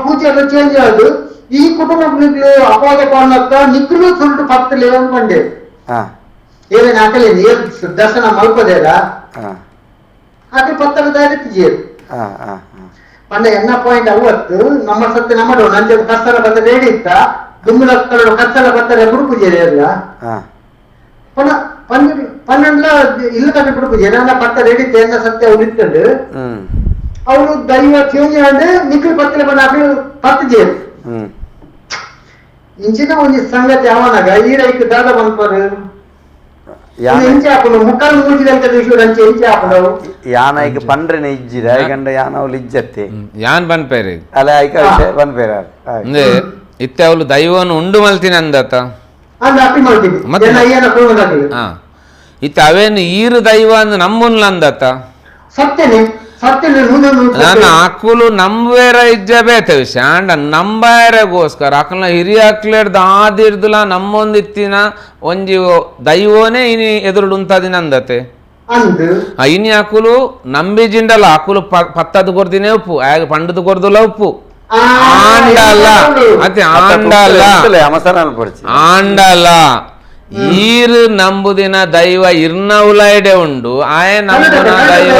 ಪೂಜೆ ಎಲ್ಲ ಚೇಂಜ್ ಆದು ಈ ಕುಟುಂಬ ನಿಕ್ಲು ಅಪವಾದ ಕಾರಣಕ್ಕ ನಿಕ್ಲು ಸುಳ್ಳು ಪತ್ತಲೆ ಅಂತ ಬಂಡೆ ಏನೇನು ಹಾಕಲಿ ಏನ್ ದರ್ಶನ ಮಲ್ಪದೇರ ಆಕೆ ಪತ್ತರ ದಾರಿ ಪಂಡ ಎನ್ನ ಪಾಯಿಂಟ್ ಅವತ್ತು ನಮ್ಮ ಸತ್ಯ ನಮ್ಮ ನಂಜೆ ಕತ್ತಲ ಬತ್ತ ರೇಡಿ ಇತ್ತ ದುಮ್ಮಿನ ಕತ್ತಲ ಬತ್ತಾರೆ ಬುಡುಪುಜೇರಿ ಅಲ್ಲ ಪಂಡ ಪನ್ನೊಂಡ್ಲ ಇಲ್ಲ ಕಟ್ಟಿ ಬುಡುಪುಜೇರಿ ನನ್ನ ಪತ್ತ ರೆಡಿ ಎನ್ನ ಸತ್ಯ ಅವ್ರು ಇತ್ತಂಡು ಅವರು ದೈವ ಚೇಂಜ್ ಆಂಡ್ ನಿಖಿಲ್ ಪತ್ತಲೆ ಪಂಡ ಆಕೆ ಪತ್ತು ಜೇರು ಇಂಚಿನ ಒಂಜಿ ಸಂಗತಿ ಅವನಾಗ ಈ ರೈತ ದಾದ ಬಂದ್ಪಾರು ಯಾನ ಪಂಡ್ರೆನೆ ಇಜ್ಜಿದ ಗಂಡ ಯಾನ ಅವಳು ಇಜ್ಜತ್ತೆ ಯಾನ್ ಬನ್ಪೇರು ಅಲ್ಲ ಐಕ ಬನ್ಪೇರ ಇತ್ತೆ ಅವಳು ದೈವವನ್ನು ಉಂಡು ಮಲ್ತೀನಿ ಅಂದತ ಇತ್ತೆ ಅವೇನು ಈರು ದೈವ ಅಂದ್ ನಮ್ಮುನ್ಲ ಅಂದತ ನಾನು ಅಕ್ಕುಲು ನಂಬೇರ ಇಜ್ಜ ಬೇತ ವಿಷಯ ಅಂಡ ನಂಬಾಯರೆಗೋಸ್ಕರ ಅಕ್ಕಲ್ನ ಹಿರಿಯ ಅಕ್ಲೇಡ್ದ ಆದಿರ್ದುಲ ನಮ್ಮೊಂದಿತ್ತಿನ ಒಂಜಿ ದೈವನೇ ಇನಿ ಎದುರುಡು ಉಂತಾದಿನ ಅಂದತೆ ಇನಿ ಅಕುಲು ನಂಬಿಜಿಂಡಲ ಅಕುಲು ಪತ್ತದ ಕೊರ್ದಿನೇ ಉಪ್ಪು ಆಗ ಪಂಡದ ಕೊರ್ದುಲ ಉಪ್ಪು ಆಂಡಲ ಅತ್ತೆ ಆಂಡಲ ಆಂಡಲ ಈರು ನಂಬುದಿನ ದೈವ ಇರ್ನ ಉಲಾಯ್ಡೆ ಉಂಡು ಆಯ ನಂಬುನ ದೈವ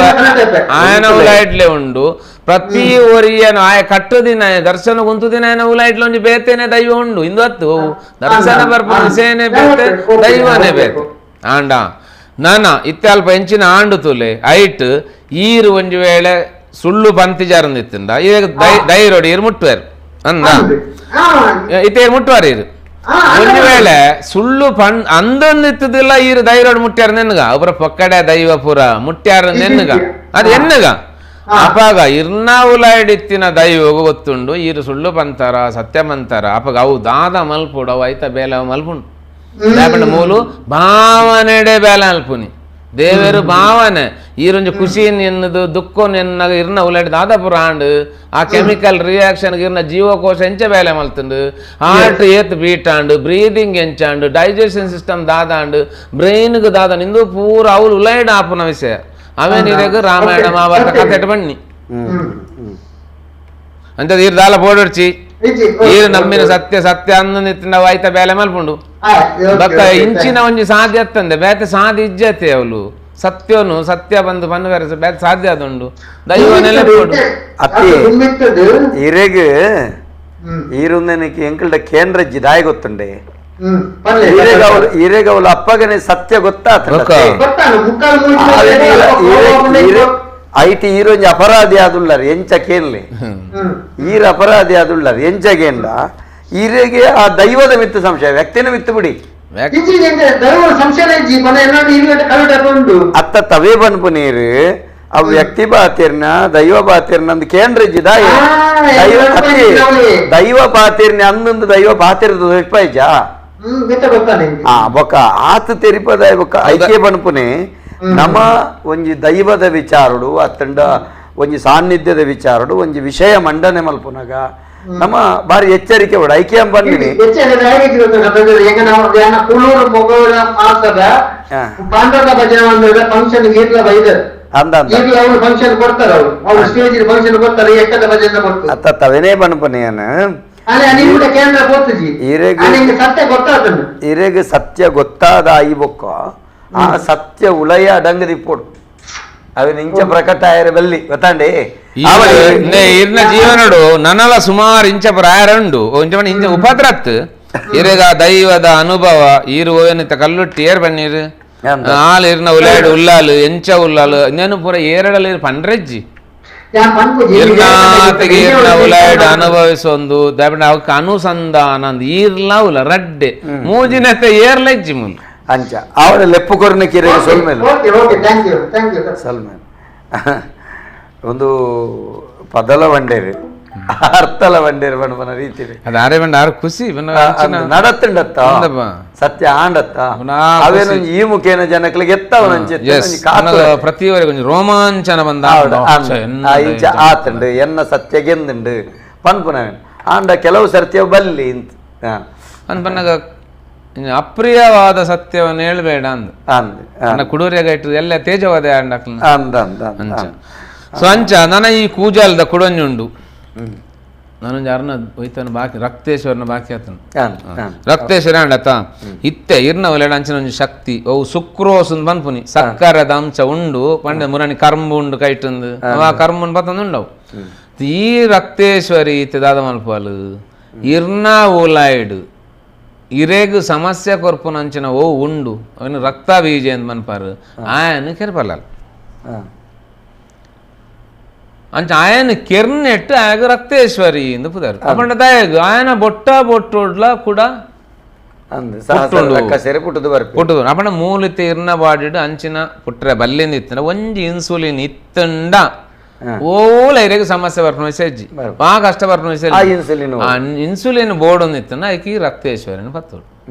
ಆಯನ ಉಲಾಯ್ಡ್ಲೆ ಉಂಡು ಪ್ರತಿ ಒರಿಯನು ಆಯ ಕಟ್ಟುದಿನ ದರ್ಶನ ಗುಂತುದಿನ ಆಯನ ಉಲಾಯ್ಡ್ಲೆ ಒಂಜಿ ಬೇತೇನೆ ದೈವ ಉಂಡು ಇಂದು ಹತ್ತು ದರ್ಶನ ಬರ್ಪುನ ವಿಷಯನೇ ಬೇತೆ ದೈವನೇ ಬೇತೆ ಆಂಡ ನಾನ ಇತ್ಯಲ್ಪ ಎಂಚಿನ ಆಂಡು ತುಲೆ ಐಟ್ ಈರು ಒಂಜಿ ವೇಳೆ ಸುಳ್ಳು ಪಂತಿಜಾರಂದಿತ್ತಿಂದ ಈಗ ದೈರೋಡಿ ಈರು ಮುಟ್ಟುವಾರು ಅಂದ ಇತ್ತೆ ಮುಟ್ಟುವಾರು ಈರು ಒಂದು ವೇಳೆ ಸುಳ್ಳು ಪಣ್ ಅಂದೊಂದಿತ್ತದಿಲ್ಲ ಈರು ದೈರೋಡ್ ಮುಟ್ಟ್ಯಾರ ನೆನ್ಗ ಒಬ್ಬರ ಪೊಕ್ಕಡೆ ದೈವ ಪೂರ ಮುಟ್ಟ್ಯಾರ ನೆನ್ಗ ಅದು ಎನ್ನುಗ ಅಪಾಗ ಇರ್ನಾವುಲಾಯ್ಡಿತ್ತಿನ ದೈವ ಗೊತ್ತುಂಡು ಈರು ಸುಳ್ಳು ಪಂತಾರ ಸತ್ಯ ಮಂತಾರ ಅಪಾಗ ಅವು ದಾದ ಮಲ್ಪುಡು ಅವು ಐತ ಬೇಲೆ ಅವು ಮಲ್ಪುಂಡು ದಾಪಂಡ ಮೂಲು ಭಾವನೆಡೆ ಬೇಲೆ ಅಲ್ಪುನಿ ದೇವರು ಭಾವನೆ ಈರೊಂಜಿ ಖುಷಿ ಎನ್ನದು ದುಃಖ ಎನ್ನಾಗ ಇರ್ನ ಉಲಾಡಿ ದಾದಾಪುರ ಆಂಡ್ ಆ ಕೆಮಿಕಲ್ ರಿಯಾಕ್ಷನ್ ಇರ್ನ ಜೀವಕೋಶ ಎಂಚ ಬೇಲೆ ಮಲ್ತುಂಡು ಹಾರ್ಟ್ ಏತ್ ಬೀಟ್ ಆಂಡ್ ಬ್ರೀದಿಂಗ್ ಎಂಚಾಂಡು ಡೈಜೆಷನ್ ಸಿಸ್ಟಮ್ ದಾದಾಂಡು ಬ್ರೈನ್ಗ್ ದಾದ ಇಂದು ಪೂರ ಅವ್ಲು ಉಲೈಡ್ ಆಪುನ ವಿಷಯ ಅವೇನಿರಗ ರಾಮಾಯಣ ಮಹಾಭಾರತ ಕಥೆ ಬನ್ನಿ ಅಂತ ಈರು ದಾಲ ಪೋಡೊಡ್ಚಿ ಈರು ನಮ್ಮಿನ ಸತ್ಯ ಸತ್ಯ ಅಂದ ನಿತ್ತಿನ ಆಯ್ತ ಬೇಲೆ ಮಲ್ಪುಂಡು ಬಕ್ಕ ಇಂಚಿನ ಒಂಜಿ ಸಾಧ್ಯ ಅತ್ತಂದೆ ಬೇತೆ ಸಾಧ್ಯ ಇಜ್ಜತೆ ಅವಳು ಸತ್ಯನು ಸತ್ಯ ಬಂದು ಬನ್ನು ಬೇರೆ ಬೇತೆ ಸಾಧ್ಯ ಅದುಂಡು ದೈವ ನೆಲೆಪೋಡು ಅತ್ತಿ ಇರೆಗ್ ಈರುಂದೆನಕ್ಕೆ ಎಂಕಲ್ಡ ಕೇಂದ್ರ ಜಿದಾಯ ಗೊತ್ತುಂಡೆ ಇರೆಗ್ ಅವಳು ಅಪ್ಪಗನೆ ಸತ್ಯ ಗೊತ್ತಾತ IT ಈರೊಂಜಿ ಅಪರಾಧಿ ಆದುಳ್ಳಾರ ಎಂಚ ಕೇನ್ಲೆ ಈರ ಅಪರಾಧಿ ಆದುಳ್ಳಾರ ಎಂಚ ಕೇನ್ಲ ಈರೆಗೆ ಆ ದೈವದ ಮಿತ್ತು ಸಂಶಯ ವ್ಯಕ್ತಿನ ಮಿತ್ತು ಬಿಡಿ ಅತ್ತ ತವೇ ಬನ್ಪು ನೀರು ಅವು ವ್ಯಕ್ತಿ ಬಾತಿರ್ನ ದೈವ ಬಾತಿರ್ನ ಅಂದ್ ಕೇಂದ್ರ ಜಿದಾಯ ದೈವ ಬಾತಿರ್ನ ಅಂದೊಂದು ದೈವ ಬಾತಿರ್ದ ದೊಷ್ಪಾಯ್ಜ ಆ ಬೊಕ್ಕ ಆತ ತೆರಿಪದ ಬೊಕ್ಕ ಐಕ್ಯ ಬನ್ಪುನೆ ನಮ್ಮ ಒಂಜಿ ದೈವದ ವಿಚಾರಡು ಅತ್ತಂಡ ಒಂಜಿ ಸಾನ್ನಿಧ್ಯದ ವಿಚಾರಡು ಒಂಜಿ ವಿಷಯ ಮಂಡನೆ ಮಲ್ಪುನಗ ನಮ್ಮ ಬಾರಿ ಎಚ್ಚರಿಕೆ ಬಿಡ ಐಕ್ಯ ಬನ್ನಿ ಅತ್ತ ತವೇನೇ ಬನ್ಪುನೇನು ಇರೆಗ್ ಸತ್ಯ ಗೊತ್ತಾದ ಈ ಬೊಕ್ಕ ಆ ಸತ್ಯ ಉಲಯ ಅಡಂಗದಿಪ್ಪೋಡು ಅವಿನ ಇಂಚ ಪ್ರಕಟ ಆಯರ ಬಲ್ಲಿ ಗೊತ್ತಾಂಡೆ ಇರ್ನ ಜೀವನಡು ನನಲ ಸುಮಾರು ಇಂಚ ಪ್ರಾಯರಂಡು ಇಂಚ ಇಂಚ ಉಪದ್ರತ್ ಇರೆಗ ದೈವದ ಅನುಭವ ಈರು ಓಯನಿತ ಕಲ್ಲುಟ್ಟಿ ಏರ್ ಬನ್ನೀರು ಆಲ್ ಇರ್ನ ಉಲಾಡು ಉಲ್ಲಾಲು ಎಂಚ ಉಲ್ಲಾಲು ಇನ್ನೇನು ಪೂರ ಏರಡಲ್ ಇರ್ ಪಂಡ್ರೆಜ್ಜಿ ಇರ್ನಾತಿಗೆ ಇರ್ನ ಉಲಾಯ್ಡ್ ಅನುಭವಿಸೊಂದು ದಾಪಂಡ ಅವಕ್ಕೆ ಅನುಸಂಧಾನ ಈರ್ಲ ಉಲ ರಡ್ಡೆ ಮೂಜಿನತೆ ಏರ್ಲೆಜ್ಜಿ ಮುಲ್ ಅಂಚ ಅವರ ಲೆಪ್ಪು ಕೊರ್ನ ಕಿರೆಗೆ ಸೊಲ್ಮೇಲೆ ಸೊಲ್ಮೇಲೆ ಒಂದು ಪದಲ ಬಂಡೇರು ಅರ್ಥಲ ಬಂಡೇರು ಬಣ್ಣ ರೀತಿ ಅದು ಆರೆ ಬಂಡ ಆರು ಖುಷಿ ನಡತ್ತುಂಡತ್ತ ಸತ್ಯ ಆಂಡತ್ತ ಅವೇನು ಈ ಮುಖೇನ ಜನಗಳಿಗೆ ಎತ್ತವನಂಚೆ ಪ್ರತಿಯವರೆಗೆ ಒಂಜಿ ರೋಮಾಂಚನ ಬಂದ ಇಂಚ ಆತಂಡು ಎನ್ನ ಸತ್ಯ ಗೆಂದುಂಡು ಪನ್ಪುನವೇನು ಆಂಡ ಕೆಲವು ಸರ್ತಿಯ ಬಲ್ಲಿ ಇಂತ ಅಂದ್ ಬನ್ನಾಗ ಅಪ್ರಿಯವಾದ ಸತ್ಯವನ್ನು ಹೇಳಬೇಡ ಅಂದ ಕುಡೂರಿಯಾಗ ಇಟ್ಟು ಎಲ್ಲ ತೇಜವಾದ ಅಂಚ ಸೊ ಅಂಚ ನನ್ನ ಈ ಕೂಜಾಲದ ಕುಡೊಂಜುಂಡು ನಾನೊಂದು ಅರ್ನ ಹೋಯ್ತಾನ ಬಾಕಿ ರಕ್ತೇಶ್ವರನ ಬಾಕಿ ಆತನು ರಕ್ತೇಶ್ವರ ಅಂಡತ ಇತ್ತೆ ಇರ್ನ ಒಲೆಡ ಅಂಚಿನ ಒಂಜಿ ಶಕ್ತಿ ಅವು ಸುಕ್ರೋಸ್ ಪನ್ಪುನಿ ಸಕ್ಕರದ ಅಂಶ ಉಂಡು ಪಂಡ ಮುರಣಿ ಕರ್ಂಬು ಉಂಡು ಕೈಟುಂದು ಆ ಕರ್ಮನ್ ಪತ್ತಂದು ಉಂಡವು ಈ ರಕ್ತೇಶ್ವರಿ ಇತ್ತೆ ದಾದ ಮಲ್ಪಾಲು ಇರ್ನ ಓಲಾಯ್ಡ್ ಇರೇಗು ಸಮಸ್ಯೆ ಕೊರ್ಪುನಂಚಿನ ಓ ಉಂಡು ಅವನು ರಕ್ತ ಬೀಜ ಅಂತ ಮನ್ಪಾರು ಆಯನ ಕೆರ್ಪಲ್ಲ ಅಂಚ ಆಯನ ಕೆರ್ನೆಟ್ಟು ಆಗ ರಕ್ತೇಶ್ವರಿ ಎಂದು ಪುದಾರು ಅಪಂಡ ದಯಗು ಆಯನ ಬೊಟ್ಟ ಬೊಟ್ಟುಡ್ಲ ಕೂಡ ಪುಟ್ಟುದು ಅಪಂಡ ಮೂಲಿತ ಇರ್ನ ಬಾಡಿಡು ಅಂಚಿನ ಪುಟ್ರೆ ಬಲ್ಲಿಂದ ಇತ್ತಂಡ ಒಂಜಿ ಇನ್ಸುಲಿನ್ ಇತ್ತಂಡ ಓಲ ಇರೇಗು ಸಮಸ್ಯೆ ಬರ್ಪುನ ವಿಷಯ ಬಾ ಕಷ್ಟ ಬರ್ಪುನ ವಿಷಯ ಇನ್ಸುಲಿನ್ ಬೋರ್ಡ್ ಒಂದು ಇತ್ತಂಡ ಐಕಿ ರಕ್ತೇಶ್ವರಿನ ಪತ್ತೋಡು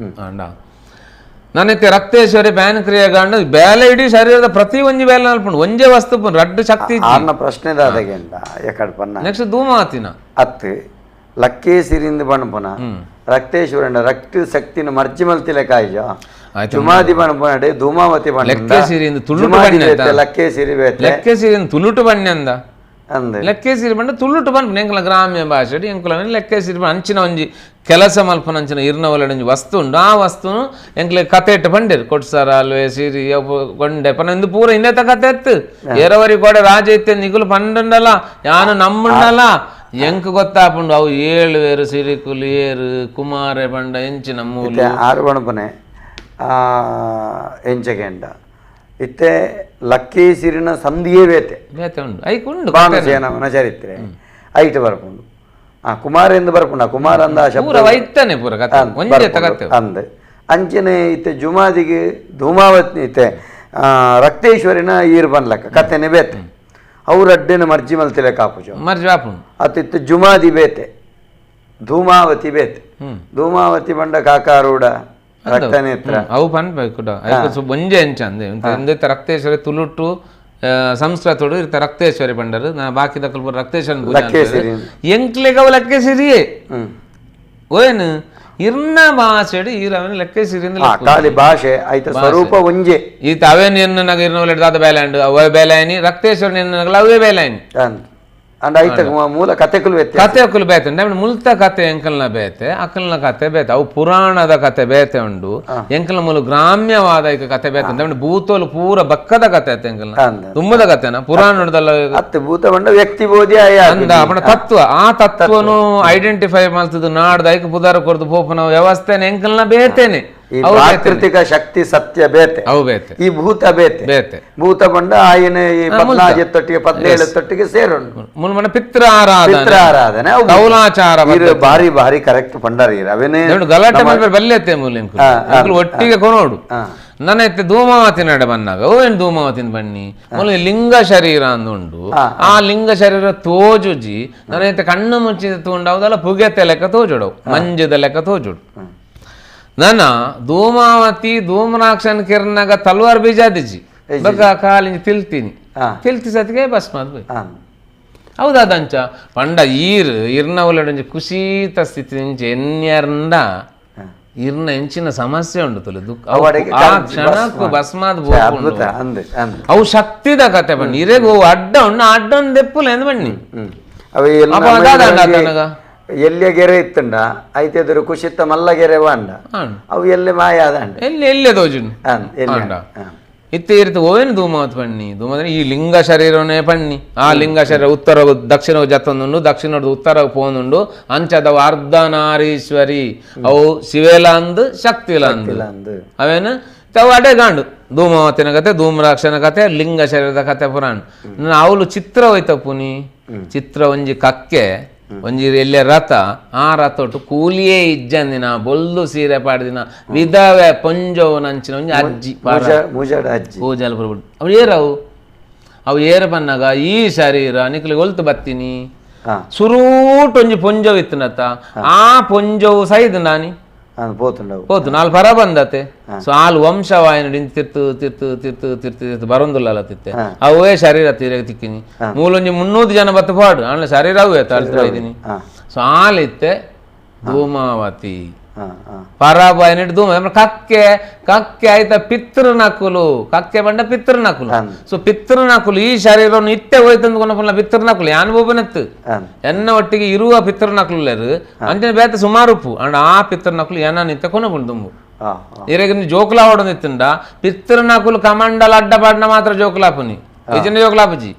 ಅಂಡ ನನ್ನೈತೆ ರಕ್ತೇಶ್ವರಿ ಬ್ಯಾನ್ ಕ್ರಿಯೆಗಾಂಡು ಬೇಲೆ ಇಡೀ ಶರೀರದ ಪ್ರತಿ ಒಂಜಿ ಬೇಲೆ ನಲ್ಪುಂಡು ಒಂಜೇ ವಸ್ತು ರಡ್ಡು ಶಕ್ತಿ ಪ್ರಶ್ನೆ ನೆಕ್ಸ್ಟ್ ಧೂಮಾತಿನ ಅತ್ತು ಲಕ್ಕೇ ಸಿರಿಂದ ಬಣ್ಪುನ ರಕ್ತೇಶ್ವರನ ರಕ್ತ ಶಕ್ತಿನ ಮರ್ಜಿ ಮಲ್ತಿಲೆ ಕಾಯ್ಜ ಜುಮಾದಿ ಬಣ್ಪುನಡೆ ಧೂಮಾವತಿ ಬಣ್ಣ ಲಕ್ಕೆ ಸಿರಿಂದ ತುಳುಟು ಬಣ್ಣ ಲಕ್ಕೆ ಸಿರಿ ಬೇತೆ ಲಕ್ಕೆ ಸಿರಿಂದ ತುಳುಟು ಬಣ್ಣ ಅಂದ Lekkesiri ಪಂಡ ತುಳುಟು ಪನ್ಪುನ ಎಂಕಲ ಗ್ರಾಮ್ಯ ಭಾಷೆ ಎಂಕುಲ ಲೆಕ್ಕೇಸಿರಿ ಅಂಚಿನ ಒಂಜಿ ಕೆಲಸ ಮಲ್ಪುನ ಅಂಚಿನ ಇರ್ನ ಒಲಡೆ ಒಂಜಿ ವಸ್ತು ಉಂಡು ಆ ವಸ್ತುನು ಎಂಕ್ಲೆ ಕತೆ ಇಟ್ಟು ಪಂಡೇರು ಕೊಟ್ಸಾರ ಅಲ್ವೇ ಸಿರಿ ಗೊಂಡೆ ಪನ ಇಂದು ಪೂರ ಇನ್ನೆತ ಕತೆ ಎತ್ತು ಎರವರಿ ಕೋಡೆ ರಾಜ ಇತ್ತೆ ನಿಗುಲು ಪಂಡುಂಡಲ ಯಾನು ನಮ್ಮುಂಡಲ ಎಂಕ್ ಗೊತ್ತಾಪುಂಡು ಅವು ಏಳು ಬೇರು ಸಿರಿಕುಲು ಏರು ಕುಮಾರೆ ಪಂಡ ಎಂಚಿನ ಮೂಲ ಆರು ಪಣಪನೆ ಎಂಚಗೆಂಡ ಇತ್ತೆ ಲಕ್ಕಿ ಸಿರಿನ ಸಂಧಿಯೇ ಬೇತೆ ಬೇತೆ ಉಂಡು ಐಕ್ ಉಂಡು ಬಾಣಸೇನವನ ಚರಿತ್ರೆ ಐಟ್ ಬರ್ಪುಂಡು ಆ ಕುಮಾರ ಎಂದು ಬರ್ಪುಂಡು ಆ ಕುಮಾರ ಅಂದ ಆ ಶಬ್ದ ವೈತಾನೆ ಪೂರ ಕತೆ ಒಂಜೇ ಕತೆ ಅಂದ ಅಂಚನೆ ಇತ್ತೆ ಜುಮಾದಿಗೆ ಧೂಮಾವತಿ ಇತ್ತೆ ರಕ್ತೇಶ್ವರಿನ ಈರು ಬನ್ಲಕ್ಕ ಕತೆನೆ ಬೇತೆ ಅವ್ರ ಅಡ್ಡೆನ ಮರ್ಜಿ ಮಲ್ತಿಲೆ ಕಾಪುಜ ಮರ್ಜಿ ಆಪುಂಡು ಅತ್ತಿತ್ತು ಜುಮಾದಿ ಬೇತೆ ಧೂಮಾವತಿ ಬೇತೆ ಧೂಮಾವತಿ ಬಂಡ ಕಾಕಾರೂಢ ರಕ್ತನೇತ್ರ ಅವು ಪನ್ಬೇಕು ಕೂಡ ಒಂಜೆ ಎಂಚ ಅಂದೆ ಇಂದೆತ್ತ ರಕ್ತೇಶ್ವರಿ ತುಳುಟು ಸಂಸ್ಕೃತೋಡು ಇರ್ತ ರಕ್ತೇಶ್ವರಿ ಪಂಡರು ನಾ ಬಾಕಿ ದಕ್ಕಲ್ ರಕ್ತೇಶ್ವರಿ ಎಂಕ್ಲೆಗ್ ಅವು ಲೆಕ್ಕೇಸಿರಿಯೇ ಓನು ಇರ್ನ ಭಾಷೆಡು ಈರವನ ಲೆಕ್ಕೇಸಿರಿ ಖಾಲಿ ಭಾಷೆ ಆಯ್ತ ಸ್ವರೂಪ ಒಂಜೆ ಈತ ಅವೇನು ಎನ್ನನಾಗ ಇರ್ನ ದಾದ ಬೇಲಾಂಡು ಅವೇ ಬೇಲಾಯನಿ ರಕ್ತೇಶ್ವರಿ ಎನ್ನನಾಗಲ ಅವೇ ಬೇಲಾಯನಿ ಅಂಡ್ ಐತ ಮೂಲ ಕತೆಕುಲು ಬೇತೆ ಕತೆಕುಲು ಬೇತೆ ಉಂಡು ಮುಲ್ತ ಕತೆ ಎಂಕಲ್ನ ಬೇತೆ ಅಕಲ್ನ ಕತೆ ಬೇತೆ ಅವು ಪುರಾಣದ ಕತೆ ಬೇತೆ ಉಂಡು ಎಂಕಲ್ನ ಮೂಲ ಗ್ರಾಮ್ಯವಾದ ಐಕ ಕತೆ ಬೇತೆ ಉಂಡು ಭೂತೋಲು ಪೂರ ಬಕ್ಕದ ಕತೆ ಆಯ್ತು ಎಂಕಲ್ನ ತುಂಬದ ಕತೆನ ಪುರಾಣದಲ್ಲ ಅತ್ತೆ ಭೂತ ಬಂಡ ವ್ಯಕ್ತಿ ಬೋಧಿ ಅಂದ ಅಪನ ತತ್ವ ಆ ತತ್ವನು ಐಡೆಂಟಿಫೈ ಮಾಡ್ತದ್ದು ನಾಡ್ದ ಐಕ ಪುದಾರ ಕೊರ್ದು ಪೋಪನ ವ್ಯವಸ್ಥೆನ ಎಂಕಲ್ನ ಬೇತೇನೆ ಈ ಪ್ರಾಕೃತಿಕ ಶಕ್ತಿ ಸತ್ಯ ಬೇತೆ ಅವು ಬೇತೆ ಈ ಭೂತ ಬೇತೆ ಬೇತೆ ಭೂತ ಬಂಡ ಆಯನ ಈ ಪದ್ನಾಜಿ ತೊಟ್ಟಿಗೆ 17 ತೊಟ್ಟಿಗೆ ಸೇರುಂಡು ಮುಲ್ಮನ ಪಿತೃ ಪಿತೃಾರಾಧನೆ ಕೌಲಾಚಾರ ಭಾರಿ ಭಾರಿ ಕರೆಕ್ಟ್ ಪಂಡಾರಿ ಅವೇನೇ ಗಲಾಟೆ ಮಲ್ಪೆ ಬಲ್ಯತೆ ಮೂಲ ಒಟ್ಟಿಗೆ ಕೊನೋಡು ನನ್ನ ಇತ್ತೆ ಧೂಮಾವತಿ ನಡೆ ಬಂದಾಗ ಓ ಏನು ಧೂಮಾವತಿನ ಬನ್ನಿ ಮೂಲ ಲಿಂಗ ಶರೀರ ಅಂದುಂಡು ಆ ಲಿಂಗ ಶರೀರ ತೋಜುಜಿ ನನ್ನ ಇತ್ತೆ ಕಣ್ಣು ಮುಚ್ಚಿದ ತೂಂಡವುದಲ್ಲ ಪುಗೆತೆ ಲೆಕ್ಕ ತೋಜುಡವು ಮಂಜದ ಲೆಕ್ಕ ತೋಜುಡು ನನ್ನ ಧೂಮಾವತಿ ಧೂಮ್ರಾಕ್ಷನ್ ಕಿರ್ನಾಗ ತಲ್ವಾರ್ ಬೀಜಾದಿಜಿ ಬಗ್ಗ ಕಾಲಿಂಜಿ ತಿಲ್ತೀನಿ ತಿಲ್ತಿ ಸತಿಗೆ ಭಸ್ಮ ಅದು ಹೌದಾದಂಚ ಪಂಡ ಈರ್ ಇರ್ನ ಒಳಡೊಂಜಿ ಕುಶೀತ ಸ್ಥಿತಿ ಇಂಚ ಎನ್ಯರ್ಂಡ ಇರ್ನ ಎಂಚಿನ ಸಮಸ್ಯೆ ಉಂಡು ತುಲು ದುಃಖ ಆ ಕ್ಷಣಕ್ಕೂ ಭಸ್ಮಾದ್ ಅವು ಶಕ್ತಿದ ಕತೆ ಬನ್ನಿ ಇರೆಗೂ ಅಡ್ಡ ಉಂಡು ಅಡ್ಡ ಒಂದು ದೆಪ್ಪುಲ ಎಂದು ಬನ್ನಿ ಎಲ್ಲಿಯ ಗೆರೆ ಇತ್ತಂಡ ಐತೆದುರು ಕುಶಿತ್ತ ಮಲ್ಲ ಗೆರೆ ವಾಂಡ ಅವು ಎಲ್ಲೆ ಮಾಯ ಆದಂಡ ಎಲ್ಲಿ ಎಲ್ಲೆ ತೋಜುಂಡು ಇತ್ತೆ ಇರ್ತ ಓವೇನು ಧೂಮಾವತ್ ಪಣ್ಣಿ ಧೂಮಾವತಿ ಈ ಲಿಂಗ ಶರೀರನೇ ಪಣ್ಣಿ ಆ ಲಿಂಗ ಶರೀರ ಉತ್ತರ ದಕ್ಷಿಣ ಜತ್ತೊಂದುಂಡು ದಕ್ಷಿಣದ ಉತ್ತರ ಪೋನುಂಡು ಅಂಚದವು ಅರ್ಧನಾರೀಶ್ವರಿ ಅವು ಶಿವೇಲಾಂದ್ ಶಕ್ತಿಲಾಂದ್ ಅವೇನು ಅವು ಅಡೆ ಗಾಂಡು ಧೂಮಾವತಿನ ಕತೆ ಧೂಮ್ರಾಕ್ಷನ ಕತೆ ಲಿಂಗ ಶರೀರದ ಕತೆ ಪುರಾಣ ಅವಳು ಚಿತ್ರ ಹೋಯ್ತ ಪುನಿ ಚಿತ್ರ ಒಂಜಿ ಕಕ್ಕೆ ಒಂಜಿ ಎಲ್ಲೆ ರಥ ಆ ರಥೊಟ್ಟು ಕೂಲಿಯೇ ಇಜ್ಜಂದಿನ ಬೊಲ್ದು ಸೀರೆ ಪಾಡ್ದಿನ ವಿಧವೆ ಪೊಂಜೋವು ನಂಚಿನ ಒಂಜಿ ಅಜ್ಜಿ ಅಜ್ಜಿ ಪೂಜಾಲ ಅವು ಏರವು ಅವು ಏರ ಬನ್ನಾಗ ಈ ಶರೀರ ನಿಕ್ಲಿಗೆ ಒಲ್ತು ಬತ್ತೀನಿ ಸುರೂಟ್ ಒಂಜಿ ಪೊಂಜೋವು ಇತ್ತನತ್ತ ಆ ಪೊಂಜೋವು ಸೈದು ನಾನಿ ಹೋತು ನಾಲ್ ಪರ ಬಂದತೆ ಸೊ ಆಲ್ ವಂಶವಾಯಿನ ತಿರ್ತು ತಿರ್ತು ತಿರ್ತು ತಿರ್ತು ತಿರ್ತು ಬರೊಂದುಲ್ಲ ತಿತ್ತೆ ಅವೇ ಶರೀರ ತೀರ ತಿಕ್ಕಿನಿ ಮೂಲೊಂಜಿ 300 ಜನ ಬತ್ತು ಪಾಡು ಆಮೇಲೆ ಶರೀರ ಅವೇ ತಾಳ್ತಾ ಇದ್ದೀನಿ ಸೊ ಆಲಿತ್ತೆ ಧೂಮಾವತಿ ಪರಾಬಾಯಿನಿಟ್ಟು ಧೂಮ ಕಕ್ಕೆ ಕಕ್ಕೆ ಆಯ್ತಾ ಪಿತೃನಕುಲು ಕಕ್ಕೆ ಬಂಡ ಪಿತೃನಕುಲು ಸೊ ಪಿತೃನಕುಲು ಈ ಶರೀರವನ್ನು ಇತ್ತೆ ಹೋಯ್ತಂದು ಕೊನಪುಲ್ಲ ಪಿತೃನಕುಲು ಯಾನ್ ಬೋಬನತ್ತು ಎನ್ನ ಒಟ್ಟಿಗೆ ಇರುವ ಪಿತೃನಕುಲು ಅಂಚಿನ ಬೇತ ಸುಮಾರು ಉಪ್ಪು ಅಂಡ್ ಆ ಪಿತೃನಕುಲು ಏನ ನಿತ್ತೆ ಕೊನಪುಂಡು ದುಂಬು ಇರಗ ಜೋಕುಲ ಹೊಡೊಂದು ಇತ್ತುಂಡ ಪಿತೃನಕುಲು ಕಮಂಡಲ ಅಡ್ಡ ಪಾಡ್ನ ಮಾತ್ರ ಜೋಕುಲಾಪುನಿ ನಿಜನ ಜೋಕುಲಾಪುಜಿ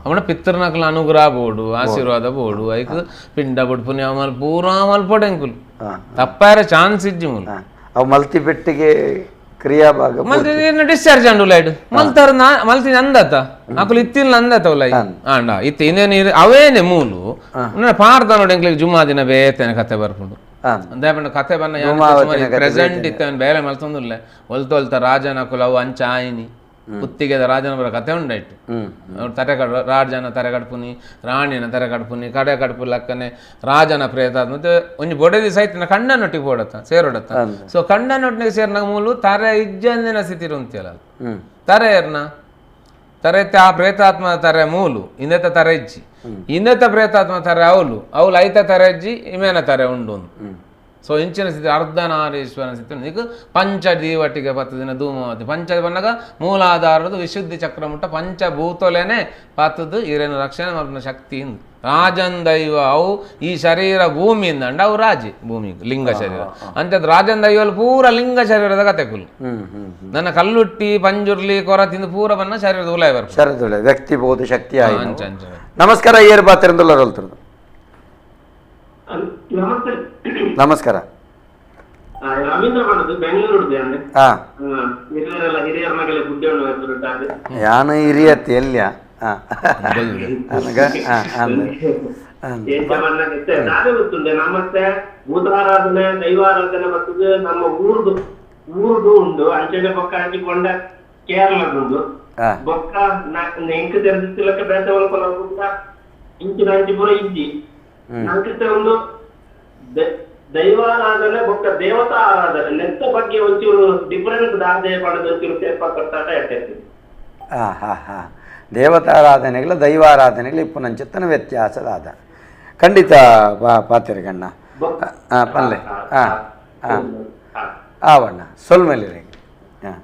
ಅವನ ಪಿತೃನಕುಲು ಅನುಗ್ರಹ ಬೋಡು ಆಶೀರ್ವಾದ ಬೋಡು ಐಕ್ ಪಿಂಡ ಬೋಡು ಪುಣ್ಯ ಪೂರಾ ಮಲ್ಪೊಡು ಎಂಕುಲು ತಪ್ಪಾರ ಚಾನ್ಸ್ ಇಜ್ಜಿ ಮೂಲು ಅವು ಮಲ್ತಿ ಪೆಟ್ಟಿಗೆ ಕ್ರಿಯಾಭಾಗ ಮಲ್ತಿ ಡಿಸ್ಚಾರ್ಜ್ ಅಂಡು ಲೈಡ್ ಮಲ್ತಾರ ಮಲ್ತಿ ಅಂದತ ಅಕುಲು ಇತ್ತಿಲ್ಲ ಅಂದತ ಲೈ ಆಂಡ ಇತ್ತೆ ಇನ್ನೇನು ಅವೇನೆ ಮೂಲು ಪಾರ್ದ ನೋಡಿ ಎಂಕ್ಲಿಗೆ ಜುಮ್ಮಾ ದಿನ ಬೇತೇನೆ ಕತೆ ಬರ್ಪುಂಡು ಅಂದಾಪಂಡ ಕತೆ ಬನ್ನ ಪ್ರೆಸೆಂಟ್ ಇತ್ತ ಬೇರೆ ಮಲ್ತೊಂದುಲ್ಲೆ ಒಲ್ತ ಒಲ್ತ ರಾಜನ ಕುಲ ಅವು ಅಂಚ ಆಯಿನಿ ಕುತ್ತಿಗೆದ ರಾಜನ ಬರ ಕತೆ ಉಂಡಾಯ್ತು ಅವ್ರು ತರೆ ಕಡ್ ರಾಜನ ತರೆ ಕಡ್ಪುನಿ ರಾಣಿನ ತರೆ ಕಡ್ಪುನಿ ಕಡೆ ಕಡ್ಪು ಲಕ್ಕನೆ ರಾಜನ ಪ್ರೇತ ಮತ್ತೆ ಒಂಜಿ ಬೊಡೆದಿ ಸೈತಿನ ಕಣ್ಣನೊಟ್ಟಿಗೆ ಪೋಡತ್ತ ಸೇರೋಡತ್ತ ಸೊ ಕಣ್ಣನೊಟ್ಟಿಗೆ ಸೇರಿನಾಗ ಮೂಲು ತರೆ ಇಜ್ಜಂದಿನ ಸ್ಥಿತಿ ಉಂತಿಯಲ್ಲ ತರೆ ಏರ್ನ ತರೆ ಆ ಪ್ರೇತಾತ್ಮ ತರೆ ಮೂಲು ಇಂದೆತ ತರೆ ಇಜ್ಜಿ ಇಂದೆತ ಪ್ರೇತಾತ್ಮ ತರೆ ಅವಲು ಅವಲು ಐತ ತರೆ ಇಜ್ಜಿ ಇಮೇನ ತರೆ ಉಂಡು. So ಇಂಚಿನ ಸ್ಥಿತಿ ಅರ್ಧನಾರೀಶ್ವರನ ಸ್ಥಿತಿ ನೀಕು ಪಂಚದೀವಟಿಗೆ ಪತ್ತದಿನ ಧೂಮಾವತಿ ಪಂಚ ಬನ್ನಗ ಮೂಲಾಧಾರದ ವಿಶುದ್ಧಿ ಚಕ್ರ ಮುಟ್ಟ ಪಂಚಭೂತಲೇನೆ ಪತ್ತದು ಇರೇನು ರಕ್ಷಣೆ ಮಲ್ಪುನ ಶಕ್ತಿ ಇಂದು ರಾಜನ್ ದೈವ ಅವು ಈ ಶರೀರ ಭೂಮಿಯಿಂದ ಅಂಡ ಅವು ರಾಜಿ ಭೂಮಿ ಲಿಂಗ ಶರೀರ ಅಂಚದ ರಾಜನ್ ದೈವಲ್ಲಿ ಪೂರ ಲಿಂಗ ಶರೀರದ ಕತೆಕುಲು ನನ್ನ ಕಲ್ಲುಟ್ಟಿ ಪಂಜುರ್ಲಿ ಕೊರ ತಿಂದು ಪೂರ ಬನ್ನ ಶರೀರದ ಉಲಾಯ ಬರ್ಪ ಶರೀರದ ವ್ಯಕ್ತಿ ಬಹುದು ಶಕ್ತಿ ಆಯ್ತು. ಅಂಚ ಅಂಚ. ನಮಸ್ಕಾರ, ಏರ್ ಪಾತ್ರ ನಮಸ್ತೆ. ನಮಸ್ಕಾರ. ರವೀಂದ್ರ ಮಾಡೋದು ಬೆಂಗಳೂರು. ಹಿರಿಯರೆಲ್ಲ ಹಿರಿಯರ ಮಗಲೇ ಗುಡ್ಡೆ. ಯಾನು ಹಿರಿಯತ್ ಎಲ್ಲಿಯ ಗೊತ್ತುಂಟೆ. ನಮ್ಮತ್ತೆ ಭೂತಾರಾಧನೆ ದೈವಾರಾಧನೆ ಮತ್ತು ನಮ್ಮ ಊರ್ದು ಊರ್ದು ಉಂಡು ಅಂಚನೆ ಬೊಕ್ಕ ಹಂಚಿಕೊಂಡ ಕೇರಳದುಂಡು ಬೊಕ್ಕ ಎಂಕ್ ತೆರೆದಿತ್ತಿಲಕ್ಕ ಬೇತೆ ಒಲ್ಕೊಲ ಇಂಚಿನ ಅಂಚಿ ಪೂರ ಇಜ್ಜಿ ನಂಕಿತ್ತೆ ಒಂದು ದೈವಾರಾಧನೆ ಬೊಕ್ಕ ದೇವತಾ ಆರಾಧನೆ ನೆತ್ತ ಬಗ್ಗೆ ಒಂಚೂರು ಡಿಫರೆನ್ಸ್ ದಾದೆ ಪಡೆದು ಒಂಚೂರು ಸೇರ್ಪ ಕಟ್ಟಾಟ ಹೇಳ್ತೇವೆ. ದೇವತಾರಾಧನೆಗಳ ದೈವಾರಾಧನೆಗಳು ಇಪ್ಪು ನಂಚಿತ್ತನ ವ್ಯತ್ಯಾಸದಾದ ಖಂಡಿತ ಪಾತಿರಗಣ್ಣ ಪಲ್ಲೆ ಹಾಂ ಹಾಂ ಆವಣ್ಣ ಸೊಲ್ಮೆಲೆ ಹಾಂ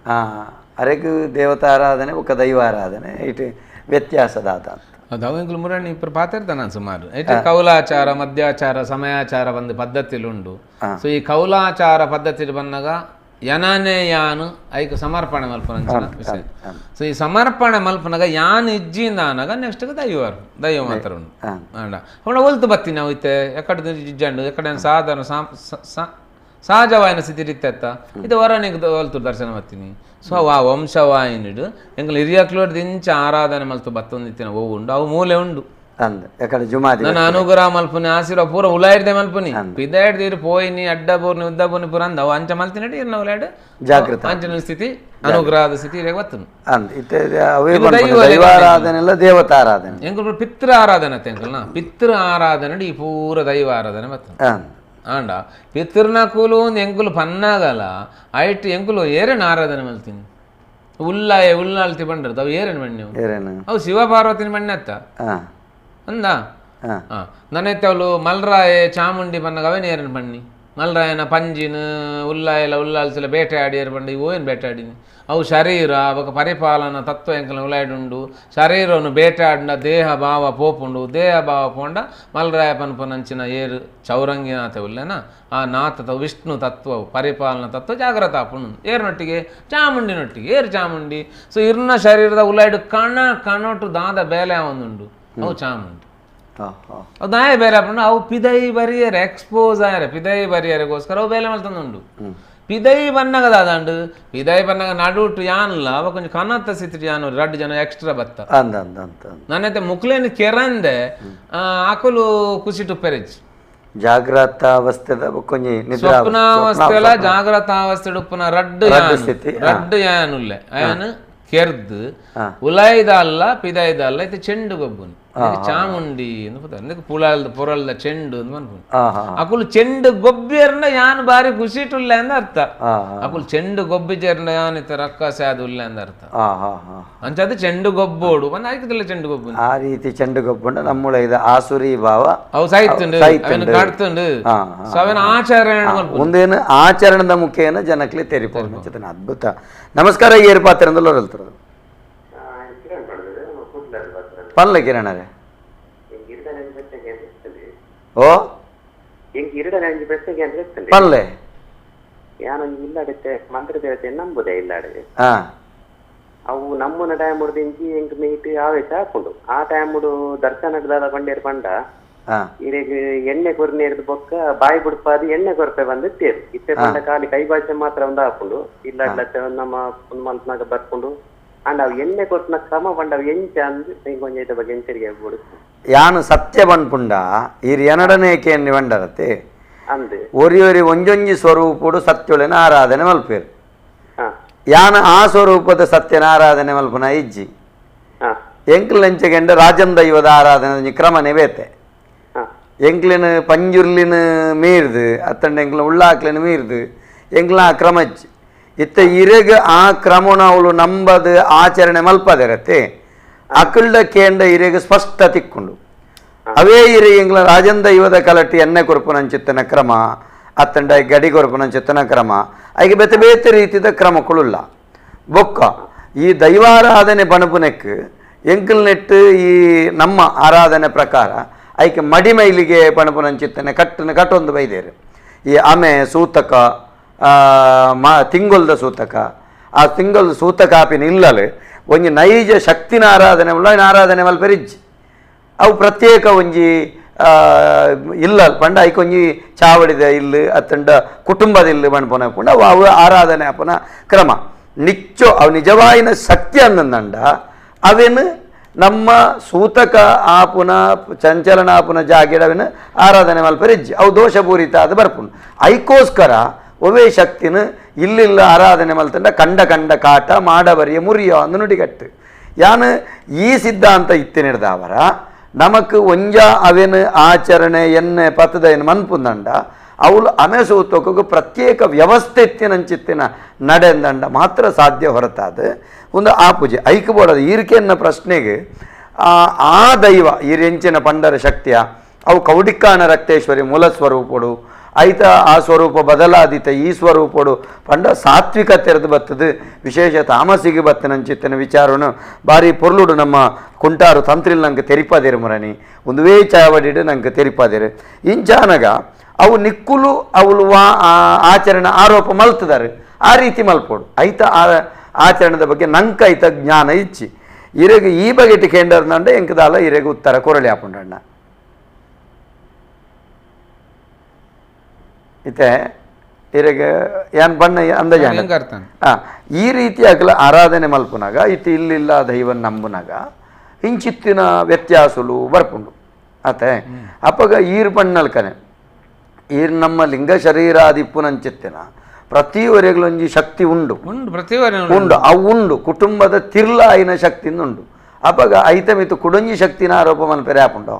ಹಾಂ ಅರೆಗೂ ದೇವತಾರಾಧನೆ ಬೊಕ್ಕ ದೈವಾರಾಧನೆ ಇಟ್ಟು ವ್ಯತ್ಯಾಸದಾದ ಅದು ಅವೆಂಕುಲು ಮುರಣಿ ಇಬ್ಬರು ಪಾತಿರ್ತಾನೆ ಸುಮಾರು ಇಟ್ಟು ಕೌಲಾಚಾರ ಮಧ್ಯಾಚಾರ ಸಮಯಾಚಾರ ಒಂದು ಪದ್ಧತಿಲು ಉಂಡು. ಸೊ ಈ ಕೌಲಾಚಾರ ಪದ್ಧತಿ ಬಂದಾಗ ಯನಾನೇ ಯಾನು ಐಕ್ ಸಮರ್ಪಣೆ ಮಲ್ಪನ ವಿಷಯ. ಸೊ ಈ ಸಮರ್ಪಣೆ ಮಲ್ಪನಾಗ ಯಾನ್ ಇಜ್ಜಿಂದ ಆನಾಗ ನೆಕ್ಸ್ಟ್ ದೈವರು ದೈವ ಮಾತ್ರ ಉಂಡು ಆಂಡ ಅವನ ಒಲ್ತು ಬತ್ತಿ ನಾವು ಇತ್ತೆ ಎಕ್ಕಡೆ ಇಜ್ಜಂಡು ಎಕ್ಕಡೆ ಸಾಧಾರಣ ಸಹಜವಾಯಿನ ಸ್ಥಿತಿ ಇತ್ತೆತ್ತ ಇದು ವರನಿಗೆ ಒಲ್ತು ದರ್ಶನ ಬತ್ತೀನಿ. ಸೊ ಆ ವಂಶವಾಯಿನಿಡು ಎಂಕಲ್ ಹಿರಿಯಕ್ಲೋಡ್ದು ಇಂಚ ಆರಾಧನೆ ಮಲ್ತು ಬತ್ತೊಂದಿತ್ತಿನ ಓ ಉಂಡು ಅವು ಮೂಲೆ ಉಂಡು ನನ್ನ ಅನುಗ್ರಹ ಮಲ್ಪುನಿ ಆಶೀರ್ವಾದ ಪೂರ ಉಲಾಯಿಡ್ದೆ ಮಲ್ಪುನಿ ಪಿದಾಯ್ದಿರು ಪೋಯಿನಿ ಅಡ್ಡ ಬೋರ್ನಿ ಉದ್ದ ಬೋರ್ನಿ ಪೂರ ಅಂದ ಅವು ಅಂಚ ಮಲ್ತಿನಡಿ ಇರ್ನ ಉಲಾಯ್ಡು ಜಾಗೃತ ಅಂಚಿನ ಸ್ಥಿತಿ ಅನುಗ್ರಹದ ಸ್ಥಿತಿ ಇರೇ ಗೊತ್ತನು ದೈವಾರಾಧನೆ ಎಲ್ಲ ದೇವತಾರಾಧನೆ ಎಂಕಲ್ ಪಿತೃ ಆರಾಧನೆ ಎಂಕಲ್ನ ಪಿತೃ ಆರಾಧನೆ ಈ ಪೂರ ದೈವ ಆರಾಧನೆ ಬತ್ತನು ಆಂಡ ಪಿತೃನ ಕೂಲು ಒಂದು ಎಂಕುಲು ಪನ್ನಾಗಲ ಐಟ್ ಎಂಕುಲು ಏರೇನು ಆರಾಧನೆ ಮಲ್ತೀನಿ ಉಲ್ಲಾಯ ಉಲ್ಲಾಳ್ತಿ ಬಂಡಿರ್ತ ಅವು ಏರೇನು ಬಣ್ಣವು ಅವು ಶಿವ ಪಾರ್ವತಿನ ಬಣ್ಣತ್ತ ಅಂದ ನನ್ನೈತೆ ಅವಳು ಮಲ್ರಾಯ ಚಾಮುಂಡಿ ಬನ್ನಾಗ ಅವೇನು ಏರೇನು ಬಣ್ಣಿ ಮಲ್ರಾಯನ ಪಂಜಿನ ಉಲ್ಲಾಯಲ ಉಲ್ಲಾಲ್ಸಿಲ ಬೇಟೆ ಆಡಿಯರ್ ಬಂಡು ಇವು ಏನು ಬೇಟೆ ಆಡಿನಿ ಅವು ಶರೀರ ಅವಾಗ ಪರಿಪಾಲನ ತತ್ವ ಎಂಕಲ ಉಲಾಯ್ಡುಂಡು ಶರೀರವನ್ನು ಬೇಟೆ ಆಡಿನ ದೇಹ ಭಾವ ಪೋಪುಂಡು ದೇಹ ಭಾವ ಪೋಂಡ ಮಲ್ರಾಯ ಪನ್ಪನಂಚಿನ ಏರು ಚೌರಂಗಿನಾಥ ಉಲ್ಲೇನ ಆ ನಾಥ ವಿಷ್ಣು ತತ್ವವು ಪರಿಪಾಲನ ತತ್ವ ಜಾಗ್ರತ ಆಪುಂಡು ಏರ್ನೊಟ್ಟಿಗೆ ಚಾಮುಂಡಿನೊಟ್ಟಿಗೆ ಏರು ಚಾಮುಂಡಿ. ಸೊ ಇರ್ನ ಶರೀರದ ಉಲಾಯ್ಡು ಕಣ ಕಣೊಟ್ಟು ದಾದ ಬೇಲೆ ಒಂದುಂಡು ಅವು ಚಾಮುಂಡಿ ಅವು ದಾಯ ಬೇರೆ ಆಪುಂಡು ಅವು ಪಿದೈ ಬರಿಯರೆ ಎಕ್ಸ್ಪೋಸ್ ಆಯರೆ ಪಿದೈ ಬರಿಯರೆಗೋಸ್ಕರ ಅವು ಬೇಲೆ ಮಲ್ತಂದುಂಡು. ಪಿದೈ ಬನ್ನಗ ದಾದಾಂಡು ಪಿದೈ ಬನ್ನಗ ನಡುಟು ಯಾನ್ಲ ಅವ ಕೊಂಚ ಕನತ್ತ ಸ್ಥಿತಿ ಯಾನು ರಡ್ಡು ಜನ ಎಕ್ಸ್ಟ್ರಾ ಬತ್ತ ನನ್ನೈತೆ ಮುಕ್ಲೇನು ಕೆರಂದೆ ಆಕುಲು ಕುಸಿಟು ಪೆರೆಜ್ ಜಾಗ್ರತಾವಸ್ಥೆದ ಕೊಂಜಿ ಸ್ವಪ್ನಾವಸ್ಥೆಲ ಜಾಗ್ರತಾವಸ್ಥೆ ಉಪ್ಪುನ ರಡ್ಡು ರಡ್ಡು ಯಾನುಲ್ಲೆ ಆಯನ್ ಕೆರ್ದು ಉಲಾಯ್ದ ಅಲ್ಲ ಪಿದಾಯ್ದ ಅಲ್ಲ ಇತ್ತೆ ಚೆಂಡು ಗೊಬ್ಬುನಿ ಚಾಮುಂಡಿ ಅಂದ್ ಪುಳಲ್ದ ಪೊರಲ್ದ ಚೆಂಡು ಅಂದ್ ಮನ್ಪುನಿ ಅಕುಲು ಚೆಂಡು ಗೊಬ್ಬಿಯರ್ನ ಯಾನ್ ಬಾರಿ ಖುಷಿಟುಲ್ಲ ಅಂದ ಅರ್ಥ ಅಕುಲು ಚೆಂಡು ಗೊಬ್ಬಿ ಚೇರ್ನ ಯಾನ್ ಇತ್ತ ರಕ್ಕಸೆ ಅದು ಉಲ್ಲ ಅಂದ ಅರ್ಥ ಅಂಚದು ಚೆಂಡು ಗೊಬ್ಬೋಡು ಬಂದ ಆಯ್ತಲ್ಲ ಚೆಂಡು ಗೊಬ್ಬು ಆ ರೀತಿ ಚೆಂಡು ಗೊಬ್ಬುಂಡ ನಮ್ಮುಳ ಇದು ಆಸುರಿ ಭಾವ ಅವು ಸಾಯ್ತುಂಡು ಅವೇನು ಕಾಡ್ತುಂಡು ಸೊ ಅವೇನು ಆಚರಣೆ ಒಂದೇನು ಆಚರಣದ ಮುಖೇನ ಜನಕ್ಲಿ ತೆರಿಪೋದು ಅದ್ಭುತ. ನಮಸ್ಕಾರ, ಏರ್ ಪಾತ್ರ ಹೇಳ್ತಾರೆ ಪಲ್ಲ ಕಿರಣರೇ ಓ ಪಲ್ಲೆ ನಂಬುದೇ ಇಲ್ಲ ಅವು ನಮ್ಮನ ಟೈಮ್ ದಿಂಚಿ ಎಂಕ್ ಮೀಟ್ ಆವೇಶ ಹಾಕೊಂಡು ಆ ಟೈಮ್ ದರ್ಶನ ದಾದ ಬಂಡೇರ್ ಪಂಡ ಇರೆಗ್ ಎಣ್ಣೆ ಕೊರ್ನೇರ್ದು ಬೊಕ್ಕ ಬಾಯಿ ಬುಡ್ಪಾದಿ ಎಣ್ಣೆ ಕೊರ್ಪೆ ಬಂದು ತೇರು ಇತ್ತೆ ಪಂಡ ಖಾಲಿ ಕೈ ಭಾಷೆ ಮಾತ್ರ ಒಂದು ಹಾಕೊಂಡು ಇಲ್ಲ ನಮ್ಮ ಮಲ್ಪನಾಗ ಬರ್ಕೊಂಡು ಅಂಡ್ ಅವು ಎಣ್ಣೆ ಕೊರ್ಪನ ಕ್ರಮ ಪಂಡ ಅವು ಎಂಚ ಅಂದ್ ಕೊಂಚ ಇದ ಬಗ್ಗೆ ಎಂಚರಿಗೆ ಆಗ್ಬೋದು ಯಾನು ಸತ್ಯ ಬನ್ಪುಂಡ ಈರ್ ಎನಡನೇ ಕೇನ್ನಿ ಬಂಡರತೆ ಅಂದ್ ಒರಿ ಒರಿ ಒಂಜೊಂಜಿ ಸ್ವರೂಪಡು ಸತ್ಯೊಳೆನ ಆರಾಧನೆ ಮಲ್ಪೇರು ಯಾನ ಆ ಸ್ವರೂಪದ ಸತ್ಯನ ಆರಾಧನೆ ಮಲ್ಪನ ಇಜ್ಜಿ ಎಂಕ್ಲಂಚೆಗೆಂಡ ರಾಜನ್ ದೈವದ ಆರಾಧನೆ ಕ್ರಮನೆ ಬೇತೆ ಎಂಕ್ಲಿನ ಪಂಜುರ್ಲಿನ ಮೀರ್ದು ಅತ್ತಂಡ ಎಂಕ್ಲ ಉಳ್ಳಾಕ್ಲಿನ ಮೀರ್ದು ಎಂಕ್ಲ ಆ ಕ್ರಮ ಇಜ್ಜಿ ಇತ್ತ ಇರೆಗ್ ಆ ಕ್ರಮನ ಅವಳು ನಂಬದು ಆಚರಣೆ ಮಲ್ಪದಿರತ್ತೆ ಅಕಲ್ಡ ಕೇಂಡ ಇರೆಗ್ ಸ್ಪಷ್ಟ ತಿಕ್ಕೊಂಡು ಅವೇ ಇರಿ ಎಂಗ್ಲ ರಾಜನ್ ದೈವದ ಕಲಟಿ ಎಣ್ಣೆ ಕೊರ್ಪುನಂಚಿತ್ತನ ಕ್ರಮ ಅತ್ತಂಡ ಗಡಿ ಕೊರ್ಪುನಂಚಿತ್ತನ ಕ್ರಮ ಐಗೆ ಬೇತೆ ಬೇತೆ ರೀತಿದ ಕ್ರಮಕ್ಕಳುಲ್ಲ ಬೊಕ್ಕ ಈ ದೈವಾರಾಧನೆ ಬಣಪುನೆಕ್ ಎಂಕಲ್ ನೆಟ್ಟು ಈ ನಮ್ಮ ಆರಾಧನೆ ಪ್ರಕಾರ ಐಕೆ ಮಡಿಮೈಲಿಗೆ ಪಣಪುನಂಚಿತ್ತನೆ ಕಟ್ಟನ ಕಟ್ಟೊಂದು ಬೈದೇರು ಈ ಆಮೆ ಸೂತಕ ಮಾ ತಿಂಗೊಲ್ದ ಸೂತಕ ಆ ತಿಂಗೊಲ್ದ ಸೂತಕ ಆಪಿನ ಇಲ್ಲಲು ಒಂಜಿ ನೈಜ ಶಕ್ತಿನ ಆರಾಧನೆ ಉಳ್ಳ ಆರಾಧನೆ ಮಲ್ಪೆರಿಜ್ಜಿ ಅವು ಪ್ರತ್ಯೇಕ ಒಂಜಿ ಇಲ್ಲ ಪಂಡ ಐಕೊಂಜಿ ಚಾವಡಿದ ಇಲ್ಲು ಅತ್ತಂಡ ಕುಟುಂಬದ ಇಲ್ಲು ಪಣಪುನ ಪುಂಡ ಅವು ಅವು ಆರಾಧನೆ ಅಪನ ಕ್ರಮ ನಿಚ್ಚೋ ಅವು ನಿಜವಾಯಿನ ಶಕ್ತಿ ಅಂದಂಡ ಅವೇನು ನಮ್ಮ ಸೂತಕ ಆಪುನ ಚಂಚಲನ ಆಪುನ ಜಾಗಿಡವಿನ ಆರಾಧನೆ ಮಲ್ಪರಿಜ್ಜಿ ಅವು ದೋಷಪೂರಿತ ಅದು ಬರ್ಪುಂಡು ಐಕೋಸ್ಕರ ಒವೇ ಶಕ್ತಿನ ಇಲ್ಲಿಲ್ಲ ಆರಾಧನೆ ಮಲ್ತಂಡ ಕಂಡ ಕಂಡ ಕಾಟ ಮಾಡಬರಿಯ ಮುರಿಯೋ ಅಂದು ನುಡಿಗಟ್ಟು ಯಾನು ಈ ಸಿದ್ಧಾಂತ ಇತ್ತಿನಿಡ್ದಾವರ ನಮಕ್ ಒಂಜ ಅವೇನು ಆಚರಣೆ ಎನ್ನೆ ಪತ್ತದ ಏನು ಮನ್ಪುಂದಂಡ ಅವಳು ಅಮೆ ಸೂತಕಕ್ಕೆ ಪ್ರತ್ಯೇಕ ವ್ಯವಸ್ಥೆ ಇತ್ತಿನಂಚಿತ್ತಿನ ನಡೆಂದಂಡ ಮಾತ್ರ ಸಾಧ್ಯ ಹೊರತಾದ ಒಂದು ಆ ಪೂಜೆ ಐಕ್ ಬೋಡದು ಈರ್ಕೆನ್ನ ಪ್ರಶ್ನೆಗೆ ಆ ದೈವ ಈರೆಂಚಿನ ಪಂಡರ ಶಕ್ತಿಯ ಅವು ಕೌಡಿಕ್ಕಾನ ರಕ್ತೇಶ್ವರಿ ಮೂಲ ಸ್ವರೂಪಡು ಐತ ಆ ಸ್ವರೂಪ ಬದಲಾದಿತ ಈ ಸ್ವರೂಪಡು ಪಂಡ ಸಾತ್ವಿಕ ತೆರೆದು ಬತ್ತದು ವಿಶೇಷ ತಾಮಸಿಗೆ ಬತ್ತನಂಚಿತ್ತನ ವಿಚಾರನು ಬಾರಿ ಪೊರ್ಲುಡು ನಮ್ಮ ಕುಂಟಾರು ತಂತ್ರಿಲ್ ನಂಗೆ ತೆರಿಪಾದಿರು ಮುರಣಿ ಒಂದುವೇ ಚಾವಡಿಡು ನಂಗೆ ತೆರಿಪಾದಿರು ಇಂಚಾನಗ ಅವು ನಿಕ್ಕುಲು ಅವಳು ಆಚರಣೆ ಆರೋಪ ಮಲ್ತದಾರೆ ಆ ರೀತಿ ಮಲ್ಪೋಡು ಐತ ಆ ಆಚರಣೆದ ಬಗ್ಗೆ ನಂಕ ಐತ ಜ್ಞಾನ ಇಚ್ಚಿ ಇರೆಗೆ ಈ ಬಗೆಟ್ ಕೇಂದ್ರನಂಡ ಎಂಕದಾಲ ಇರೆಗೆ ಉತ್ತರ ಕೊರಳಿ ಹಾಪುಂಡಣ್ಣ ಇತ್ತೆ ಇರೆಗೆ ಏನ್ ಬಣ್ಣ ಅಂದಾಜ ಈ ರೀತಿ ಆಗಲ ಆರಾಧನೆ ಮಲ್ಪುನಾಗ ಇತ್ತು ಇಲ್ಲಿಲ್ಲ ದೈವ ನಂಬುನಾಗ ಇಂಚಿತ್ತಿನ ವ್ಯತ್ಯಾಸಲು ಬರ್ಪುಂಡು ಆತೆ ಅಪ್ಪಗ ಈರ್ ಬಣ್ಣಲ್ಕನೆ ಈರ್ ನಮ್ಮ ಲಿಂಗ ಶರೀರಾದಿಪ್ಪುನಂಚಿತ್ತಿನ ಪ್ರತಿವರೆಗಳೊಂಜಿ ಶಕ್ತಿ ಉಂಡು ಉಂಡು ಪ್ರತಿವರೆ ಉಂಡು ಅವು ಉಂಡು ಕುಟುಂಬದ ತಿರ್ಲಾಯಿನ ಶಕ್ತಿಯಿಂದ ಉಂಡು ಅಪ್ಪಗ ಐತಮಿತು ಕುಡೊಂಜಿ ಶಕ್ತಿನ ಆರೋಪ ಮಲ್ಪೆರೆ ಆಪುಂಡು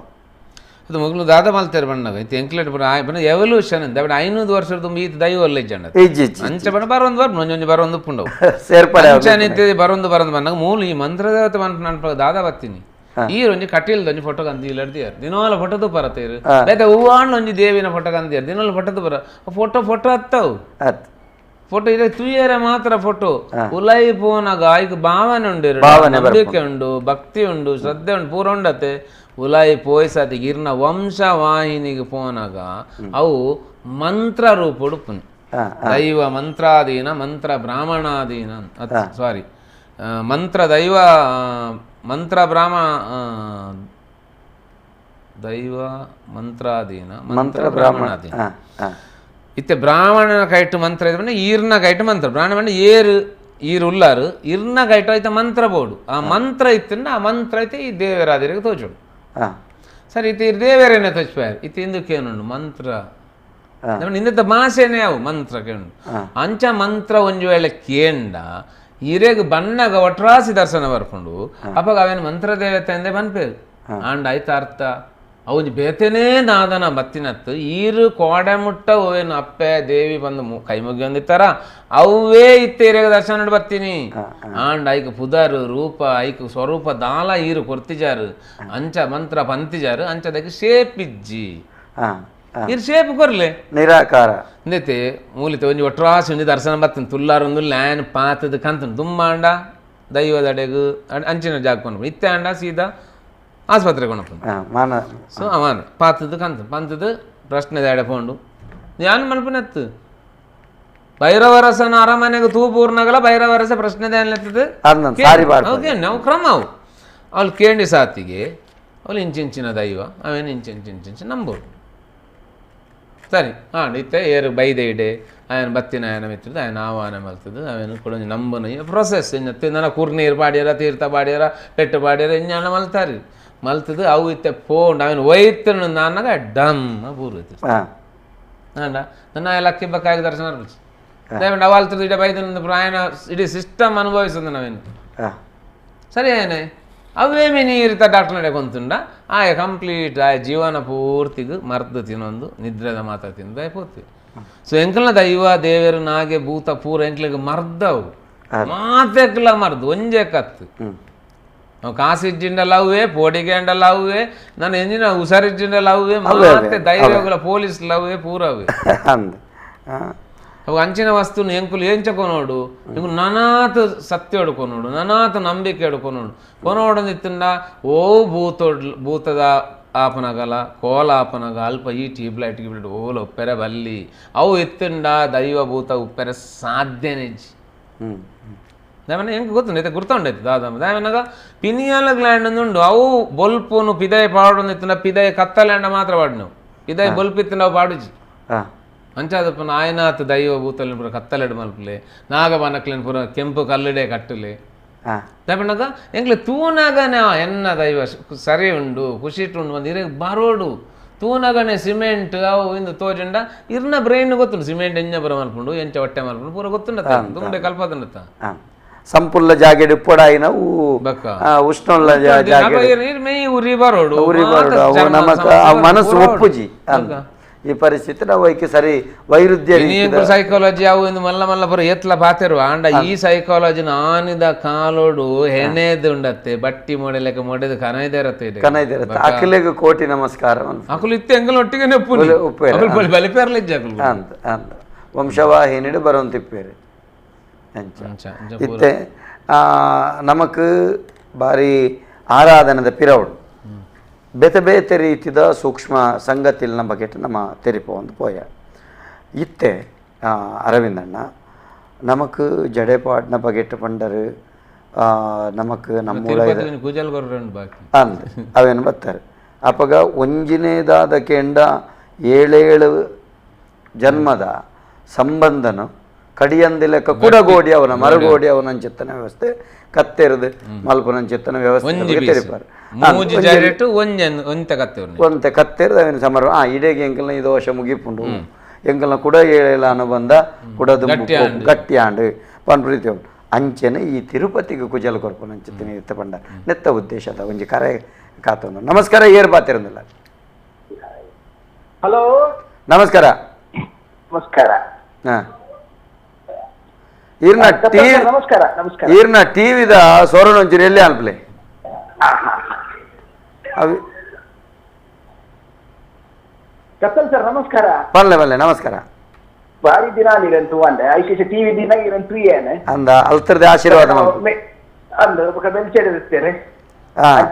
ಅದು ಮಗಳು ದಾದ ಮಲ್ತೇರು ಬಣ್ಣಗ ಇತ್ತು ಎಂಕ್ಲೆಟ್ ಬರ ಬಣ್ಣ ಎವಲ್ಯೂಷನ್ ಅಂತ ಬಣ್ಣ 500 ವರ್ಷದ ತುಂಬ ಈತ ದೈವ ಅಲ್ಲ ಇಜ್ಜಂಡ ಅಂಚ ಬಣ್ಣ ಬರೊಂದು ಬರ್ ಒಂಜೊಂಜಿ ಬರೊಂದು ಪುಂಡವು ಸೇರ್ಪಡೆ ಅಂಚನಿತ್ತೆ ಬರೊಂದು ಬರೊಂದು ಬಣ್ಣಗ ಮೂಲ ಈ ಮಂತ್ರದೇವತೆ ಮನ್ಪು ನಾನು ದಾದ ಬತ್ತೀನಿ ಈ ಒಂಜಿ ಕಟೀಲ್ದ ಒಂಜಿ ಫೋಟೋ ಕಂತ ಇಲ್ಲಡ್ದಿಯಾರ ದಿನೋಲ ಫೋಟೋ ತೂಪರತ್ತೇರು ಬೇತೆ ಹೂವಾಣ್ಣ ಒಂಜಿ ದೇವಿನ ಫೋಟೋ ಕಂದಿಯಾರ ದಿನೋಲ ಫೋಟೋ ತೂಪರ ಫೋಟೋ ಫೋಟೋ ಹತ್ತವು ಫೋಟೋ ಇದೆ ತುಯ್ಯರೆ ಮಾತ್ರ ಫೋಟೋ ಉಲೈ ಪೋನಾಗ ಐಕ್ ಭಾವನೆ ಉಂಡು ನಂಬಿಕೆ ಉಂಡು ಭಕ್ತಿ ಉಂಡು ಶ್ರದ್ಧೆ ಉಂಡು ಪೂರ ಉಂಡತೆ ಉಲಾಯಿ ಪೋಯ್ಸಾತಿ ಗಿರ್ನ ವಂಶವಾಹಿನಿಗೆ ಪೋನಾಗ ಅವು ಮಂತ್ರ ರೂಪಡು ಪುನ್ ದೈವ ಮಂತ್ರಾಧೀನ ಮಂತ್ರ ಬ್ರಾಹ್ಮಣಾಧೀನ ಸಾರಿ ಮಂತ್ರ ದೈವ ಮಂತ್ರ ಬ್ರಾಹ್ಮ ದೈವ ಮಂತ್ರಾಧೀನ ಮಂತ್ರ ಬ್ರಾಹ್ಮಣಾಧೀನ ಇತ್ತೆ ಬ್ರಾಹ್ಮಣನ ಕೈಟು ಮಂತ್ರ ಇದ್ರೆ ಈರ್ನ ಕೈಟು ಮಂತ್ರ ಬ್ರಾಹ್ಮಣ ಏರು ಈರು ಉಲ್ಲಾರು ಇರ್ನ ಕೈಟು ಐತ ಮಂತ್ರ ಬೋಡು ಆ ಮಂತ್ರ ಇತ್ತಂದ್ರೆ ಆ ಮಂತ್ರ ಐತೆ ಈ ದೇವರಾದಿರಿಗೆ ತೋಚುಡು ಸರಿ ಇತ್ತು ಇರ್ ದೇವರೇನೆ ತೋಚ್ಪಾರು ಇತ್ತು ಇಂದಕ್ಕೇನುಂಡು ಮಂತ್ರ ಇಂದ ಭಾಷೆನೇ ಅವು ಮಂತ್ರ ಕೇಂಡು ಅಂಚ ಮಂತ್ರ ಒಂಜು ವೇಳೆ ಕೇಂಡ ಇರೆಗ್ ಬಣ್ಣಗ ಒಟ್ರಾಸಿ ದರ್ಶನ ಬರ್ಕೊಂಡು ಅಪ್ಪಾಗ ಅವೇನು ಮಂತ್ರ ದೇವತೆ ಅಂದೆ ಬನ್ಪೇರು ಆಂಡ ಆಯ್ತ ಅರ್ಥ ಅವು ಬೇತೆನೇ ನಾದನ ಬತ್ತಿನತ್ತು ಈರು ಕೋಡೆ ಮುಟ್ಟ ಓವೇನು ಅಪ್ಪೆ ದೇವಿ ಬಂದು ಕೈ ಮುಗಿಯೊಂದಿತ್ತಾರ ಅವೇ ಇತ್ತೆ ಇರೆಗ ದರ್ಶನ ಬರ್ತೀನಿ ಆಂಡ ಐಕ್ ಪುದರ್ ರೂಪ ಐಕ್ ಸ್ವರೂಪ ದಾಲ ಈರು ಕೊರ್ತಿಜಾರು ಅಂಚ ಮಂತ್ರ ಪಂತಿಜಾರು ಅಂಚದಕ್ಕೆ ಶೇಪ್ ಇಜ್ಜಿ ಇರ್ ಶೇಪ್ ಕೊರ್ಲೆ ನಿರಾಕಾರ ಇಂದೈತೆ ಮೂಲಿತೆ ಒಂಜಿ ಒಟ್ರಾಸಿ ಒಂಜಿ ದರ್ಶನ ಬತ್ತಿನ ತುಲ್ಲಾರೊಂದು ಲ್ಯಾನ್ ಪಾತದ ಕಂತನು ದುಮ್ಮಾಂಡ ದೈವದಡೆಗು ಅಂಚಿನ ಜಾಗ ಕೊನಪು ಇತ್ತೆ ಆಂಡ ಸೀದಾ ಆಸ್ಪತ್ರೆ ಕೊನಪು ಸೊ ಅವಾನ ಪಾತದ ಕಂತ ಪಂತದ ಪ್ರಶ್ನೆ ದಾಡೆ ಫೋಂಡು ಯಾನ್ ಮಲ್ಪನತ್ತು ಭೈರವರಸನ ಅರಮನೆಗೆ ತೂಪೂರ್ನಗಲ ಭೈರವರಸ ಪ್ರಶ್ನೆ ದಾನ್ಲೆತ್ತದ ಓಕೆ ನಾವು ಕ್ರಮ ಅವು ಅವಳು ಕೇಂಡಿ ಸಾತಿಗೆ ಅವಳು ಇಂಚಿಂಚಿನ ದೈವ ಅವೇನು ಇಂಚಿಂಚಿಂಚಿಂಚು ನಂಬೋದು ಸರಿ ಹಾಂ ಇತ್ತೆ ಏರು ಬೈದೆ ಇಡೆ ಆಯನ ಬತ್ತಿನ ಆಯನ ಮಿತ್ತದ ಆಯನ ಆಹ್ವಾನ ಮಲ್ತದ ಅವೇನು ಕೂಡ ನಂಬನ ಪ್ರೊಸೆಸ್ ಇನ್ನು ನನ್ನ ಕುರ್ನೀರು ಪಾಡ್ಯಾರ ತೀರ್ಥ ಪಾಡ್ಯಾರ ಪೆಟ್ಟು ಪಾಡ್ಯಾರ ಇನ್ಯಾಣ ಮಲ್ತಾರೆ ಮಲ್ತದ ಅವು ಇತ್ತೆ ಫೋನ್ ಅವೇನು ಒಯ್ತು ನಾನಾಗ ಡಮ್ ಪೂರ್ವ ಅಂಡ ನನ್ನ ಲಕ್ಕಿ ಬಕ್ಕಾಗಿ ದರ್ಶನ ದಯವಿಟ್ಟು ಅವಾಲ್ತದ ಇಡ ಬೈದ ಆಯನ ಇಡೀ ಸಿಸ್ಟಮ್ ಅನುಭವಿಸೋದು ನಾವೇನು ಸರಿ ಆಯನೆ ಅವೇಮಿ ನೀರಿತ ಡಾಕ್ಟರ್ ನಡೆ ಕೊಂತುಂಡ ಆಯ ಕಂಪ್ಲೀಟ್ ಆಯ ಜೀವನ ಪೂರ್ತಿಗೂ ಮರ್ದು ತಿನ್ನೊಂದು ನಿದ್ರೆದ ಮಾತಾ ತಿಂದು ಪೂರ್ತಿ. ಸೊ ಎಂಕಲ್ನ ದೈವ ದೇವರು ನಾಗೆ ಭೂತ ಪೂರ ಎಂಕ್ಲಿಗೆ ಮರ್ದವು ಮಾತೆಕ್ಲ ಮರ್ದು ಒಂಜೆ ಕತ್ತು. ಕಾಸಿಜ್ಜಿಂಡಲ ಅವೇ ಪೋಡಿಗೆಂಡಲ ಅವೇ ನಾನು ಎಂಜಿನ ಹುಷಾರಿಜ್ಜಿಂಡಲ ಅವೇ ಮತ್ತೆ ಧೈರ್ಯಗಳ ಪೊಲೀಸ್ ಲವ್ವೇ ಪೂರ ಅವೇ ಅವು ಅಂಚಿನ ವಸ್ತುನು ಎಂಕುಲು ಎಂಚ ಕೊನೋಡು ಇಂಕು ನನಾತ ಸತ್ಯ ಹೊಡ್ಕೊನೋಡು ನನಾತ ನಂಬಿಕೆ ಹೊಡ್ಕೊನೋಡು ಕೊನೋಡಂದಿತ್ತಂಡ ಓ ಭೂತೋಡ್ ಭೂತದ ಆಪನಗಲ ಕೋಲ ಆಪನಗ ಅಲ್ಪ ಈ ಟ್ಯೂಬ್ ಲೈಟ್ ಗಿಬ್ಲೈಟ್ ಓಲ ಉಪ್ಪೆರೆ ಬಲ್ಲಿ ಅವು ಎತ್ತಂಡ ದೈವ ಭೂತ ಉಪ್ಪೆರೆ ಸಾಧ್ಯನೇ ದಾಮನ ಎಂಕ್ ಗೊತ್ತುಂಡು ಇತ್ತೆ ಗುರ್ತುಂಡೈತೆ ದಾದಮ್ಮ ದಾಮನಗ ಪಿನಿಯಲ್ ಗ್ಲ್ಯಾಂಡ್ ಉಂಡು ಅವು ಬೊಲ್ಪುನು ಪಿದೈ ಪಾಡೊಂದು ಇತ್ತಂಡ ಪಿದೈ ಕತ್ತಲ್ಯಾಂಡ ಮಾತ್ರ ಪಾಡ್ನವು ಪಿದೈ ಬೊಲ್ಪು ಇತ್ತಂಡ ಅವು ಪಾಡುಜಿ ಅಂಚಾದಪ್ಪ ನಾಯನಾಥ ದೈವ ಭೂತಲಿನ ಪೂರ ಕತ್ತಲೆಡು ಮಲ್ಪಲೆ ನಾಗಬನಕ್ಲೆನ್ ಪೂರ ಕೆಂಪು ಕಲ್ಲುಡೆ ಕಟ್ಟಲೆ ದಾಪನಗ ಎಂಕ್ಲೆ ತೂನಗನೆ ಎನ್ನ ದೈವ ಸರಿ ಉಂಡು ಖುಷಿಟ್ ಉಂಡು ಒಂದು ಇರಗೆ ಬರೋಡು ತೂನಗನೆ ಸಿಮೆಂಟ್ ಅವು ಇಂದು ತೋಜಂಡ ಇರ್ನ ಬ್ರೈನ್ ಗೊತ್ತುಂಡು ಸಿಮೆಂಟ್ ಎಂಜ ಪೂರ ಮಲ್ಪುಂಡು ಎಂಚ ಹೊಟ್ಟೆ ಮಲ್ಪುಂಡು ಪೂರ ಗೊತ್ತುಂಡತ್ತ ದುಂಡೆ ಕಲ್ಪದುಂಡತ್ತ ಸಂಪುಲ್ಲ ಜಾಗೆಡ್ ಉಪ್ಪಡಾಯಿನ ಉಷ್ಣುಲ್ಲ ಉರಿ ಬರೋಡು ಉರಿ ಬರೋಡು ಅವು ನಮಕ ಮನಸ್ಸು ಒಪ್ಪುಜಿ ಈ ಪರಿಸ್ಥಿತಿ ನಾವು ಐಕೆ ಸರಿ ವೈರುಧ್ಯ ಸೈಕಾಲಜಿ ಅವು ಇಂದು ಮಲ್ಲ ಮಲ್ಲ ಪೂರ ಎತ್ಲ ಪಾತೆರು ಆಂಡ ಈ ಸೈಕಾಲಜಿನ ಆನಿದ ಕಾಲೋಡು ಹೆಣೆದು ಉಂಡತ್ತೆ ಬಟ್ಟಿ ಮೊಡೆಲೆಕ ಮೊಡೆದು ಕನೈದಿರತ್ತೆ ಕನೈದಿರತ್ತೆ ಅಖಿಲೆಗೆ ಕೋಟಿ ನಮಸ್ಕಾರ ಅಕುಲು ಇತ್ತೆ ಎಂಗಲ್ ಒಟ್ಟಿಗೆ ಉಪ್ಪು ಬಲಿಪೇರ್ಲಿಜ್ಜ ಅಕುಲು ಅಂತ ಅಂತ ವಂಶವಾಹಿನಿಡು ಬರೋಂತಿಪ್ಪೇರು ಇತ್ತೆ ನಮಕ್ ಬಾರಿ ಆರಾಧನದ ಪಿರವಡು ಬೇತೆ ಬೇತೆ ರೀತಿದ ಸೂಕ್ಷ್ಮ ಸಂಗತಿಲ್ನ ಬಗ್ಗೆ ನಮ್ಮ ತೆರಿಪ ಒಂದು ಪೋಯ ಇತ್ತೆ ಅರವಿಂದಣ್ಣ ನಮಕ್ ಜಡೆಪಾಟ್ನ ಬಗೆಟ್ ಪಂಡರು ನಮಕ್ ನಮ್ಮ ಅಂದ್ ಅವೇನು ಬರ್ತಾರೆ ಅಪಗ ಒಂಜಿನೇದಾದ ಕೆಂಡ ಏಳೇಳು ಜನ್ಮದ ಸಂಬಂಧನು ಕಡಿಯಂದಿಲೆಕ್ಕ ಕುಡಗೋಡಿ ಅವನ ಮರಗೋಡಿ ಅವನ ಚಿತ್ತನ ವ್ಯವಸ್ಥೆ ಕತ್ತೆರದು ಮಲ್ಪನ ಚಿತ್ತನ ವ್ಯವಸ್ಥೆ ತೆರಿಪಾರು ಒಂತೆ ಕತ್ತೆರದು ಅವನ ಸಮರ ಆ ಇಡೇಗೆ ಎಂಕಲ್ನ ಈ ದೋಷ ಮುಗಿಪುಂಡು ಎಂಕಲ್ನ ಕುಡ ಏಳೆಲ್ಲ ಅನುಬಂಧ ಕುಡದು ಗಟ್ಟಿ ಆಂಡು ಪನ್ಪ್ರೀತಿ ಅಂಚೆನೆ ಈ ತಿರುಪತಿಗೆ ಕುಜಲ ಕೊರ್ಪುನ ಅಂಚಿತ್ತಿನ ಇತ್ತ ಪಂಡ ನೆತ್ತ ಉದ್ದೇಶದ ಒಂಜಿ ಕರೆ ಕಾತೊಂದು. ನಮಸ್ಕಾರ, ಏರ್ ಬಾತಿರಂದಿಲ್ಲ. ಹಲೋ, ನಮಸ್ಕಾರ. ನಮಸ್ಕಾರ. ಹಾ, ಈರ್ನ ಟಿವಿ, ನಮಸ್ಕಾರ. ನಮಸ್ಕಾರ. ಈರ್ನ ಟಿವಿದ ಸೋರಣ ಒಂಚೂರು ಎಲ್ಲಿ ಅನ್ಪ್ಲೆ ಕತ್ತಲ್ ಸರ್, ನಮಸ್ಕಾರ. ಬಲ್ಲೆ ಬಲ್ಲೆ, ನಮಸ್ಕಾರ. ಬಾರಿ ದಿನ ನೀರಂತೂ ಅಂದೆ ಐಶೇಷ ಟಿವಿ ದಿನ ಇರಂತೂ ಏನೆ ಅಂದ ಅಲ್ತರದ ಆಶೀರ್ವಾದ ಅಂದ ಬೊಕ ಬೆಲ್ಚೆಡ್ ಇರ್ತೇನೆ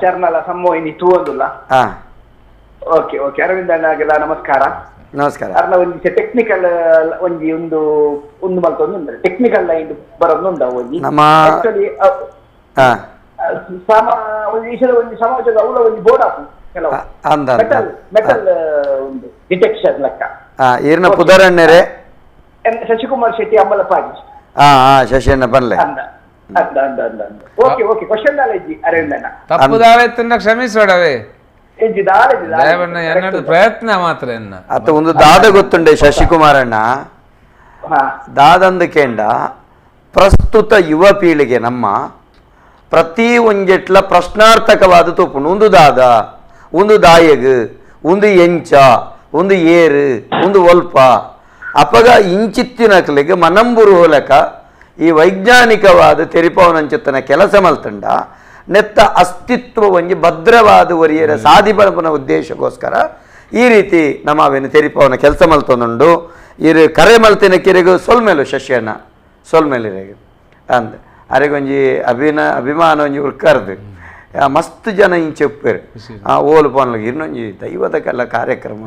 ಚರ್ನಲ ಸಮ್ಮೋಹಿನಿ ತೂ ಅಂದುಲ್ಲ. ಓಕೆ ಓಕೆ, ಅರವಿಂದ ಅಣ್ಣಗೆಲ್ಲ ನಮಸ್ಕಾರ. ನಮಸ್ಕಾರ. ಅರ್ನ ಒಂಜಿ ಟೆಕ್ನಿಕಲ್ ಒಂಜಿ ಒಂದು ಒಂದು ಮಲ್ತೊಂದು ಉಂಡು ಟೆಕ್ನಿಕಲ್ ಲೈನ್ ಬರೋದು ಉಂಡ ಒಂಜಿ ನಮ್ಮ ಆಕ್ಚುಲಿ ಒಂಜಿ ಸಮಾಜದ ಅವಳ ಒಂಜಿ ಬೋರ್ಡ್ ಆಪು ಕೆಲವು ಮೆಟಲ್ ಮೆಟಲ್ ಒಂದು ಡಿಟೆಕ್ಷನ್ ಲೆಕ್ಕ. ಈರ್ನ ಪುದರಣ್ಣರೇ ಶಶಿಕುಮಾರ್ ಶೆಟ್ಟಿ ಅಂಬಲಪಾಡಿ. ಹಾ ಹಾ, ಶಶಿಯಣ್ಣ ಬನ್ಲೆ. ಅಂದ ಅಂದ ಅಂದ ಅಂದ okay okay, question ದಾಲೇಜಿ ಅರವಿಂದಣ್ಣ. ತಪ್ಪು ದಾವೆತ್ತನ್ನ ಕ್ಷಮಿಸೋಡವೇ ಪ್ರಯತ್ನ ಮಾತ್ರ. ಅತ್ತ ಒಂದು ದಾದ ಗೊತ್ತುಂಡೆ ಶಶಿಕುಮಾರ್ ಅಣ್ಣ, ದಾದಂದ ಕೇಂಡ ಪ್ರಸ್ತುತ ಯುವ ಪೀಳಿಗೆ ನಮ್ಮ ಪ್ರತಿ ಒಂಜೆಟ್ಲ ಪ್ರಶ್ನಾರ್ಥಕವಾದ ತೋಪುಂಡು. ಒಂದು ದಾದ, ಒಂದು ದಾಯಗ್, ಒಂದು ಎಂಚ, ಒಂದು ಏರು, ಒಂದು ಒಲ್ಪ ಅಪಗ ಇಂಚಿತ್ತಿನಕ್ಲಿಗೆ ಮನಂಬುರು ಹೋಲಕ ಈ ವೈಜ್ಞಾನಿಕವಾದ ತೆರಿಪವನಂಚಿತ್ತನ ಕೆಲಸ ಮಲ್ತಂಡ ನೆತ್ತ ಅಸ್ತಿತ್ವ ಒಂಜಿ ಭದ್ರವಾದ ಒರಿಯರ ಸಾಧಿಪನ ಉದ್ದೇಶಕ್ಕೋಸ್ಕರ ಈ ರೀತಿ ನಮ್ಮ ಅವೇನು ತೆರಿಪವನ ಕೆಲಸ ಮಲ್ತೊಂದುಂಡು. ಇರು ಕರೆ ಮಲ್ತಿನ ಕಿರಿಗು ಸೊಲ್ಮೇಲು ಶಶಿಯಣ್ಣ ಸೊಲ್ಮೇಲಿರೆಗು ಅಂದ್ ಅರೆಗೊಂಜಿ ಅಭಿಮಾನ ಒಂಜಿ ಉರ್ಕರ್ದು ಮಸ್ತ್ ಜನ ಇಂಚೆ ಉಪ್ಪೇರು ಆ ಓಲು ಪೋನ್ಲಗ ಇನ್ನೊಂಜಿ ದೈವದ ಕಲ್ಲ ಕಾರ್ಯಕ್ರಮ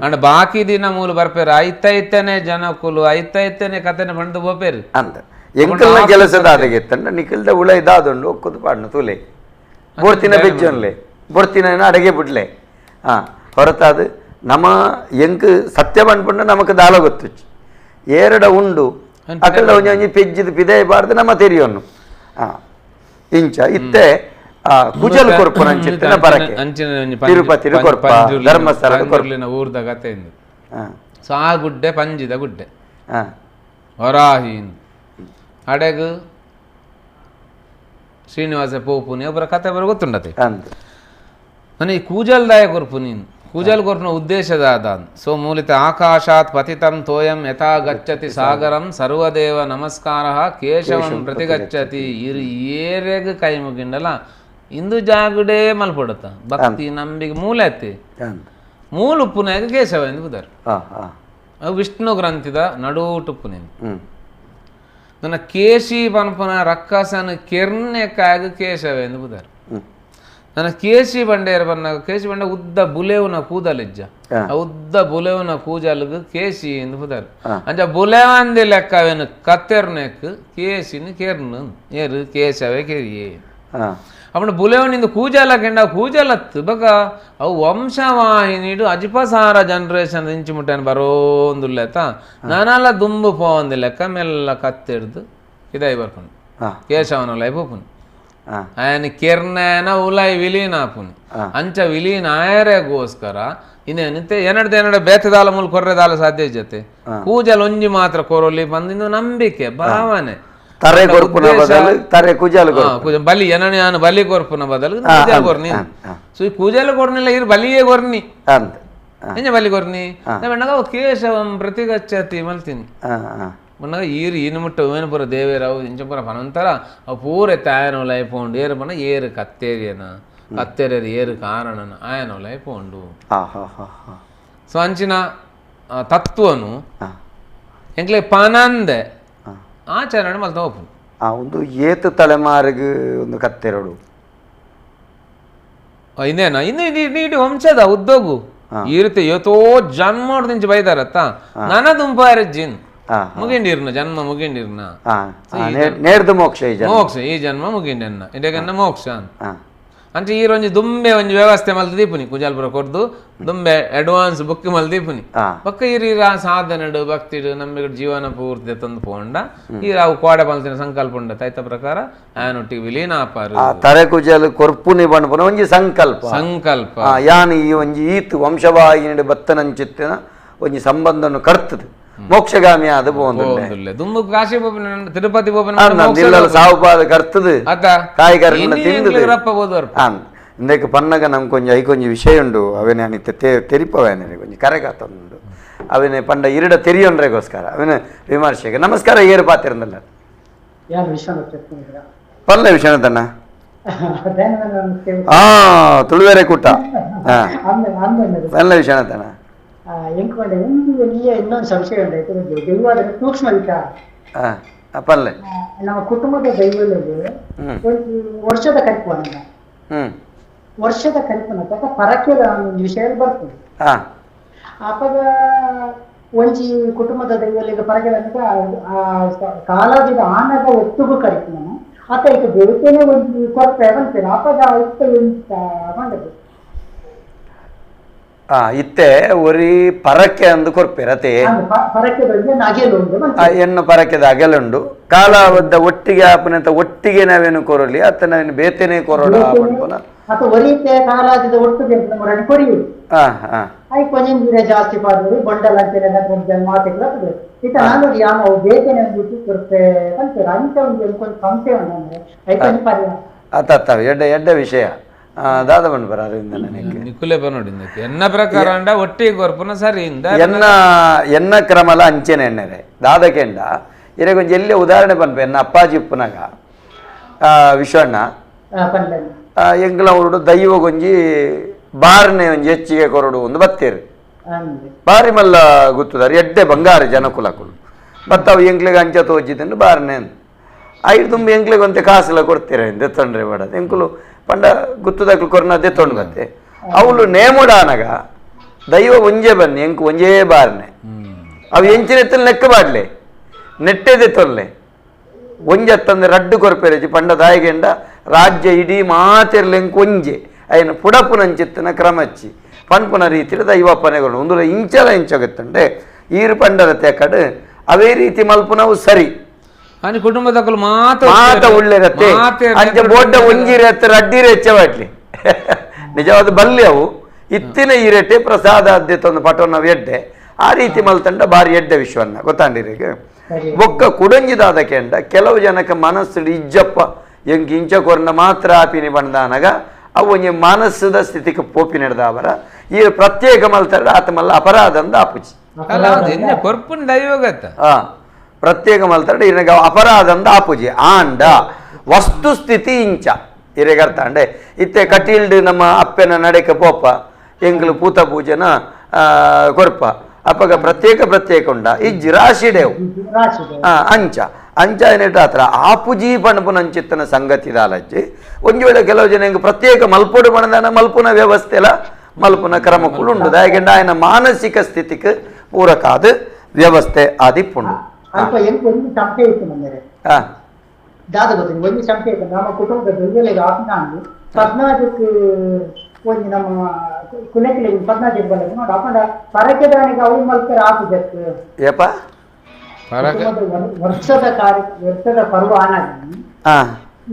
ಅಂಡ ಬಾಕಿ ದಿನ ಮೂಲು ಬರ್ಪೇರು ಐತೈತನೆ ಜನಕುಲು ಐತೈತನೆ ಕಥೆನೆ ಬಂದು ಬೋಪೇರು ಅಂದ ಎಂಕಲ್ನ ಕೆಲಸದ ಅದಕ್ಕೆ ನಿಖಲ್ದ ಉಳ ಇದಾದುಂಡು ಒಕ್ಕುದು ಪಾಡ್ನು ತೂಲೆ ಬೊಡ್ತಿನ ಬೆಜ್ಜೊನ್ಲೆ ಬೊಡ್ತಿನ ಅಡಗೆ ಬಿಡ್ಲೆ. ಹಾಂ, ಹೊರತಾದ ನಮ್ಮ ಎಂಕ್ ಸತ್ಯ ಪಂಡ್ಪಂಡ ನಮಕ್ ದಾಲ ಗೊತ್ತುಚ್ಚು ಏರಡ ಉಂಡು ಅಕಲ್ದ ಒಂಜಿ ಒಂಜಿ ಪೆಜ್ಜಿದ ಪಿದೆ ಬಾರ್ದು ನಮ್ಮ ತೆರಿಯೋನು. ಹಾಂ, ಇಂಚ ಇತ್ತೆ ಕುಜಲ್ ಕೊರ್ಪುನ ಅಂಚಿತ್ತಿನ ಪರಕೆ ತಿರುಪತಿ ಕೊರ್ಪ ಧರ್ಮಸ್ಥಳ ಕೊರ್ಪಿನ ಊರ್ದ ಕತೆ ಇಂದು. ಸೊ ಆ ಗುಡ್ಡೆ ಪಂಜಿದ ಗುಡ್ಡೆ ವರಾಹಿ ಅಡೆಗ್ ಶ್ರೀನಿವಾಸ ಪೋಪುನಿ ಒಬ್ಬರ ಕತೆ ಬರ ಗೊತ್ತುಂಡತೆ. ನನಗೆ ಕೂಜಲ್ದಾಯ ಕೊರ್ಪು ನೀನು ಕೂಜಲ್ ಕೊರ್ಪುನ ಉದ್ದೇಶದಾದ ಸೊ ಮೂಲಿತ ಆಕಾಶಾತ್ ಪತಿತಂ ತೋಯಂ ಯಥಾ ಗಚ್ಚತಿ ಸಾಗರಂ ಸರ್ವದೇವ ನಮಸ್ಕಾರ ಕೇಶವಂ ಪ್ರತಿಗಚ್ಚತಿ ಇರು ಏರೆಗ್ ಕೈ ಮುಗಿಂಡಲ ಇಂದು ಜಾಗುಡೇ ಮಲ್ಪೊಡುತ್ತ ಭಕ್ತಿ ನಂಬಿಕೆ ಮೂಲ ಎತ್ತಿ ಮೂಲ ಉಪ್ಪುನಾಗ ಕೇಶವ ಎಂದು ಬುದಾರು ಅವು ವಿಷ್ಣು ಗ್ರಂಥಿದ ನಡುಟುಪ್ಪುನೇನು ನನ್ನ ಕೇಶಿ ಪನ್ಪುನ ರಕ್ಕಸನ ಕೆರ್ನೆಕಾಗ ಕೇಶವ ಎಂದು ಬುದಾರು ನನ್ನ ಕೇಶಿ ಬಂಡೇರ ಬನ್ನಾಗ ಕೇಶಿ ಬಂಡೆ ಉದ್ದ ಬುಲೆವುನ ಕೂದಲಿಜ್ಜ ಆ ಉದ್ದ ಬುಲೆವುನ ಕೂಜಲ್ಗ್ ಕೇಶಿ ಎಂದು ಬುದಾರು ಅಂಚ ಬುಲೆವಂದಿ ಲೆಕ್ಕವೇನು ಕತ್ತೆರ್ನೆಕ್ ಕೇಶಿನ ಕೆರ್ನು ಏರು ಕೇಶವೇ ಕೆರಿಯೇ ಅವನು ಬುಲೆವನಿಂದ ಕೂಜಲ ಕೆಂಡ ಕೂಜಲತ್ತು ಬಕ ಅವು ವಂಶವಾಹಿನಿಡು ಅಜಿಪಸಾರ ಜನರೇಷನ್ ಇಂಚು ಮುಟ್ಟನ್ ಬರೋಂದುಲ್ಲೆತ ನಾನೆಲ್ಲ ದುಂಬು ಪೋಂದು ಲೆಕ್ಕ ಮೆಲ್ಲ ಕತ್ತಿಡ್ದು ಇದಾಯಿ ಬರ್ಕೊಂಡು ಕೇಶವನ ಲೈಫ್ ಒಪ್ಪುನು ఆయన ಕೆರ್ನಾನ ಉಲಾಯ್ ವಿಲೀನ ಆಪುನು ಅಂಚ ವಿಲೀನ ಆಯರೆಗೋಸ್ಕರ ಇನ್ನೇನಂತೆ ಎನಡ್ದು ಎನಡ ಬೇತದಾಲ ಮೂಲ ಕೊರ್ರೆದಾಲ ಸಾಧ್ಯ ಜೊತೆ ಕೂಜಲ್ ಒಂಜಿ ಮಾತ್ರ ಕೊರೊಲಿ ಬಂದಿದ್ದು ನಂಬಿಕೆ ಭಾವನೆ ತರೆ ಕೊರ್ಪುನ ಬದಲು ತರೆ ಕೂಜಲ್ ಕೊರ್ಪು ಬಲಿ ಏನನ ಬಲಿ ಕೊರ್ಪುನ ಬದಲು ಕೂಜಲ್ ಕೊರ್ನಿ ಸೊ ಈ ಕೂಜಲ್ ಕೊರ್ನಿಲ್ಲ ಇರು ಬಲಿಯೇ ಕೊರ್ನಿ ಎಂಜ ಬಲಿ ಕೊರ್ನಿ ನಾವೆಣ್ಣಗ ಕೇಶವಂ ಪ್ರತಿಗಚ್ಚತಿ ಮಲ್ತೀನಿ ಮನ್ನಾಗ ಈರು ಈನು ಮುಟ್ಟ ಏನು ಪೂರ ದೇವೇರಾವು ಇಂಚ ಪೂರ ಪನಂತರ ಅವು ಪೂರ ತಾಯನೋಲ ಪೋಂಡು ಏರು ಪನ್ನ ಏರು ಕತ್ತೇರಿಯನ ಕತ್ತೇರಿಯರು ಏರು ಕಾರಣನ ಆಯನೋಲ ಪೋಂಡು ಸೊ ಅಂಚಿನ ತತ್ವನು ಎಂಕ್ಲೆ ಪನಂದೆ ಆಚರಣೆ ಮಲ್ತ ಹೋಪುನು ಒಂದು ಏತು ತಲೆಮಾರಿಗೆ ಒಂದು ಕತ್ತೆರಡು ಇನ್ನೇನ ಇನ್ನು ಇಡೀ ವಂಶದ ಉದ್ದೋಗು ಈ ರೀತಿ ಏತೋ ಜನ್ಮ ನಿಂಚು ಬೈದಾರತ್ತ ನನ ದುಂಪಾರ ಜಿನ್ ಮುಗಿಂಡಿರ್ನ ಜನ್ಮ ಮುಗಿಂಡಿರ್ನ ನೇರ್ದು ಮೋಕ್ಷ ಮೋಕ್ಷ ಈ ಜನ್ಮ ಮುಗಿಂಡನ್ನ ಇದನ್ನ ಮೋಕ್ಷ ಅಂತ ಅಂಚೆ ಈ ಒಂಜಿ ದುಂಬೆ ಒಂಜಿ ವ್ಯವಸ್ಥೆ ಮಲ್ತ ದೀಪುನಿ ಕುಜಾಲ್ಪುರ ಕೊರ್ದು ದುಂಬೆ ಅಡ್ವಾನ್ಸ್ ಬುಕ್ ಮಲ್ತ ದೀಪುನಿ ಪಕ್ಕ ಈ ಸಾಧನೆಡು ಭಕ್ತಿಡು ನಂಬಿಕೆ ಜೀವನ ಪೂರ್ತಿ ತಂದು ಪೋಂಡ ಈ ಅವು ಕೋಡೆ ಮಲ್ತಿನ ಸಂಕಲ್ಪ ಉಂಡ ತೈತ ಪ್ರಕಾರ ಆಯನೊಟ್ಟಿಗೆ ವಿಲೀನ ಆಪಾರು ತರೆ ಕುಜಲ್ ಕೊರ್ಪುನಿ ಪನ್ಪುನ ಒಂಜಿ ಸಂಕಲ್ಪ ಸಂಕಲ್ಪ ಯಾನ್ ಈ ಒಂಜಿ ಈತ್ ವಂಶವಾಹಿನಿ ಬತ್ತನಂಚಿತ್ತಿನ ಒಂಜಿ ಸಂಬಂಧವನ್ನು ಕರ್ತದೆ ಮೋಕ್ಷಗಾಮಿ ಆದ ಪೋಂದುಲ್ಲೆ ದುಂಬು ಕಾಶಿ ಬೋಪನ ತಿರುಪತಿ ಬೋಪನ ಸಾವುಪಾದ ಕರ್ತದು ಕಾಯಿಗಾರನ ತಿಂದು ಇಂದಕ್ಕೆ ಪನ್ನಗ ನಮ್ಗೆ ಕೊಂಚ I ಕೊಂಚ ವಿಷಯ ಉಂಡು ಅವೇನೆ ಅನಿತ ತೆರಿಪವೇನೆ ಕೊಂಚ ಕರೆಗಾತುಂಡು ಅವೇನೆ ಪಂಡ ಇರಡ ತೆರಿಯೊಂಡ್ರೆಗೋಸ್ಕರ ಅವೇನೆ ವಿಮರ್ಶೆಗೆ ನಮಸ್ಕಾರ ಏರು ಪಾತಿರಂದಲ್ಲ ಪಲ್ಲ ವಿಶ್ವನಾಥಣ್ಣ ಹಾ ತುಳುವೆರೆ ಕೂಟ ಪಲ್ಲ ವಿಶ್ವನಾಥಣ್ಣ ಇನ್ನೊಂದು ಸಂಶಯ ಉಂಟು ದೈವ ಸೂಕ್ಷ್ಮ ವಿಚಾರ ನಮ್ಮ ಕುಟುಂಬದ ದೈವಗಳಿಗೆ ಒಂದು ವರ್ಷದ ಕಲ್ಪನ ವರ್ಷದ ಕಲ್ಪನ ಪರಕೆದ ಒಂದು ವಿಷಯ ಬರ್ತದೆ ಅಪಗ ಒಂಜಿ ಕುಟುಂಬದ ದೈವಗಳಿಗೆ ಪರಕೆದ ಕಾಲಾದಿದ ಆನದ ಒಟ್ಟುಗು ಕರಿಪುನ ಆತ ಈಗ ದೇವತೆನೇ ಒಂದು ಕೊರತೆ ಬಂತೇನೆ ಅಪಗ ಇತ್ತ ಎಂತ ಮಂಡದು ಇತ್ತೆ ಒರಿ ಪರಕೆ ಅಂದು ಕೊರ್ಪೆರತೆ ಎನ್ನು ಪರಕೆದ ಅಗೆಲುಂಡು ಕಾಲಾವದ್ದ ಒಟ್ಟಿಗೆ ಆಪನಂತ ಒಟ್ಟಿಗೆ ನಾವೇನು ಕೊರಲಿ ಅತ್ತ ನಾವೇನು ಬೇತೇನೆ ಕೊರೋಡ ಜಾಸ್ತಿ ಅತ್ತ ಎಡ್ಡೆ ಎಡ್ಡೆ ವಿಷಯ ದಾದ ಬರ ಅರವಿಂದ ನನಗೆ ನಿಕುಲೆ ಬನ್ನೋಡಿ ಎನ್ನ ಪ್ರಕಾರ ಅಂಡ ಒಟ್ಟಿಗೆ ಕೊರ್ಪುನ ಸರಿ ಎನ್ನ ಎನ್ನ ಕ್ರಮಲ ಅಂಚೆನೆ ಎಣ್ಣೆರೆ ದಾದಕೆಂಡ ಇರಗೊಂಜಿ ಒಂಜಿ ಎಲ್ಲೇ ಉದಾಹರಣೆ ಪನ್ಪೆ ಎನ್ನ ಅಪ್ಪಾಜಿ ಉಪ್ಪುನಾಗ ವಿಶ್ವಣ್ಣ ಎಂಗ್ಲ ಅವರುಡು ದೈವಗೊಂಜಿ ಬಾರ್ನೆ ಒಂಜಿ ಹೆಚ್ಚಿಗೆ ಕೊರಡು ಒಂದು ಬತ್ತೇರು ಬಾರಿ ಮಲ್ಲ ಗುತ್ತುದಾರೆ ಎಡ್ಡೆ ಬಂಗಾರ ಜನಕುಲಕುಲು ಬತ್ತವು ಎಂಕ್ಲೆಗೆ ಅಂಚ ತೋಜಿದ್ದನ್ನು ಬಾರ್ನೆ ಅಂತ ಐದು ತುಂಬ ಎಂಕ್ಲೆಗೆ ಒಂತೆ ಕಾಸುಲ ಕೊಡ್ತೀರ ದೆತ್ತೊಂಡ್ರೆ ಬೇಡ ಎಂಕುಲು ಪಂಡ ಗುತ್ತುದಕ್ಲು ಕೊರ್ನ ದೆತ್ತೊಂಡು ಬತ್ತೆ ಅವಳು ನೇಮುಡಾನಗ ದೈವ ಒಂಜೆ ಬನ್ನಿ ಎಂಕು ಒಂಜೇ ಬಾರ್ನೆ ಅವು ಎಂಚಿನ ನೆಕ್ಕ ಬಾಡ್ಲೆ ನೆಟ್ಟೆ ದೆತ್ತೊಲ್ಲೆ ಒಂಜತ್ತಂದ್ರೆ ರಡ್ಡು ಕೊರ್ಪೆರಜಿ ಪಂಡ ದಾಯಿಗೆಂಡ ರಾಜ್ಯ ಇಡೀ ಮಾತಿರ್ಲೆ ಎಂಕು ಒಂಜೆ ಅಯ್ಯನ ಪುಡಪುನಂಚಿತ್ತನ ಕ್ರಮಚ್ಚಿ ಪನ್ಪುನ ರೀತಿಯಲ್ಲಿ ದೈವಪ್ಪನೆಗಳು ಒಂದು ಇಂಚಲ ಇಂಚೋಗತ್ತಂಡೆ ಈರು ಪಂಡರತೆ ಕಡೆ ಅವೇ ರೀತಿ ಮಲ್ಪುನವು ಸರಿ ಕುಟುಂಬದಕ್ಕಲು ಮಾತ ಮಾತ ಉಳ್ಳೆರತ್ತೆ ಅಂಚೆ ಬೋಡ್ಡ ಒಂಜಿರತ್ತೆ ರಡ್ಡಿರೆ ಹೆಚ್ಚವಾಟ್ಲಿ ನಿಜವಾದ ಬಲ್ಲೆ ಅವು ಇತ್ತಿನ ಈ ರೆಟ್ಟೆ ಪ್ರಸಾದ ಅದ್ಯತೊಂದು ಪಟೋನ ಎಡ್ಡೆ ಆ ರೀತಿ ಮಲ್ತಂಡ ಬಾರಿ ಎಡ್ಡೆ ವಿಶ್ವನ್ನ ಗೊತ್ತಾಂಡಿರಿಗೆ ಬೊಕ್ಕ ಕುಡಂಜಿದಾದ ಕೆಂಡ ಕೆಲವು ಜನಕ್ಕೆ ಮನಸ್ಸು ಇಜ್ಜಪ್ಪ ಎಂಕ್ ಇಂಚ ಕೊರ್ನ ಮಾತ್ರ ಆಪಿನಿ ಬಂದಾನಗ ಅವು ಒಂಜಿ ಮನಸ್ಸುದ ಸ್ಥಿತಿಗೆ ಪೋಪಿ ನಡೆದಾವರ ಈ ಪ್ರತ್ಯೇಕ ಮಲ್ತಾರೆ ಆತ ಮಲ್ಲ ಅಪರಾಧ ಅಂದ ಆಪುಜಿ ಕೊರ್ಪುನ ದೈವಗತ್ತ ಪ್ರತ್ಯೇಕ ಮಲ್ತಾರೆ ಇರಗ ಅಪರಾಧ ಅಂದ ಆಪುಜಿ ಆಂಡ ವಸ್ತುಸ್ಥಿತಿ ಇಂಚ ಇರೆಗರ್ತ ಅಂಡೆ ಇತ್ತೆ ಕಟೀಲ್ಡ್ ನಮ್ಮ ಅಪ್ಪೆನ ನಡೆಕ ಪೋಪ ಎಂಗ್ಲು ಪೂತ ಪೂಜೆನ ಕೊರ್ಪ ಅಪ್ಪಗ ಪ್ರತ್ಯೇಕ ಪ್ರತ್ಯೇಕ ಉಂಡ ಇಜ್ಜಿ ರಾಶಿಡೇವು ಅಂಚ ಅಂಚ ಏನಿಟ್ಟು ಆತರ ಆಪುಜಿ ಪಣಪುನಂಚಿತ್ತನ ಸಂಗತಿ ದಾಲಜ್ಜಿ ಒಂದು ವೇಳೆ ಕೆಲವು ಜನ ಹೆಂಗೆ ಪ್ರತ್ಯೇಕ ಮಲ್ಪುಡು ಬಣದಾನ ಮಲ್ಪುನ ವ್ಯವಸ್ಥೆ ಎಲ್ಲ ಮಲ್ಪುನ ಕ್ರಮಕ್ಕೂ ಉಂಡು ದಾಯಕೆಂಡ ಆಯನ ಮಾನಸಿಕ ಸ್ಥಿತಿಗೆ ಪೂರಕ ಆದ ವ್ಯವಸ್ಥೆ ಆದಿಪ್ಪುಂಡು ದಾದ ಗೊತ್ತಿಲ್ಲ ಒಂಜಿ ಸಂಖ್ಯೆ ಇತ್ತು ನಮ್ಮ ಕುಟುಂಬದ ದೈವಲೆಗ್ ಆಪಿನಾಂದು ಪದ್ನಾಜಕ್ ಒಂಜಿ ನಮ್ಮ ಕುಲೆಕ್ಲೆಗ್ ಪದ್ನಾಜಕ್ ಬಲ್ಲ ನೋಡು ಅಪಂಡ ಪರಕೆದಾನಿಗೆ ಅವು ಮಲ್ಪೆರೆ ಆಪುಜತ್ ಏಪ ವರ್ಷದ ಕಾರ್ಯ ವರ್ಷದ ಪರ್ವ ಆನಾಗ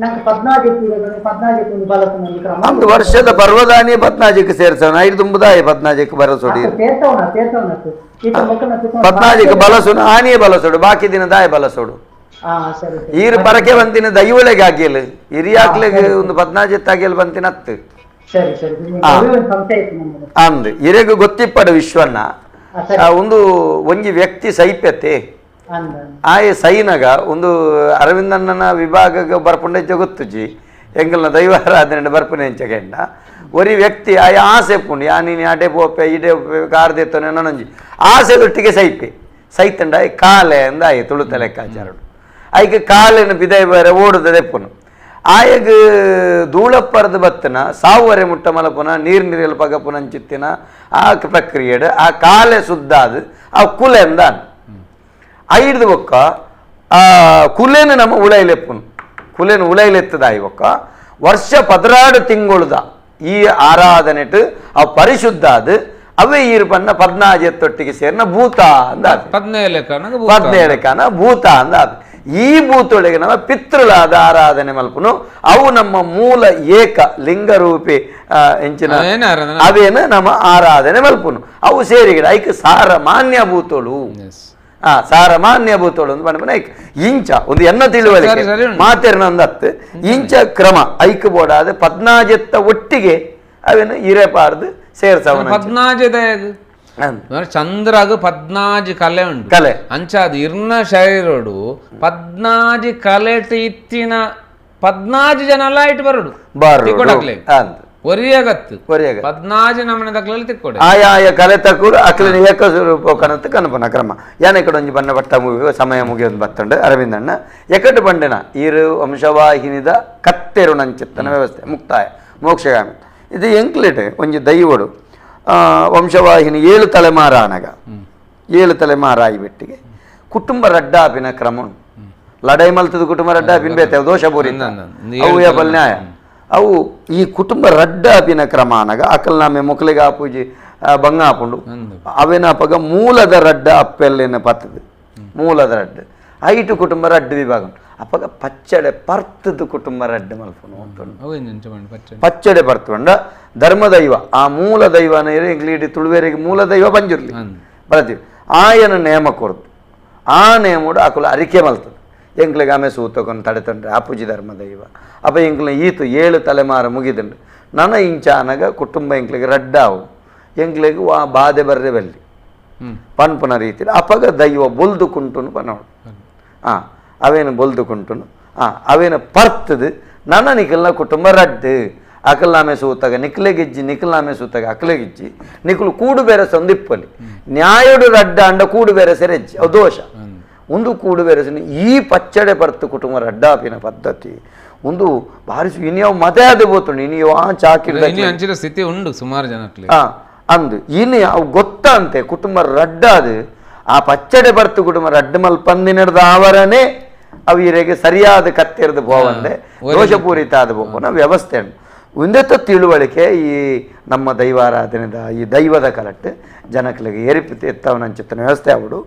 ನಂಗೆ ಪದ್ನಾಜಕ್ ಪದ್ನಾಜಕ್ ಒಂದು ಬಲಸನ ಕ್ರಮ ಒಂದು ವರ್ಷದ ಪರ್ವದಾನಿ ಪದ್ನಾಜಕ್ ಸೇರ್ಸವನ ಐದು ತುಂಬುದಾಯ ಪದ್ನಾಜಕ್ ಬರಸೋಡಿ ಸೇರ್ಸವನ ಸೇರ್ಸವನ ಪದ್ನಾಜಕ್ ಬಲಸುನ ಆನಿಯೇ ಬಲಸೋಡು ಬಾಕಿ ದಿನ ದಾಯ ಬಲಸೋಡು ಈರು ಪರಕೆ ಬಂತಿನ ದೈವಳೆಗೆ ಆಗಿಲ್ಲ ಹಿರಿಯಾಕ್ಲೆಗೆ ಒಂದು ಪದ್ನಾಜತ್ತಾಗಿಲ್ ಬಂತಿನ ಹತ್ತು ಅಂದ್ ಇರೆಗು ಗೊತ್ತಿಪ್ಪಡು ವಿಶ್ವನ್ನ ಒಂದು ಒಂಜಿ ವ್ಯಕ್ತಿ ಸೈಪ್ಯತೆ ಆಯೆ ಸೈನಗ ಒಂದು ಅರವಿಂದಣ್ಣನ ವಿಭಾಗಕ್ಕೆ ಬರ್ಪುಂಡೆ ಜೊಗೊತ್ತುಜಿ ಎಂಗಲ್ನ ದೈವಾರಾಧನೆ ಬರ್ಪುನೆ ಎಂಚಗೆಂಡ ಒರಿ ವ್ಯಕ್ತಿ ಆಯ ಆಸೆ ಪುಂಡು ಯಾ ನೀನು ಆಟೆ ಪೋಪೆ ಇಡೆ ಕಾರ್ ದೇತ್ತನೆ ನನಂಜಿ ಆಸೆ ದೊಟ್ಟಿಗೆ ಸೈಪೆ ಸೈತಂಡ ಆಯ್ ಕಾಲೆ ಅಂದ ಆಯೆ ತುಳುತ ಲೆಕ್ಕಾಚಾರಡು ಐಕ್ ಕಾಲಿನ ಬಿದೈ ಬೇರೆ ಓಡುದ ದೆಪ್ಪುನು ಆಯಗ್ ಧೂಳಪ್ಪರದ ಬತ್ತನ ಸಾವುವರೆ ಮುಟ್ಟ ಮಲಪುನ ನೀರು ನೀರಲ್ಲಿ ಪಗಪುನ ಅಂಚಿತ್ತಿನ ಆ ಪ್ರಕ್ರಿಯೆಡು ಆ ಕಾಲೆ ಸುದ್ದಾದು ಆ ಕುಲೆ ಅಂದಾನು ಐದು ಬೊಕ್ಕ ಆ ಕುಲೆನು ನಮ್ಮ ಉಳೈಲೆಪ್ಪುನು ಕುಲೆನು ಉಳೈಲೆತ್ತದ ಆಯ್ ಬೊಕ್ಕ ವರ್ಷ 16 ತಿಂಗಳುದ ಈ ಆರಾಧನೆಟ್ ಆ ಪರಿಶುದ್ಧ ಅದು ಅವೇ ಈರು ಪನ್ನ ಪದ್ನಾಜೆತ್ತೊಟ್ಟಿಗೆ ಸೇರಿನ ಭೂತ ಅಂದ ಪದ್ನೇಳೆಕಾನ ಭೂತ ಅಂದ ಈ ಭೂತೊಳಗೆ ನಮ್ಮ ಪಿತೃಳಾದ ಆರಾಧನೆ ಮಲ್ಪುನು ಅವು ನಮ್ಮ ಮೂಲ ಏಕ ಲಿಂಗರೂಪಿ ಎಂಚಿನ ಅವೇನು ನಮ್ಮ ಆರಾಧನೆ ಮಲ್ಪುನು ಅವು ಸೇರಿಗಿಡ ಐಕ್ ಸಾರಮಾನ್ಯ ಭೂತೋಳು ಸಾರಮಾನ್ಯ ಭೂತೋಳು ಅಂತ ಪಂಡ ಐಕ್ ಇಂಚ ಒಂದು ಎನ್ನ ತಿಳುವಳಿಕೆ ಮಾತೆರ್ನಂದತ್ತು ಇಂಚ ಕ್ರಮ ಐಕ್ ಬೋಡಾದ ಪದ್ನಾಜೆತ್ತ ಒಟ್ಟಿಗೆ ಅವೇನು ಇರೇಪಾರ್ದು ಸೇರ್ಸವನ ಪದ್ನಾಜದ ಚಂದ್ರಾಗ ಪದ್ನಾಜಿ ಕಲೆ ಉಂಟು ಕಲೆ ಅಂಚಾದ ಇರ್ನ ಶರೀರೋಡು ಪದ್ನಾಜಿ ಕಲೆಟ್ ಇತ್ತಿನ ಪದ್ನಾಜಿ ಜನ ಎಲ್ಲ ಇಟ್ಟು ಬರೋಡು ತಿಕ್ಕೊಡಕ್ಲೆ ಒರಿಯಾಗತ್ತು ಪದ್ನಾಜಿ ನಮ್ಮನೆ ದಕ್ಲಲ್ಲಿ ತಿಕ್ಕೊಡೆ ಆಯಾಯ ಕಲೆ ತಕ್ಕೂರು ಅಕ್ಲಿನ ಏಕ ಸ್ವರೂಪ ಕನತ್ತು ಕನಪನ ಕ್ರಮ ಯಾನೆ ಕಡೆ ಒಂಜಿ ಬಣ್ಣ ಬಟ್ಟ ಮುಗಿಯೋ ಸಮಯ ಮುಗಿಯೊಂದು ಬತ್ತಂಡು ಅರವಿಂದಣ್ಣ ಎಕಟ್ಟು ಬಂಡೆನ ಈರು ವಂಶವಾಹಿನಿದ ಕತ್ತೆರು ನಂಚಿತ್ತನ ವ್ಯವಸ್ಥೆ ಮುಕ್ತಾಯ ಮೋಕ್ಷಗಾಮಿ ಇದು ಎಂಕ್ಲೆಟ್ ಒಂಜಿ ದೈವಡು ವಂಶವಾಹಿನಿ 7 ತಲೆಮಾರ ಆನಗ 7 ತಲೆಮಾರ ಆಯಿ ಬೆಟ್ಟಿಗೆ ಕುಟುಂಬ ರಡ್ಡಾಪಿನ ಕ್ರಮ ಉಂಟು ಲಡೈ ಮಲ್ತದ ಕುಟುಂಬ ರಡ್ಡಾಪಿನ ಬೇತೆ ದೋಷ ಬೋರಿ ಅವು ಯಾಪಲ್ ನ್ಯಾಯ ಅವು ಈ ಕುಟುಂಬ ರಡ್ಡಾಪಿನ ಕ್ರಮ ಆನಗ ಅಕಲ್ನಾಮೆ ಮೊಕಲಿಗೆ ಆಪೂಜಿ ಬಂಗ ಆಪುಂಡು ಅವೇನ ಅಪಗ ಮೂಲದ ರಡ್ಡ ಅಪ್ಪೆಲ್ಲೇನ ಪತ್ತದು ಮೂಲದ ರಡ್ಡು ಐಟು ಕುಟುಂಬ ರಡ್ಡು ವಿಭಾಗ ಅಪಗ ಪಚ್ಚಡೆ ಪರ್ತದ ಕುಟುಂಬ ರಡ್ಡು ಮಲ್ಪುನು ಪಚ್ಚಡೆ ಪರ್ತುಂಡ ಧರ್ಮದೈವ ಆ ಮೂಲ ದೈವನ ಇಂಗ್ಲೀಡಿ ತುಳುವೇರಿಗೆ ಮೂಲ ದೈವ ಪಂಜುರ್ಲಿ ಬರತೀವಿ ಆಯನ ನೇಮ ಕೊರ್ದು ಆ ನೇಮೋಡು ಆಕುಲ ಅರಿಕೆ ಮಲ್ತದೆ ಎಂಕ್ಲಿಗೆ ಆಮೆ ಸೂತಕೊಂಡು ತಡೆತಂಡ್ರೆ ಆಪುಜಿ ಧರ್ಮದೈವ ಅಪ್ಪ ಎಂಕ್ಲ ಈತು 7 ತಲೆಮಾರು ಮುಗಿದಂಡು ನನ್ನ ಇಂಚ ಆನಗ ಕುಟುಂಬ ಎಂಕ್ಲಿಗೆ ರಡ್ಡಾವು ಎಂಕ್ಲಿಗೆ ವಾ ಬಾಧೆ ಬರ್ರೆ ಬಲ್ಲಿ ಪನ್ಪುನ ರೀತಿ ಅಪಗ ದೈವ ಬೊಲ್ದು ಕುಂಟುನು ಪನೋಡು ಅವೇನು ಬೊಲ್ದು ಕುಂಟುನು ಅವೇನು ಪರ್ತದು ನನ್ನ ನಿಕಲ್ನ ಕುಟುಂಬ ರಡ್ಡು ಅಕಲ್ನಾಮೆ ಸೂತಾಗ ನಿಕ್ಲೆಗಿಜ್ಜಿ ನಿಕಲ್ನಾಮೆ ಸೂತಾಗ ಅಕ್ಲೆಗಿಜ್ಜಿ ನಿಕಲು ಕೂಡು ಬೇರೆ ಸಂದಿಪ್ಪಲಿ ನ್ಯಾಯಡು ರಡ್ಡ ಅಂಡ ಕೂಡು ಬೇರೆ ಸೆರೆಜ್ಜಿ ಅವು ದೋಷ ಒಂದು ಕೂಡು ಬೇರೆ ಈ ಪಚ್ಚಡೆ ಪರ್ತು ಕುಟುಂಬ ರಡ್ಡಾಪಿನ ಪದ್ಧತಿ ಒಂದು ಭಾರಿ ಇನ್ಯಾವ ಮತೆ ಅದೇ ಬೋತುಂಡು ಇನ್ಯಾವ ಚಾಕಿರ್ದ ಸ್ಥಿತಿ ಉಂಡು ಸುಮಾರು ಜನಕ್ಕೆ ಅಂದು ಇನ್ನು ಅವು ಗೊತ್ತಂತೆ ಕುಟುಂಬ ರಡ್ಡಾದು ಆ ಪಚ್ಚಡೆ ಬರ್ತು ಕುಟುಂಬ ರಡ್ಡು ಮಲ್ಪಂದಿನದ ಆವರಣೆ ಅವು ಇರೆಗೆ ಸರಿಯಾದ ಕತ್ತೆರೆದು ಬೋವಂದೆ ದೋಷಪೂರಿತ ಆದ ಬೋಪನ ವ್ಯವಸ್ಥೆ ಉಂಟು ಒಂದೆತ್ತ ತಿಳುವಳಿಕೆ ಈ ನಮ್ಮ ದೈವಾರಾಧನೆದ ಈ ದೈವದ ಕಲಟ್ಟು ಜನಕ್ಲಿಗೆ ಏರಿಪಿ ಎತ್ತವನಂಚಿತ್ತನ ವ್ಯವಸ್ಥೆ ಅವಡು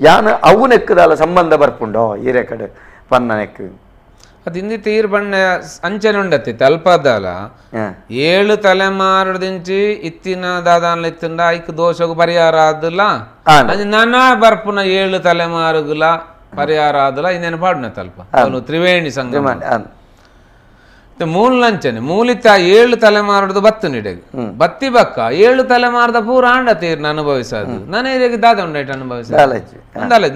ಯಾನ ಅವು ನೆಕ್ಕದಾಲ ಸಂಬಂಧ ಬರ್ಪುಂಡೋ ಈರೆ ಕಡೆ ಪನ್ನ ನೆಕ್ಕು ಅದು ಹಿಂದಿ ತೀರ್ ಬಣ್ಣ ಅಂಚನೆ ಉಂಡತ್ತಿ ತಲ್ಪದಲ 7 ತಲೆಮಾರದಿಂಚಿ ಇತ್ತಿನ ದಾದಾನ್ಲ ಇತ್ತಿಂಡ ಐಕ್ ದೋಷಗು ಪರಿಹಾರ ಆದಲ್ಲ ಅದು ನಾನಾ ಬರ್ಪುನ 7 ತಲೆಮಾರುಗುಲ ಪರಿಹಾರ ಆದಲ್ಲ ಇನ್ನೇನು ಪಾಡುನ ತಲ್ಪ ಅವನು ತ್ರಿವೇಣಿ ಸಂಗಮ ಮೂಲಂಚನೆ ಮೂಲಿತ 7 ತಲೆಮಾರದ ಬತ್ತು ನಿಡೆಗ್ ಬತ್ತಿ ಬಕ್ಕ 7 ತಲೆಮಾರದ ಪೂರ ಆಂಡ ತೀರ್ನ ಅನುಭವಿಸದು ನಾನು ಇರೆಗ್ ದಾದ ಉಂಡೈಟ್ ಅನುಭವಿಸ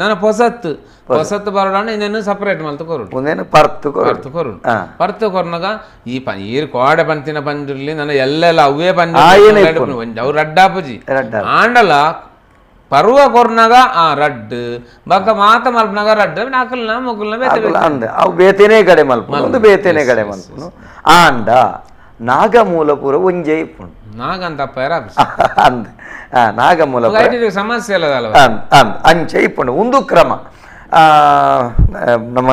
ನಾನು ಪೊಸತ್ತು ಪೊಸತ್ತು ಬರೋಣ ಇನ್ನೇನು ಸಪರೇಟ್ ಮಲ್ತು ಕೊರುಡು ಒಂದೇನು ಪರ್ತು ಪರ್ತು ಕೊರುಡು ಪರ್ತು ಕೊರ್ನಗ ಈ ಈರ್ ಕೋಡೆ ಪಂತಿನ ಪಂಜುರ್ಲಿ ನನ್ನ ಎಲ್ಲೆಲ್ಲ ಅವೇ ಪಂಜ ಅವು ರಡ್ಡಾಪುಜಿ ಆಂಡಲ ಪರ್ವ ಕೊರ್ನಗ ಆ ರಡ್ಡು ಬಕ್ಕ ಮಾತ ಮಲ್ಪನಾಗ ರಡ್ಡು ನಾಕಲ್ನ ಮುಗುಲ್ನ ಅಂದ ಅವು ಬೇತೇನೆ ಕಡೆ ಮಲ್ಪುನು ಒಂದು ಬೇತೇನೆ ಕಡೆ ಮಲ್ಪುನು ಆಂಡ ನಾಗಮೂಲಪುರ ಒಂಜೆ ಇಪ್ಪುಂಡು ನಾಗಂತಪ್ಪ ಅಂದ ನಾಗಮೂಲಪುರ ಸಮಸ್ಯೆ ಇಲ್ಲ ಅಂದ್ ಅಂಚೆ ಇಪ್ಪುಂಡು ಒಂದು ಕ್ರಮ ನಮ್ಮ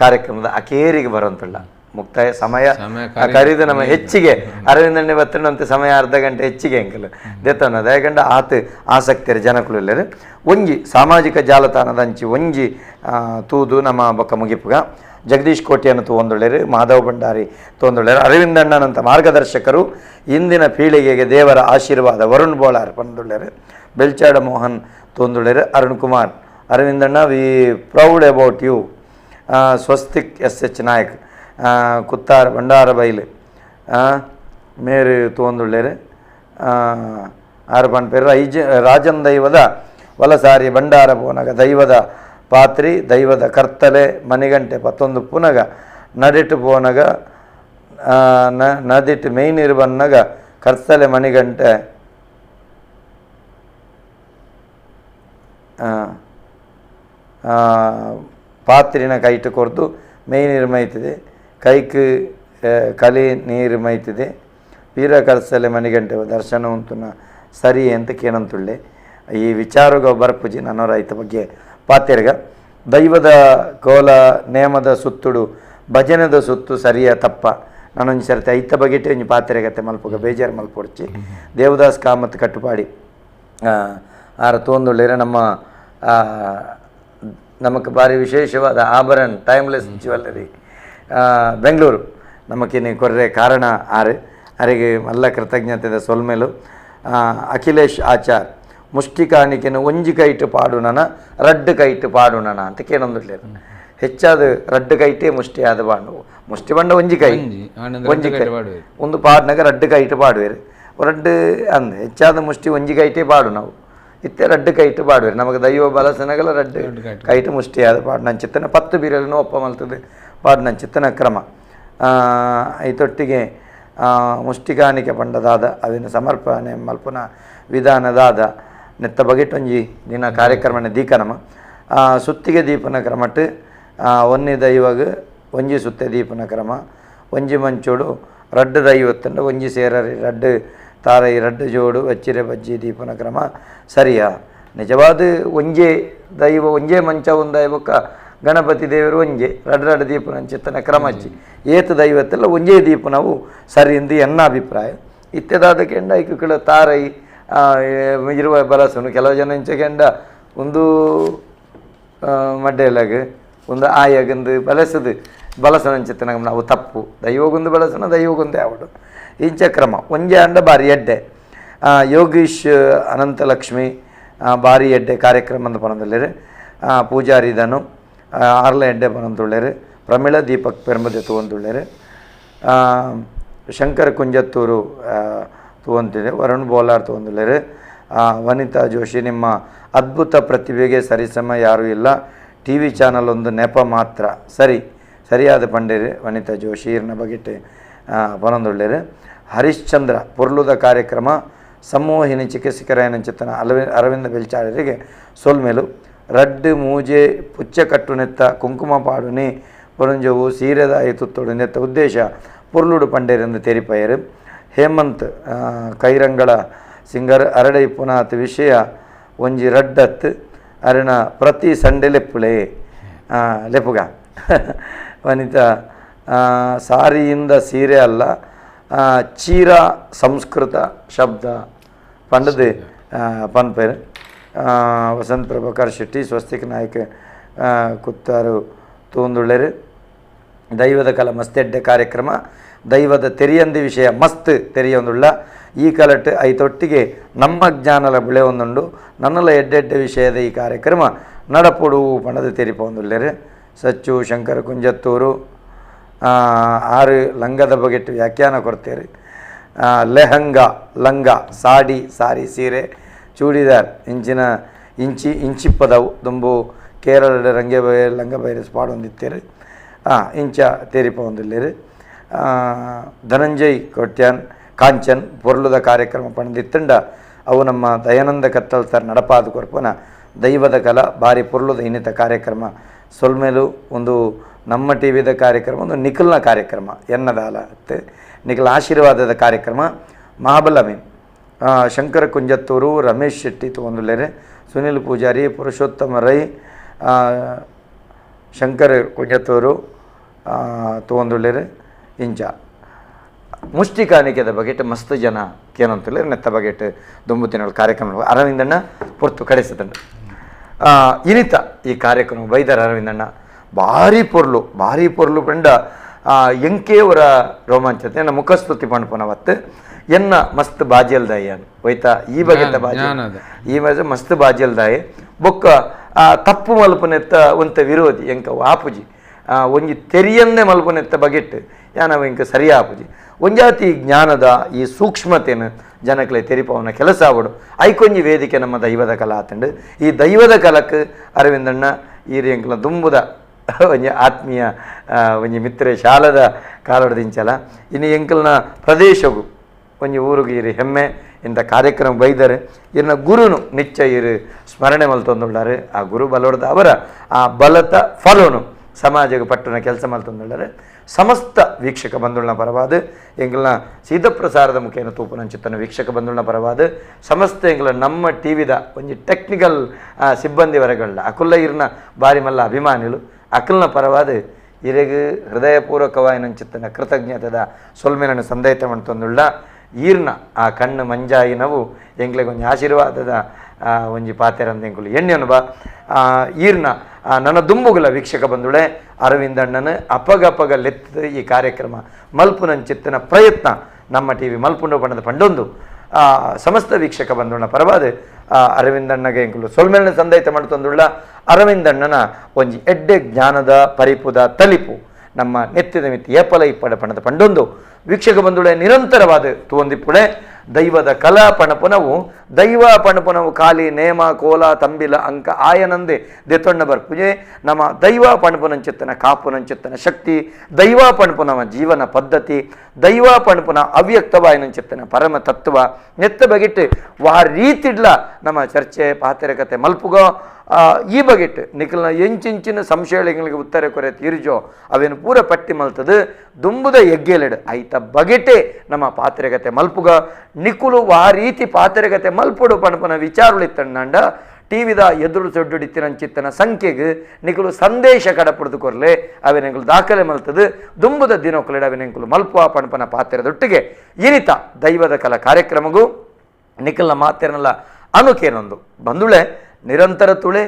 ಕಾರ್ಯಕ್ರಮದ ಅಕೇರಿಗೆ ಬರೋಂತಿಲ್ಲ ಮುಕ್ತಾಯ ಸಮಯ ಕರೀದು ನಮ್ಮ ಹೆಚ್ಚಿಗೆ ಅರವಿಂದಣ್ಣೆ ಬತ್ತನಂತೆ ಸಮಯ ಅರ್ಧ ಗಂಟೆ ಹೆಚ್ಚಿಗೆ ಅಂಕಲ್ ದೇತನ ದಯಗಂಡ ಆತ ಆಸಕ್ತಿಯರ ಜನಕುಲು ಇಲ್ಲರು ಒಂಜಿ ಸಾಮಾಜಿಕ ಜಾಲತಾಣದ ಅಂಚಿ ಒಂಜಿ ತೂದು ನಮ್ಮ ಬೊಕ್ಕ ಮುಗಿಪುಗ ಜಗದೀಶ್ ಕೋಟಿಯನ್ನು ತೂವೊಂದುಳ್ಳೇರು ಮಾಧವ ಭಂಡಾರಿ ತೂವೊಂದುಳ್ಳೇರು ಅರವಿಂದಣ್ಣನಂಥ ಮಾರ್ಗದರ್ಶಕರು ಇಂದಿನ ಪೀಳಿಗೆಗೆ ದೇವರ ಆಶೀರ್ವಾದ Varun Bolar ಪಂದುಳ್ಳೇರು Belchada Mohan ತೂವೊಂದುಳ್ಳೇರು Arun Kumar ಅರವಿಂದಣ್ಣ we proud about you Swastik S H Nayak Kuttar Bandarabail ಮೇರು ತೂವೊಂದುಳ್ಳೇರು ಆರು ಪನ್ಪೇರು ಐಜ ರಾಜನ್ ದೈವದ ವಲಸಾರಿ ಭಂಡಾರ ಪೋನಗ ದೈವದ ಪಾತ್ರಿ ದೈವದ ಕರ್ತಲೆ ಮಣಿಗಂಟೆ ಪತ್ತೊಂದು ಪುನಗ ನಡಿಟ್ಟು ಪೋನಗ ನದಿಟ್ಟು ಮೇಯ್ನೀರು ಬನ್ನಗ ಕರ್ತಲೆ ಮಣಿಗಂಟೆ ಪಾತ್ರಿನ ಕೈಟು ಕೊರ್ದು ಮೇಯ್ನೀರು ಮೈತದೆ ಕೈಕ್ ಕಲಿ ನೀರು ಮೈತದೆ ವೀರ ಕರ್ಸಲೆ ಮಣಿಗಂಟೆ ದರ್ಶನ ಉಂಟುನ ಸರಿ ಅಂತ ಕೇಳಂತುಳ್ಳೆ ಈ ವಿಚಾರಗ ಬರ್ಪುಜಿ ನಾನು ರೈತ ಬಗ್ಗೆ ಪಾತೆರ್ಗ ದೈವದ ಕೋಲ ನೇಮದ ಸುತ್ತುಡು ಭಜನೆದ ಸುತ್ತು ಸರಿಯ ತಪ್ಪ ನಾನೊಂದು ಸರ್ತಿ ಐತ ಬಗೆಟೆ ಒಂಜಿ ಪಾತೆರೆಗತ್ತೆ ಮಲ್ಪುಗ ಬೇಜಾರು ಮಲ್ಪೊಡ್ಚಿ ದೇವದಾಸ್ ಕಾಮತ್ ಕಟ್ಟುಪಾಡಿ ಆರ ತೋಂದುಳ್ಳೇರೆ ನಮ್ಮ ನಮಕ್ ಭಾರಿ ವಿಶೇಷವಾದ ಆಭರಣ ಟೈಮ್ಲೆಸ್ ಜ್ಯುವೆಲ್ಲರಿ ಬೆಂಗಳೂರು ನಮಕಿನಿ ಕೊರ್ರೆ ಕಾರಣ ಆರು ಅರಿಗೆ ಮಲ್ಲ ಕೃತಜ್ಞತೆದ ಸೊಲ್ಮೇಲು ಅಖಿಲೇಶ್ ಆಚಾರ್ ಮುಷ್ಟಿ ಕಾಣಿಕೆನ ಒಂಜಿ ಕೈಟು ಪಾಡುನನ ರಡ್ಡು ಕೈಟು ಪಾಡುನನ ಅಂತ ಕೇಳೊಂದುಳ್ಳೇರು ಹೆಚ್ಚಾದ ರಡ್ಡು ಕೈಟೇ ಮುಷ್ಟಿ ಆದ ಪಾಡು ಮುಷ್ಟಿ ಬಂಡ ಒಂಜಿ ಕೈ ಒಂಜಿ ಕೈ ಒಂದು ಪಾಡ್ನಾಗ ರಡ್ಡು ಕೈಟು ಪಾಡುವೇರು ರಡ್ಡು ಅಂದ ಹೆಚ್ಚಾದ ಮುಷ್ಟಿ ಒಂಜಿ ಕೈಟೇ ಪಾಡು ನಾವು ಇತ್ತೆ ರಡ್ಡು ಕೈಟು ಪಾಡುವೇರು ನಮಗೆ ದೈವ ಬಲಸನಗಲ ರಡ್ಡು ಕೈಟು ಮುಷ್ಟಿ ಆದ ಪಾಡು ನನ್ನ ಚಿತ್ತನ 10 ಬೀರలను ಒಪ್ಪ ಮಲ್ತದೆ ಪಾಡು ನನ್ನ ಚಿತ್ತನ ಕ್ರಮ ಐತೊಟ್ಟಿಗೆ ಮುಷ್ಟಿಕಾಣಿಕೆ ಪಂಡದಾದ ಅವಿನ ಸಮರ್ಪಣೆ ಮಲ್ಪುನ ವಿಧಾನದಾದ ನೆತ್ತ ಬಗೆಟೊಂಜಿ ದಿನ ಕಾರ್ಯಕ್ರಮನ ದೀಕನಮ ಸುತ್ತಿಗೆ ದೀಪನ ಕ್ರಮಟ್ಟು ಒನ್ನಿ ದೈವಗ ಒಂಜಿ ಸುತ್ತೆ ದೀಪನ ಕ್ರಮ ಒಂಜಿ ಮಂಚೋಡು ರಡ್ಡು ದೈವತ್ತಂಡ ಒಂಜಿ ಸೇರರಿ ರಡ್ಡು ತಾರೈ ರಡ್ಡು ಜೋಡು ವಚ್ಚಿರೆ ಬಜ್ಜಿ ದೀಪನ ಕ್ರಮ ಸರಿಯಾ ನಿಜವಾದ ಒಂಜೆ ದೈವ ಒಂಜೇ ಮಂಚ ಒಂದು ದೈವಕ್ಕ ಗಣಪತಿ ದೇವರು ಒಂಜೆ ರಡ್ಡು ರಡ್ಡು ದೀಪನ ಚಿತ್ತನ ಕ್ರಮಚ್ಚಿ ಏತ ದೈವತ್ತೆಲ್ಲ ಒಂಜೇ ದೀಪನವು ಸರಿ ಎಂದು ಎನ್ನ ಅಭಿಪ್ರಾಯ ಇತ್ತೆದಾದ ಕೆಂಡ ಐಕುಗಳ ತಾರೈ ಇರುವ ಬಲಸನು ಕೆಲವು ಜನ ಇಂಚ ಕೆಂಡ ಒಂದು ಮಡ್ಡೆಲಾಗ ಒಂದು ಆಯಗಂದು ಬಲಸದು ಬಲಸನ ಚಿತ್ತನ ನಾವು ತಪ್ಪು ದೈವಗೊಂದು ಬಲಸನ ದೈವಗೊಂದೇ ಅವಡು ಇಂಚ ಕ್ರಮ ಒಂಜೆ ಅಂಡ ಬಾರಿ ಎಡ್ಡೆ ಯೋಗೀಶ್ ಅನಂತಲಕ್ಷ್ಮಿ ಬಾರಿ ಎಡ್ಡೆ ಕಾರ್ಯಕ್ರಮ ಅಂತ ಪಣದಲ್ಲಿರು ಪೂಜಾರಿ ದನು ಆರ್ಲ ಎಡ್ಡೆ ಪಣಂತುಳ್ಳೇರು ಪ್ರಮಿಳ ದೀಪಕ್ ಪೆರ್ಮದೆ ತೂವಂದುಳ್ಳೇರು ಶಂಕರ್ ಕುಂಜತ್ತೂರು ತೂವಂತಿದೆ ವರುಣ್ ಬೋಲಾರ್ ತೂವಂದುಳ್ಳೇರು ವನಿತಾ ಜೋಶಿ ನಿಮ್ಮ ಅದ್ಭುತ ಪ್ರತಿಭೆಗೆ ಸರಿಸಮ ಯಾರೂ ಇಲ್ಲ T V channel ಒಂದು ನೆಪ ಮಾತ್ರ ಸರಿ ಸರಿಯಾದ ಪಂಡೇರು ವನಿತಾ ಜೋಶಿ ಇರ್ನ ಬಗೆಟೆ ಪನೊಂದುಳ್ಳೇರು ಹರಿಶ್ಚಂದ್ರ ಪೊರ್ಲುದ ಕಾರ್ಯಕ್ರಮ ಸಮೂಹಿನಿ ಚಿಕಿತ್ಸಕರಾಯನ ಚಿತ್ತನ ಅರವಿಂದ ಬೆಲ್ಚಾಳರಿಗೆ ಸೊಲ್ಮೇಲು ರಡ್ಡು ಮೂಜೆ ಪುಚ್ಚ ಕಟ್ಟು ನೆತ್ತ ಕುಂಕುಮ ಪಾಡುನಿ ಪೊರಂಜವು ಸೀರೆದಾಯಿ ತುತ್ತೊಡು ನೆತ್ತ ಉದ್ದೇಶ ಪೊರ್ಲುಡು ಪಂಡೇರೆಂದು ತೆರಿಪಯರು ಹೇಮಂತ್ ಕೈರಂಗಳ ಸಿಂಗರ್ ಅರಡೈ ಪುನಾತ್ ವಿಷಯ ಒಂಜಿ ರಡ್ಡತ್ ಅರಣ ಪ್ರತಿ ಸಂಡೆ ಲೆಪ್ಪುಳೆ ಲೆಪ್ಪುಗ ವನಿತಾ ಸಾರಿಯಿಂದ ಸೀರೆ ಅಲ್ಲ ಚೀರ ಸಂಸ್ಕೃತ ಶಬ್ದ ಪಂಡದು ಪನ್ಪೇರು ವಸಂತ ಪ್ರಭಾಕರ್ ಶೆಟ್ಟಿ ಸ್ವಸ್ತಿಕ್ ನಾಯಕ್ ಕುತ್ತಾರು ತೂಂದುಳ್ಳೇರು ದೈವದ ಕಲ ಮಸ್ತೆಡ್ಡೆ ಕಾರ್ಯಕ್ರಮ ದೈವದ ತೆರಿಯಂದಿ ವಿಷಯ ಮಸ್ತ್ ತೆರಿಯೊಂದುಳ್ಳ ಈ ಕಲಟ್ ಐತೊಟ್ಟಿಗೆ ನಮ್ಮ ಜ್ಞಾನಲ ಬೆಳೆಯೊಂದುಂಡು ನನ್ನಲ ಎಡ್ಡೆಡ್ಡೆ ವಿಷಯದ ಈ ಕಾರ್ಯಕ್ರಮ ನಡಪೊಡು ಪಣದ ತೆರಿಪೊಂದುಳ್ಳೇರು ಸಚ್ಚು ಶಂಕರ ಕುಂಜತ್ತೂರು ಆರು ಲಂಗದ ಬಗೆಟ್ಟು ವ್ಯಾಖ್ಯಾನ ಕೊಡ್ತೇವೆ. ಲೆಹಂಗ ಲಂಗ ಸಾಡಿ ಸಾರಿ ಸೀರೆ ಚೂಡಿದಾರ್ ಇಂಚಿನ ಇಂಚಿ ಇಂಚಿಪ್ಪದವು ದುಂಬು ಕೇರಳದ ರಂಗೆ ಬೈ ಲಂಗ ಬೈರಸ್ ಪಾಡೊಂದಿತ್ತೇರು ಇಂಚ ತೇರಿಪ ಹೊಂದಿಲ್ಲೇರು. ಧನಂಜಯ್ ಕೊಟ್ಯಾನ್ ಕಾಂಚನ್ ಪೊರ್ಲುದ ಕಾರ್ಯಕ್ರಮ ಪಣದಿತ್ತಂಡ ಅವು ನಮ್ಮ ದಯಾನಂದ ಕತ್ತಲ್ ಸರ್ ನಡಪಾದ ಕೊರ್ಪನ ದೈವದ ಕಲ ಭಾರಿ ಪೊರ್ಲುದ ಇನ್ನಿತ ಕಾರ್ಯಕ್ರಮ ಸೊಲ್ಮೇಲು ಒಂದು ನಮ್ಮ ಟಿ ವಿದ ಕಾರ್ಯಕ್ರಮ ಒಂದು ನಿಖಲ್ನ ಕಾರ್ಯಕ್ರಮ ಎನ್ನದಾಲ ನಿಖಲ ಆಶೀರ್ವಾದದ ಕಾರ್ಯಕ್ರಮ. ಮಹಾಬಲಮೀನ್ ಶಂಕರ ಕುಂಜತ್ತೂರು ರಮೇಶ್ ಶೆಟ್ಟಿ ತೊಗೊಂದುಲ್ಲೇರೆ ಸುನಿಲ್ ಪೂಜಾರಿ ಪುರುಷೋತ್ತಮ ರೈ ಶಂಕರ ಕುಂಜತ್ತೂರು ತೊಗೊಂದುಲ್ಲೇರೆ ಇಂಚ ಮುಷ್ಟಿ ಕಾಣಿಕೆದ ಬಗೆಟ್ ಮಸ್ತ್ ಜನ ಕೇನಂತಲ್ಲ ನೆತ್ತ ಬಗೆಟ್ ದುಂಬು ತಿನ್ನೋ ಕಾರ್ಯಕ್ರಮ ಅರವಿಂದಣ್ಣ ಪೊರ್ತು ಕಡೆಸತಂಡ ಇನಿತ ಈ ಕಾರ್ಯಕ್ರಮ ಬೈದರ ಅರವಿಂದಣ್ಣ ಭಾರಿ ಪೊರ್ಲು ಭಾರಿ ಪೊರ್ಲು ಪಂಡ ಎಂಕೇವರ ರೋಮಾಂಚತೆ ಎನ್ನ ಮುಖಸ್ತುತಿ ಪಣಪನವತ್ತು ಎನ್ನ ಮಸ್ತ್ ಬಾಜಿಯಲ್ದಾಯಿ ಹೋಯ್ತಾ ಈ ಬಗೆತ ಬಾಜಿ ಈ ಮಜ ಮಸ್ತ್ ಬಾಜಿಯಲ್ದಾಯಿ ಬೊಕ್ಕ ತಪ್ಪು ಮಲ್ಪನೆತ್ತ ಒಂತ ವಿರೋಧಿ ಎಂಕ ಆಪುಜಿ ಒಂಜಿ ತೆರಿಯನ್ನೇ ಮಲ್ಪನೆತ್ತ ಬಗೆಟ್ ಯಾನವ ಇಂಕ ಸರಿ ಆಪುಜಿ ಒಂಜಾತಿ ಜ್ಞಾನದ ಈ ಸೂಕ್ಷ್ಮತೆಯನ್ನು ಜನಕ್ಲೆ ತೆರಿಪವನ ಕೆಲಸ ಆವಡು ಐಕೊಂಜಿ ವೇದಿಕೆ ನಮ್ಮ ದೈವದ ಕಲಾ ಆತಂಡು. ಈ ದೈವದ ಕಲಕ್ಕೆ ಅರವಿಂದಣ್ಣ ಈ ಎಂಕಲ ದುಂಬುದ ಒಂಜಿ ಆತ್ಮೀಯ ಒಂಜಿ ಮಿತ್ರೆ ಶಾಲದ ಕಾಲೊಡ್ದಿಂಚಲ ಇನ್ನು ಎಂಕಲ್ನ ಪ್ರದೇಶವು ಒಂಜಿ ಊರುಗು ಇರು ಹೆಮ್ಮೆ ಇಂಥ ಕಾರ್ಯಕ್ರಮ ಬೈದರೆ ಇನ್ನು ಗುರುನು ನಿಚ್ಚ ಇರು ಸ್ಮರಣೆ ಮಲ್ತೊಂದುಳ್ಳಾರೆ. ಆ ಗುರು ಬಲೋಡ್ದ ಅವರ ಆ ಬಲತ ಫಲೋನು ಸಮಾಜಕ್ಕೆ ಪಟ್ಟಣ ಕೆಲಸ ಮಲ್ತೊಂದುಳ್ಳಾರೆ. ಸಮಸ್ತ ವೀಕ್ಷಕ ಬಂಧುಳ್ನ ಪರವಾದ ಎಂಗಳನ್ನ ಸೀದಪ್ರಸಾರದ ಮುಖೇನ ತೂಪುನಂಚಿತ್ತನ ವೀಕ್ಷಕ ಬಂಧುಳ್ನ ಪರವಾದ ಸಮಸ್ತ ಎಂಗಳ ನಮ್ಮ ಟಿ ವಿದ ಒಂಜಿ ಟೆಕ್ನಿಕಲ್ ಸಿಬ್ಬಂದಿವರೆಗಳ ಅಕುಲ್ಲ ಇರ್ನ ಬಾರಿ ಮಲ್ಲ ಅಭಿಮಾನಿಲು ಅಕಲ್ನ ಪರವಾದ ಇರೆಗ್ ಹೃದಯಪೂರ್ವಕವಾಯಿನಂಚಿತ್ತನ ಕೃತಜ್ಞತೆದ ಸೊಲ್ಮೆನನ್ನು ಸಂದೈತ ಮಂತೊಂದುಳ್ಳ ಈರ್ನ ಆ ಕಣ್ಣು ಮಂಜಾಯಿನವು ಎಂಗ್ಲೆಗ್ ಒಂಜಿ ಆಶೀರ್ವಾದದ ಒಂಜಿ ಪಾತೆರಂದ ಎಂಕುಲು ಎಣ್ಣೆನು ಬಾ ಈರ್ನ ನನ್ನ ದುಂಬುಗುಲ ವೀಕ್ಷಕ ಬಂಧುಳೆ ಅರವಿಂದಣ್ಣನ ಅಪಗಪಗ ಲೆತ್ತ ಈ ಕಾರ್ಯಕ್ರಮ ಮಲ್ಪುನಂಚಿತ್ತನ ಪ್ರಯತ್ನ ನಮ್ಮ ಟಿ ವಿ ಮಲ್ಪುಂಡು ಬಣ್ಣದ ಪಂಡೊಂದು ಸಮಸ್ತ ವೀಕ್ಷಕ ಬಂಧುಣ್ಣ ಪರವಾದ ಅರವಿಂದಣ್ಣಗೆ ಎಂಕುಲು ಸೊಲ್ಮೆಲ್ನ ಸಂದೈತ ಮಾಡ್ತೊಂದುಳ್ಳ ಅರವಿಂದಣ್ಣನ ಒಂಜಿ ಎಡ್ಡೆ ಜ್ಞಾನದ ಪರಿಪುದ ತಲಿಪು ನಮ್ಮ ನೆತ್ತಿದ ಮಿತಿ ಏಪಲ ಇಪ್ಪಡ ಪಣದ ಪಂಡೊಂದು ವೀಕ್ಷಕ ಬಂಧುಳೆ ನಿರಂತರವಾದ ತುವಂದಿಪ್ಪುಳೆ ದೈವದ ಕಲಾ ಪಣಪುನವು ದೈವ ಪಣಪುನವು ಖಾಲಿ ನೇಮ ಕೋಲ ತಂಬಿಲ ಅಂಕ ಆಯನಂದೆ ದೆತೊಣ್ಣ ಬರ್ಪುಜೆ ನಮ್ಮ ದೈವ ಪಣಪುನಂಚಿತ್ತನ ಕಾಪುನಂಚಿತ್ತನ ಶಕ್ತಿ ದೈವ ಪಣಪುನವ ಜೀವನ ಪದ್ಧತಿ ದೈವ ಪಣಪುನ ಅವ್ಯಕ್ತವಾಯನಂಚಿತ್ತನ ಪರಮ ತತ್ವ ನೆತ್ತ ಬಗೆಟ್ ವಾ ರೀತಿಡ್ಲ ನಮ್ಮ ಚರ್ಚೆ ಪಾತೆರಕತೆ ಮಲ್ಪುಗೋ ಈ ಬಗೆಟ್ ನಿಖಲ್ನ ಎಂಚಿಂಚಿನ ಸಂಶಯಗಳಿಗೆ ಉತ್ತರ ಕೊರೆ ತೀರ್ಜೋ ಅವೇನು ಪೂರ ಪಟ್ಟಿ ಮಲ್ತದು ದುಂಬುದ ಎಗ್ಗೆಲೆಡು ಐತ ಬಗೆಟೆ ನಮ್ಮ ಪಾತ್ರೆಗತೆ ಮಲ್ಪುಗ ನಿಕುಲು ವಾ ರೀತಿ ಪಾತ್ರೆಗತೆ ಮಲ್ಪುಡು ಪಣಪನ ವಿಚಾರಗಳಿತ್ತಣ್ಣಂಡ ಟಿ ವಿದ ಎದುರು ಸೊಡ್ಡುಡಿತ್ತಿನಂಚಿತ್ತನ ಸಂಖ್ಯೆಗೆ ನಿಕುಲು ಸಂದೇಶ ಕಡಪುಡ್ದು ಕೊರ್ಲೆ ಅವೇನೆಂಕುಲು ದಾಖಲೆ ಮಲ್ತದು ದುಂಬುದ ದಿನೊಕ್ಕಲೆಡು ಅವೇನೆಂಕುಲು ಮಲ್ಪುವ ಪಣಪನ ಪಾತ್ರೆದೊಟ್ಟಿಗೆ ಇನಿತ ದೈವದ ಕಲಾ ಕಾರ್ಯಕ್ರಮಗೂ ನಿಖಲ್ನ ಮಾತೆರನಲ್ಲ ಅನುಕೇನೊಂದು ಬಂದುಳೆ ನಿರಂತರ ತುಳೆ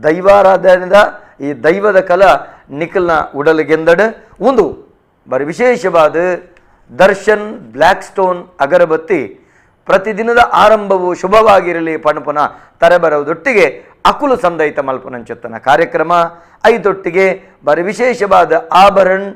ದೈವಾರಾಧನೆದ ಈ ದೈವದ ಕಲಾ ನಿಖಲ್ನ ಉಡಲಿಗೆಂದಡು ಒಂದು ಬರಿ ವಿಶೇಷವಾದ ದರ್ಶನ್ ಬ್ಲ್ಯಾಕ್ ಸ್ಟೋನ್ ಅಗರಬತ್ತಿ ಪ್ರತಿದಿನದ ಆರಂಭವು ಶುಭವಾಗಿರಲಿ ಪಣಪುನ ತರೆಬರವುದೊಟ್ಟಿಗೆ ಅಕುಲು ಸಂದೈತ ಮಲ್ಪುನಂಚುತ್ತನ ಕಾರ್ಯಕ್ರಮ ಐದೊಟ್ಟಿಗೆ ಬರಿ ವಿಶೇಷವಾದ ಆಭರಣ್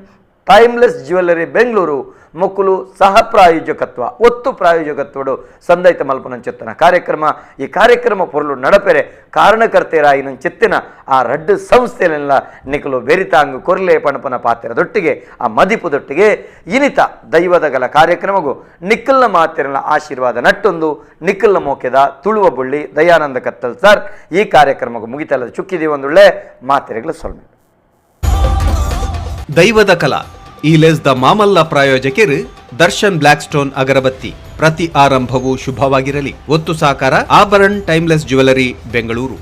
ಟೈಮ್ಲೆಸ್ ಜ್ಯುವೆಲ್ಲರಿ ಬೆಂಗಳೂರು ಮೊಕ್ಕುಲು ಸಹ ಪ್ರಾಯೋಜಕತ್ವ ಒತ್ತು ಪ್ರಾಯೋಜಕತ್ವಡು ಸಂದೈತ ಮಲ್ಪನಂಚಿತ್ತನ ಕಾರ್ಯಕ್ರಮ. ಈ ಕಾರ್ಯಕ್ರಮ ಪೊರ್ಲು ನಡಪೆರೆ ಕಾರಣಕರ್ತೇರಾಯಿನಂಚಿತ್ತಿನ ಆ ರಡ್ಡು ಸಂಸ್ಥೆಲೆಲ್ಲ ನಿಕಲು ಬೆರಿತಾಂಗು ಕೊರ್ಲೆ ಪಣಪನ ಪಾತ್ರದೊಟ್ಟಿಗೆ ಆ ಮದಿಪುದೊಟ್ಟಿಗೆ ಇನಿತ ದೈವದಗಲ ಕಾರ್ಯಕ್ರಮಗೂ ನಿಕ್ಕಲ್ನ ಮಾತಿರನ ಆಶೀರ್ವಾದ ನಟ್ಟೊಂದು ನಿಕ್ಕಲ್ನ ಮೋಕೆದ ತುಳುವ ಬುಳ್ಳಿ ದಯಾನಂದ ಕತ್ತಲ್ ಸರ್ ಈ ಕಾರ್ಯಕ್ರಮಗೂ ಮುಗಿತಲ್ಲದ ಚುಕ್ಕಿದೀವಿ ಒಂದುಳ್ಳೆ ಮಾತಿರಗಳ ಸೊಲ್ಮೆ. ದೈವದ ಕಲಾ ಈ ಲೆಸ್ the Mamalla ಪ್ರಾಯೋಜಕರು ದರ್ಶನ್ ಬ್ಲ್ಯಾಕ್ ಸ್ಟೋನ್ ಅಗರಬತ್ತಿ ಪ್ರತಿ ಆರಂಭವೂ ಶುಭವಾಗಿರಲಿ. ಒತ್ತು ಸಾಕಾರ ಆಭರಣ್ ಟೈಮ್ಲೆಸ್ ಜ್ಯುವೆಲರಿ ಬೆಂಗಳೂರು.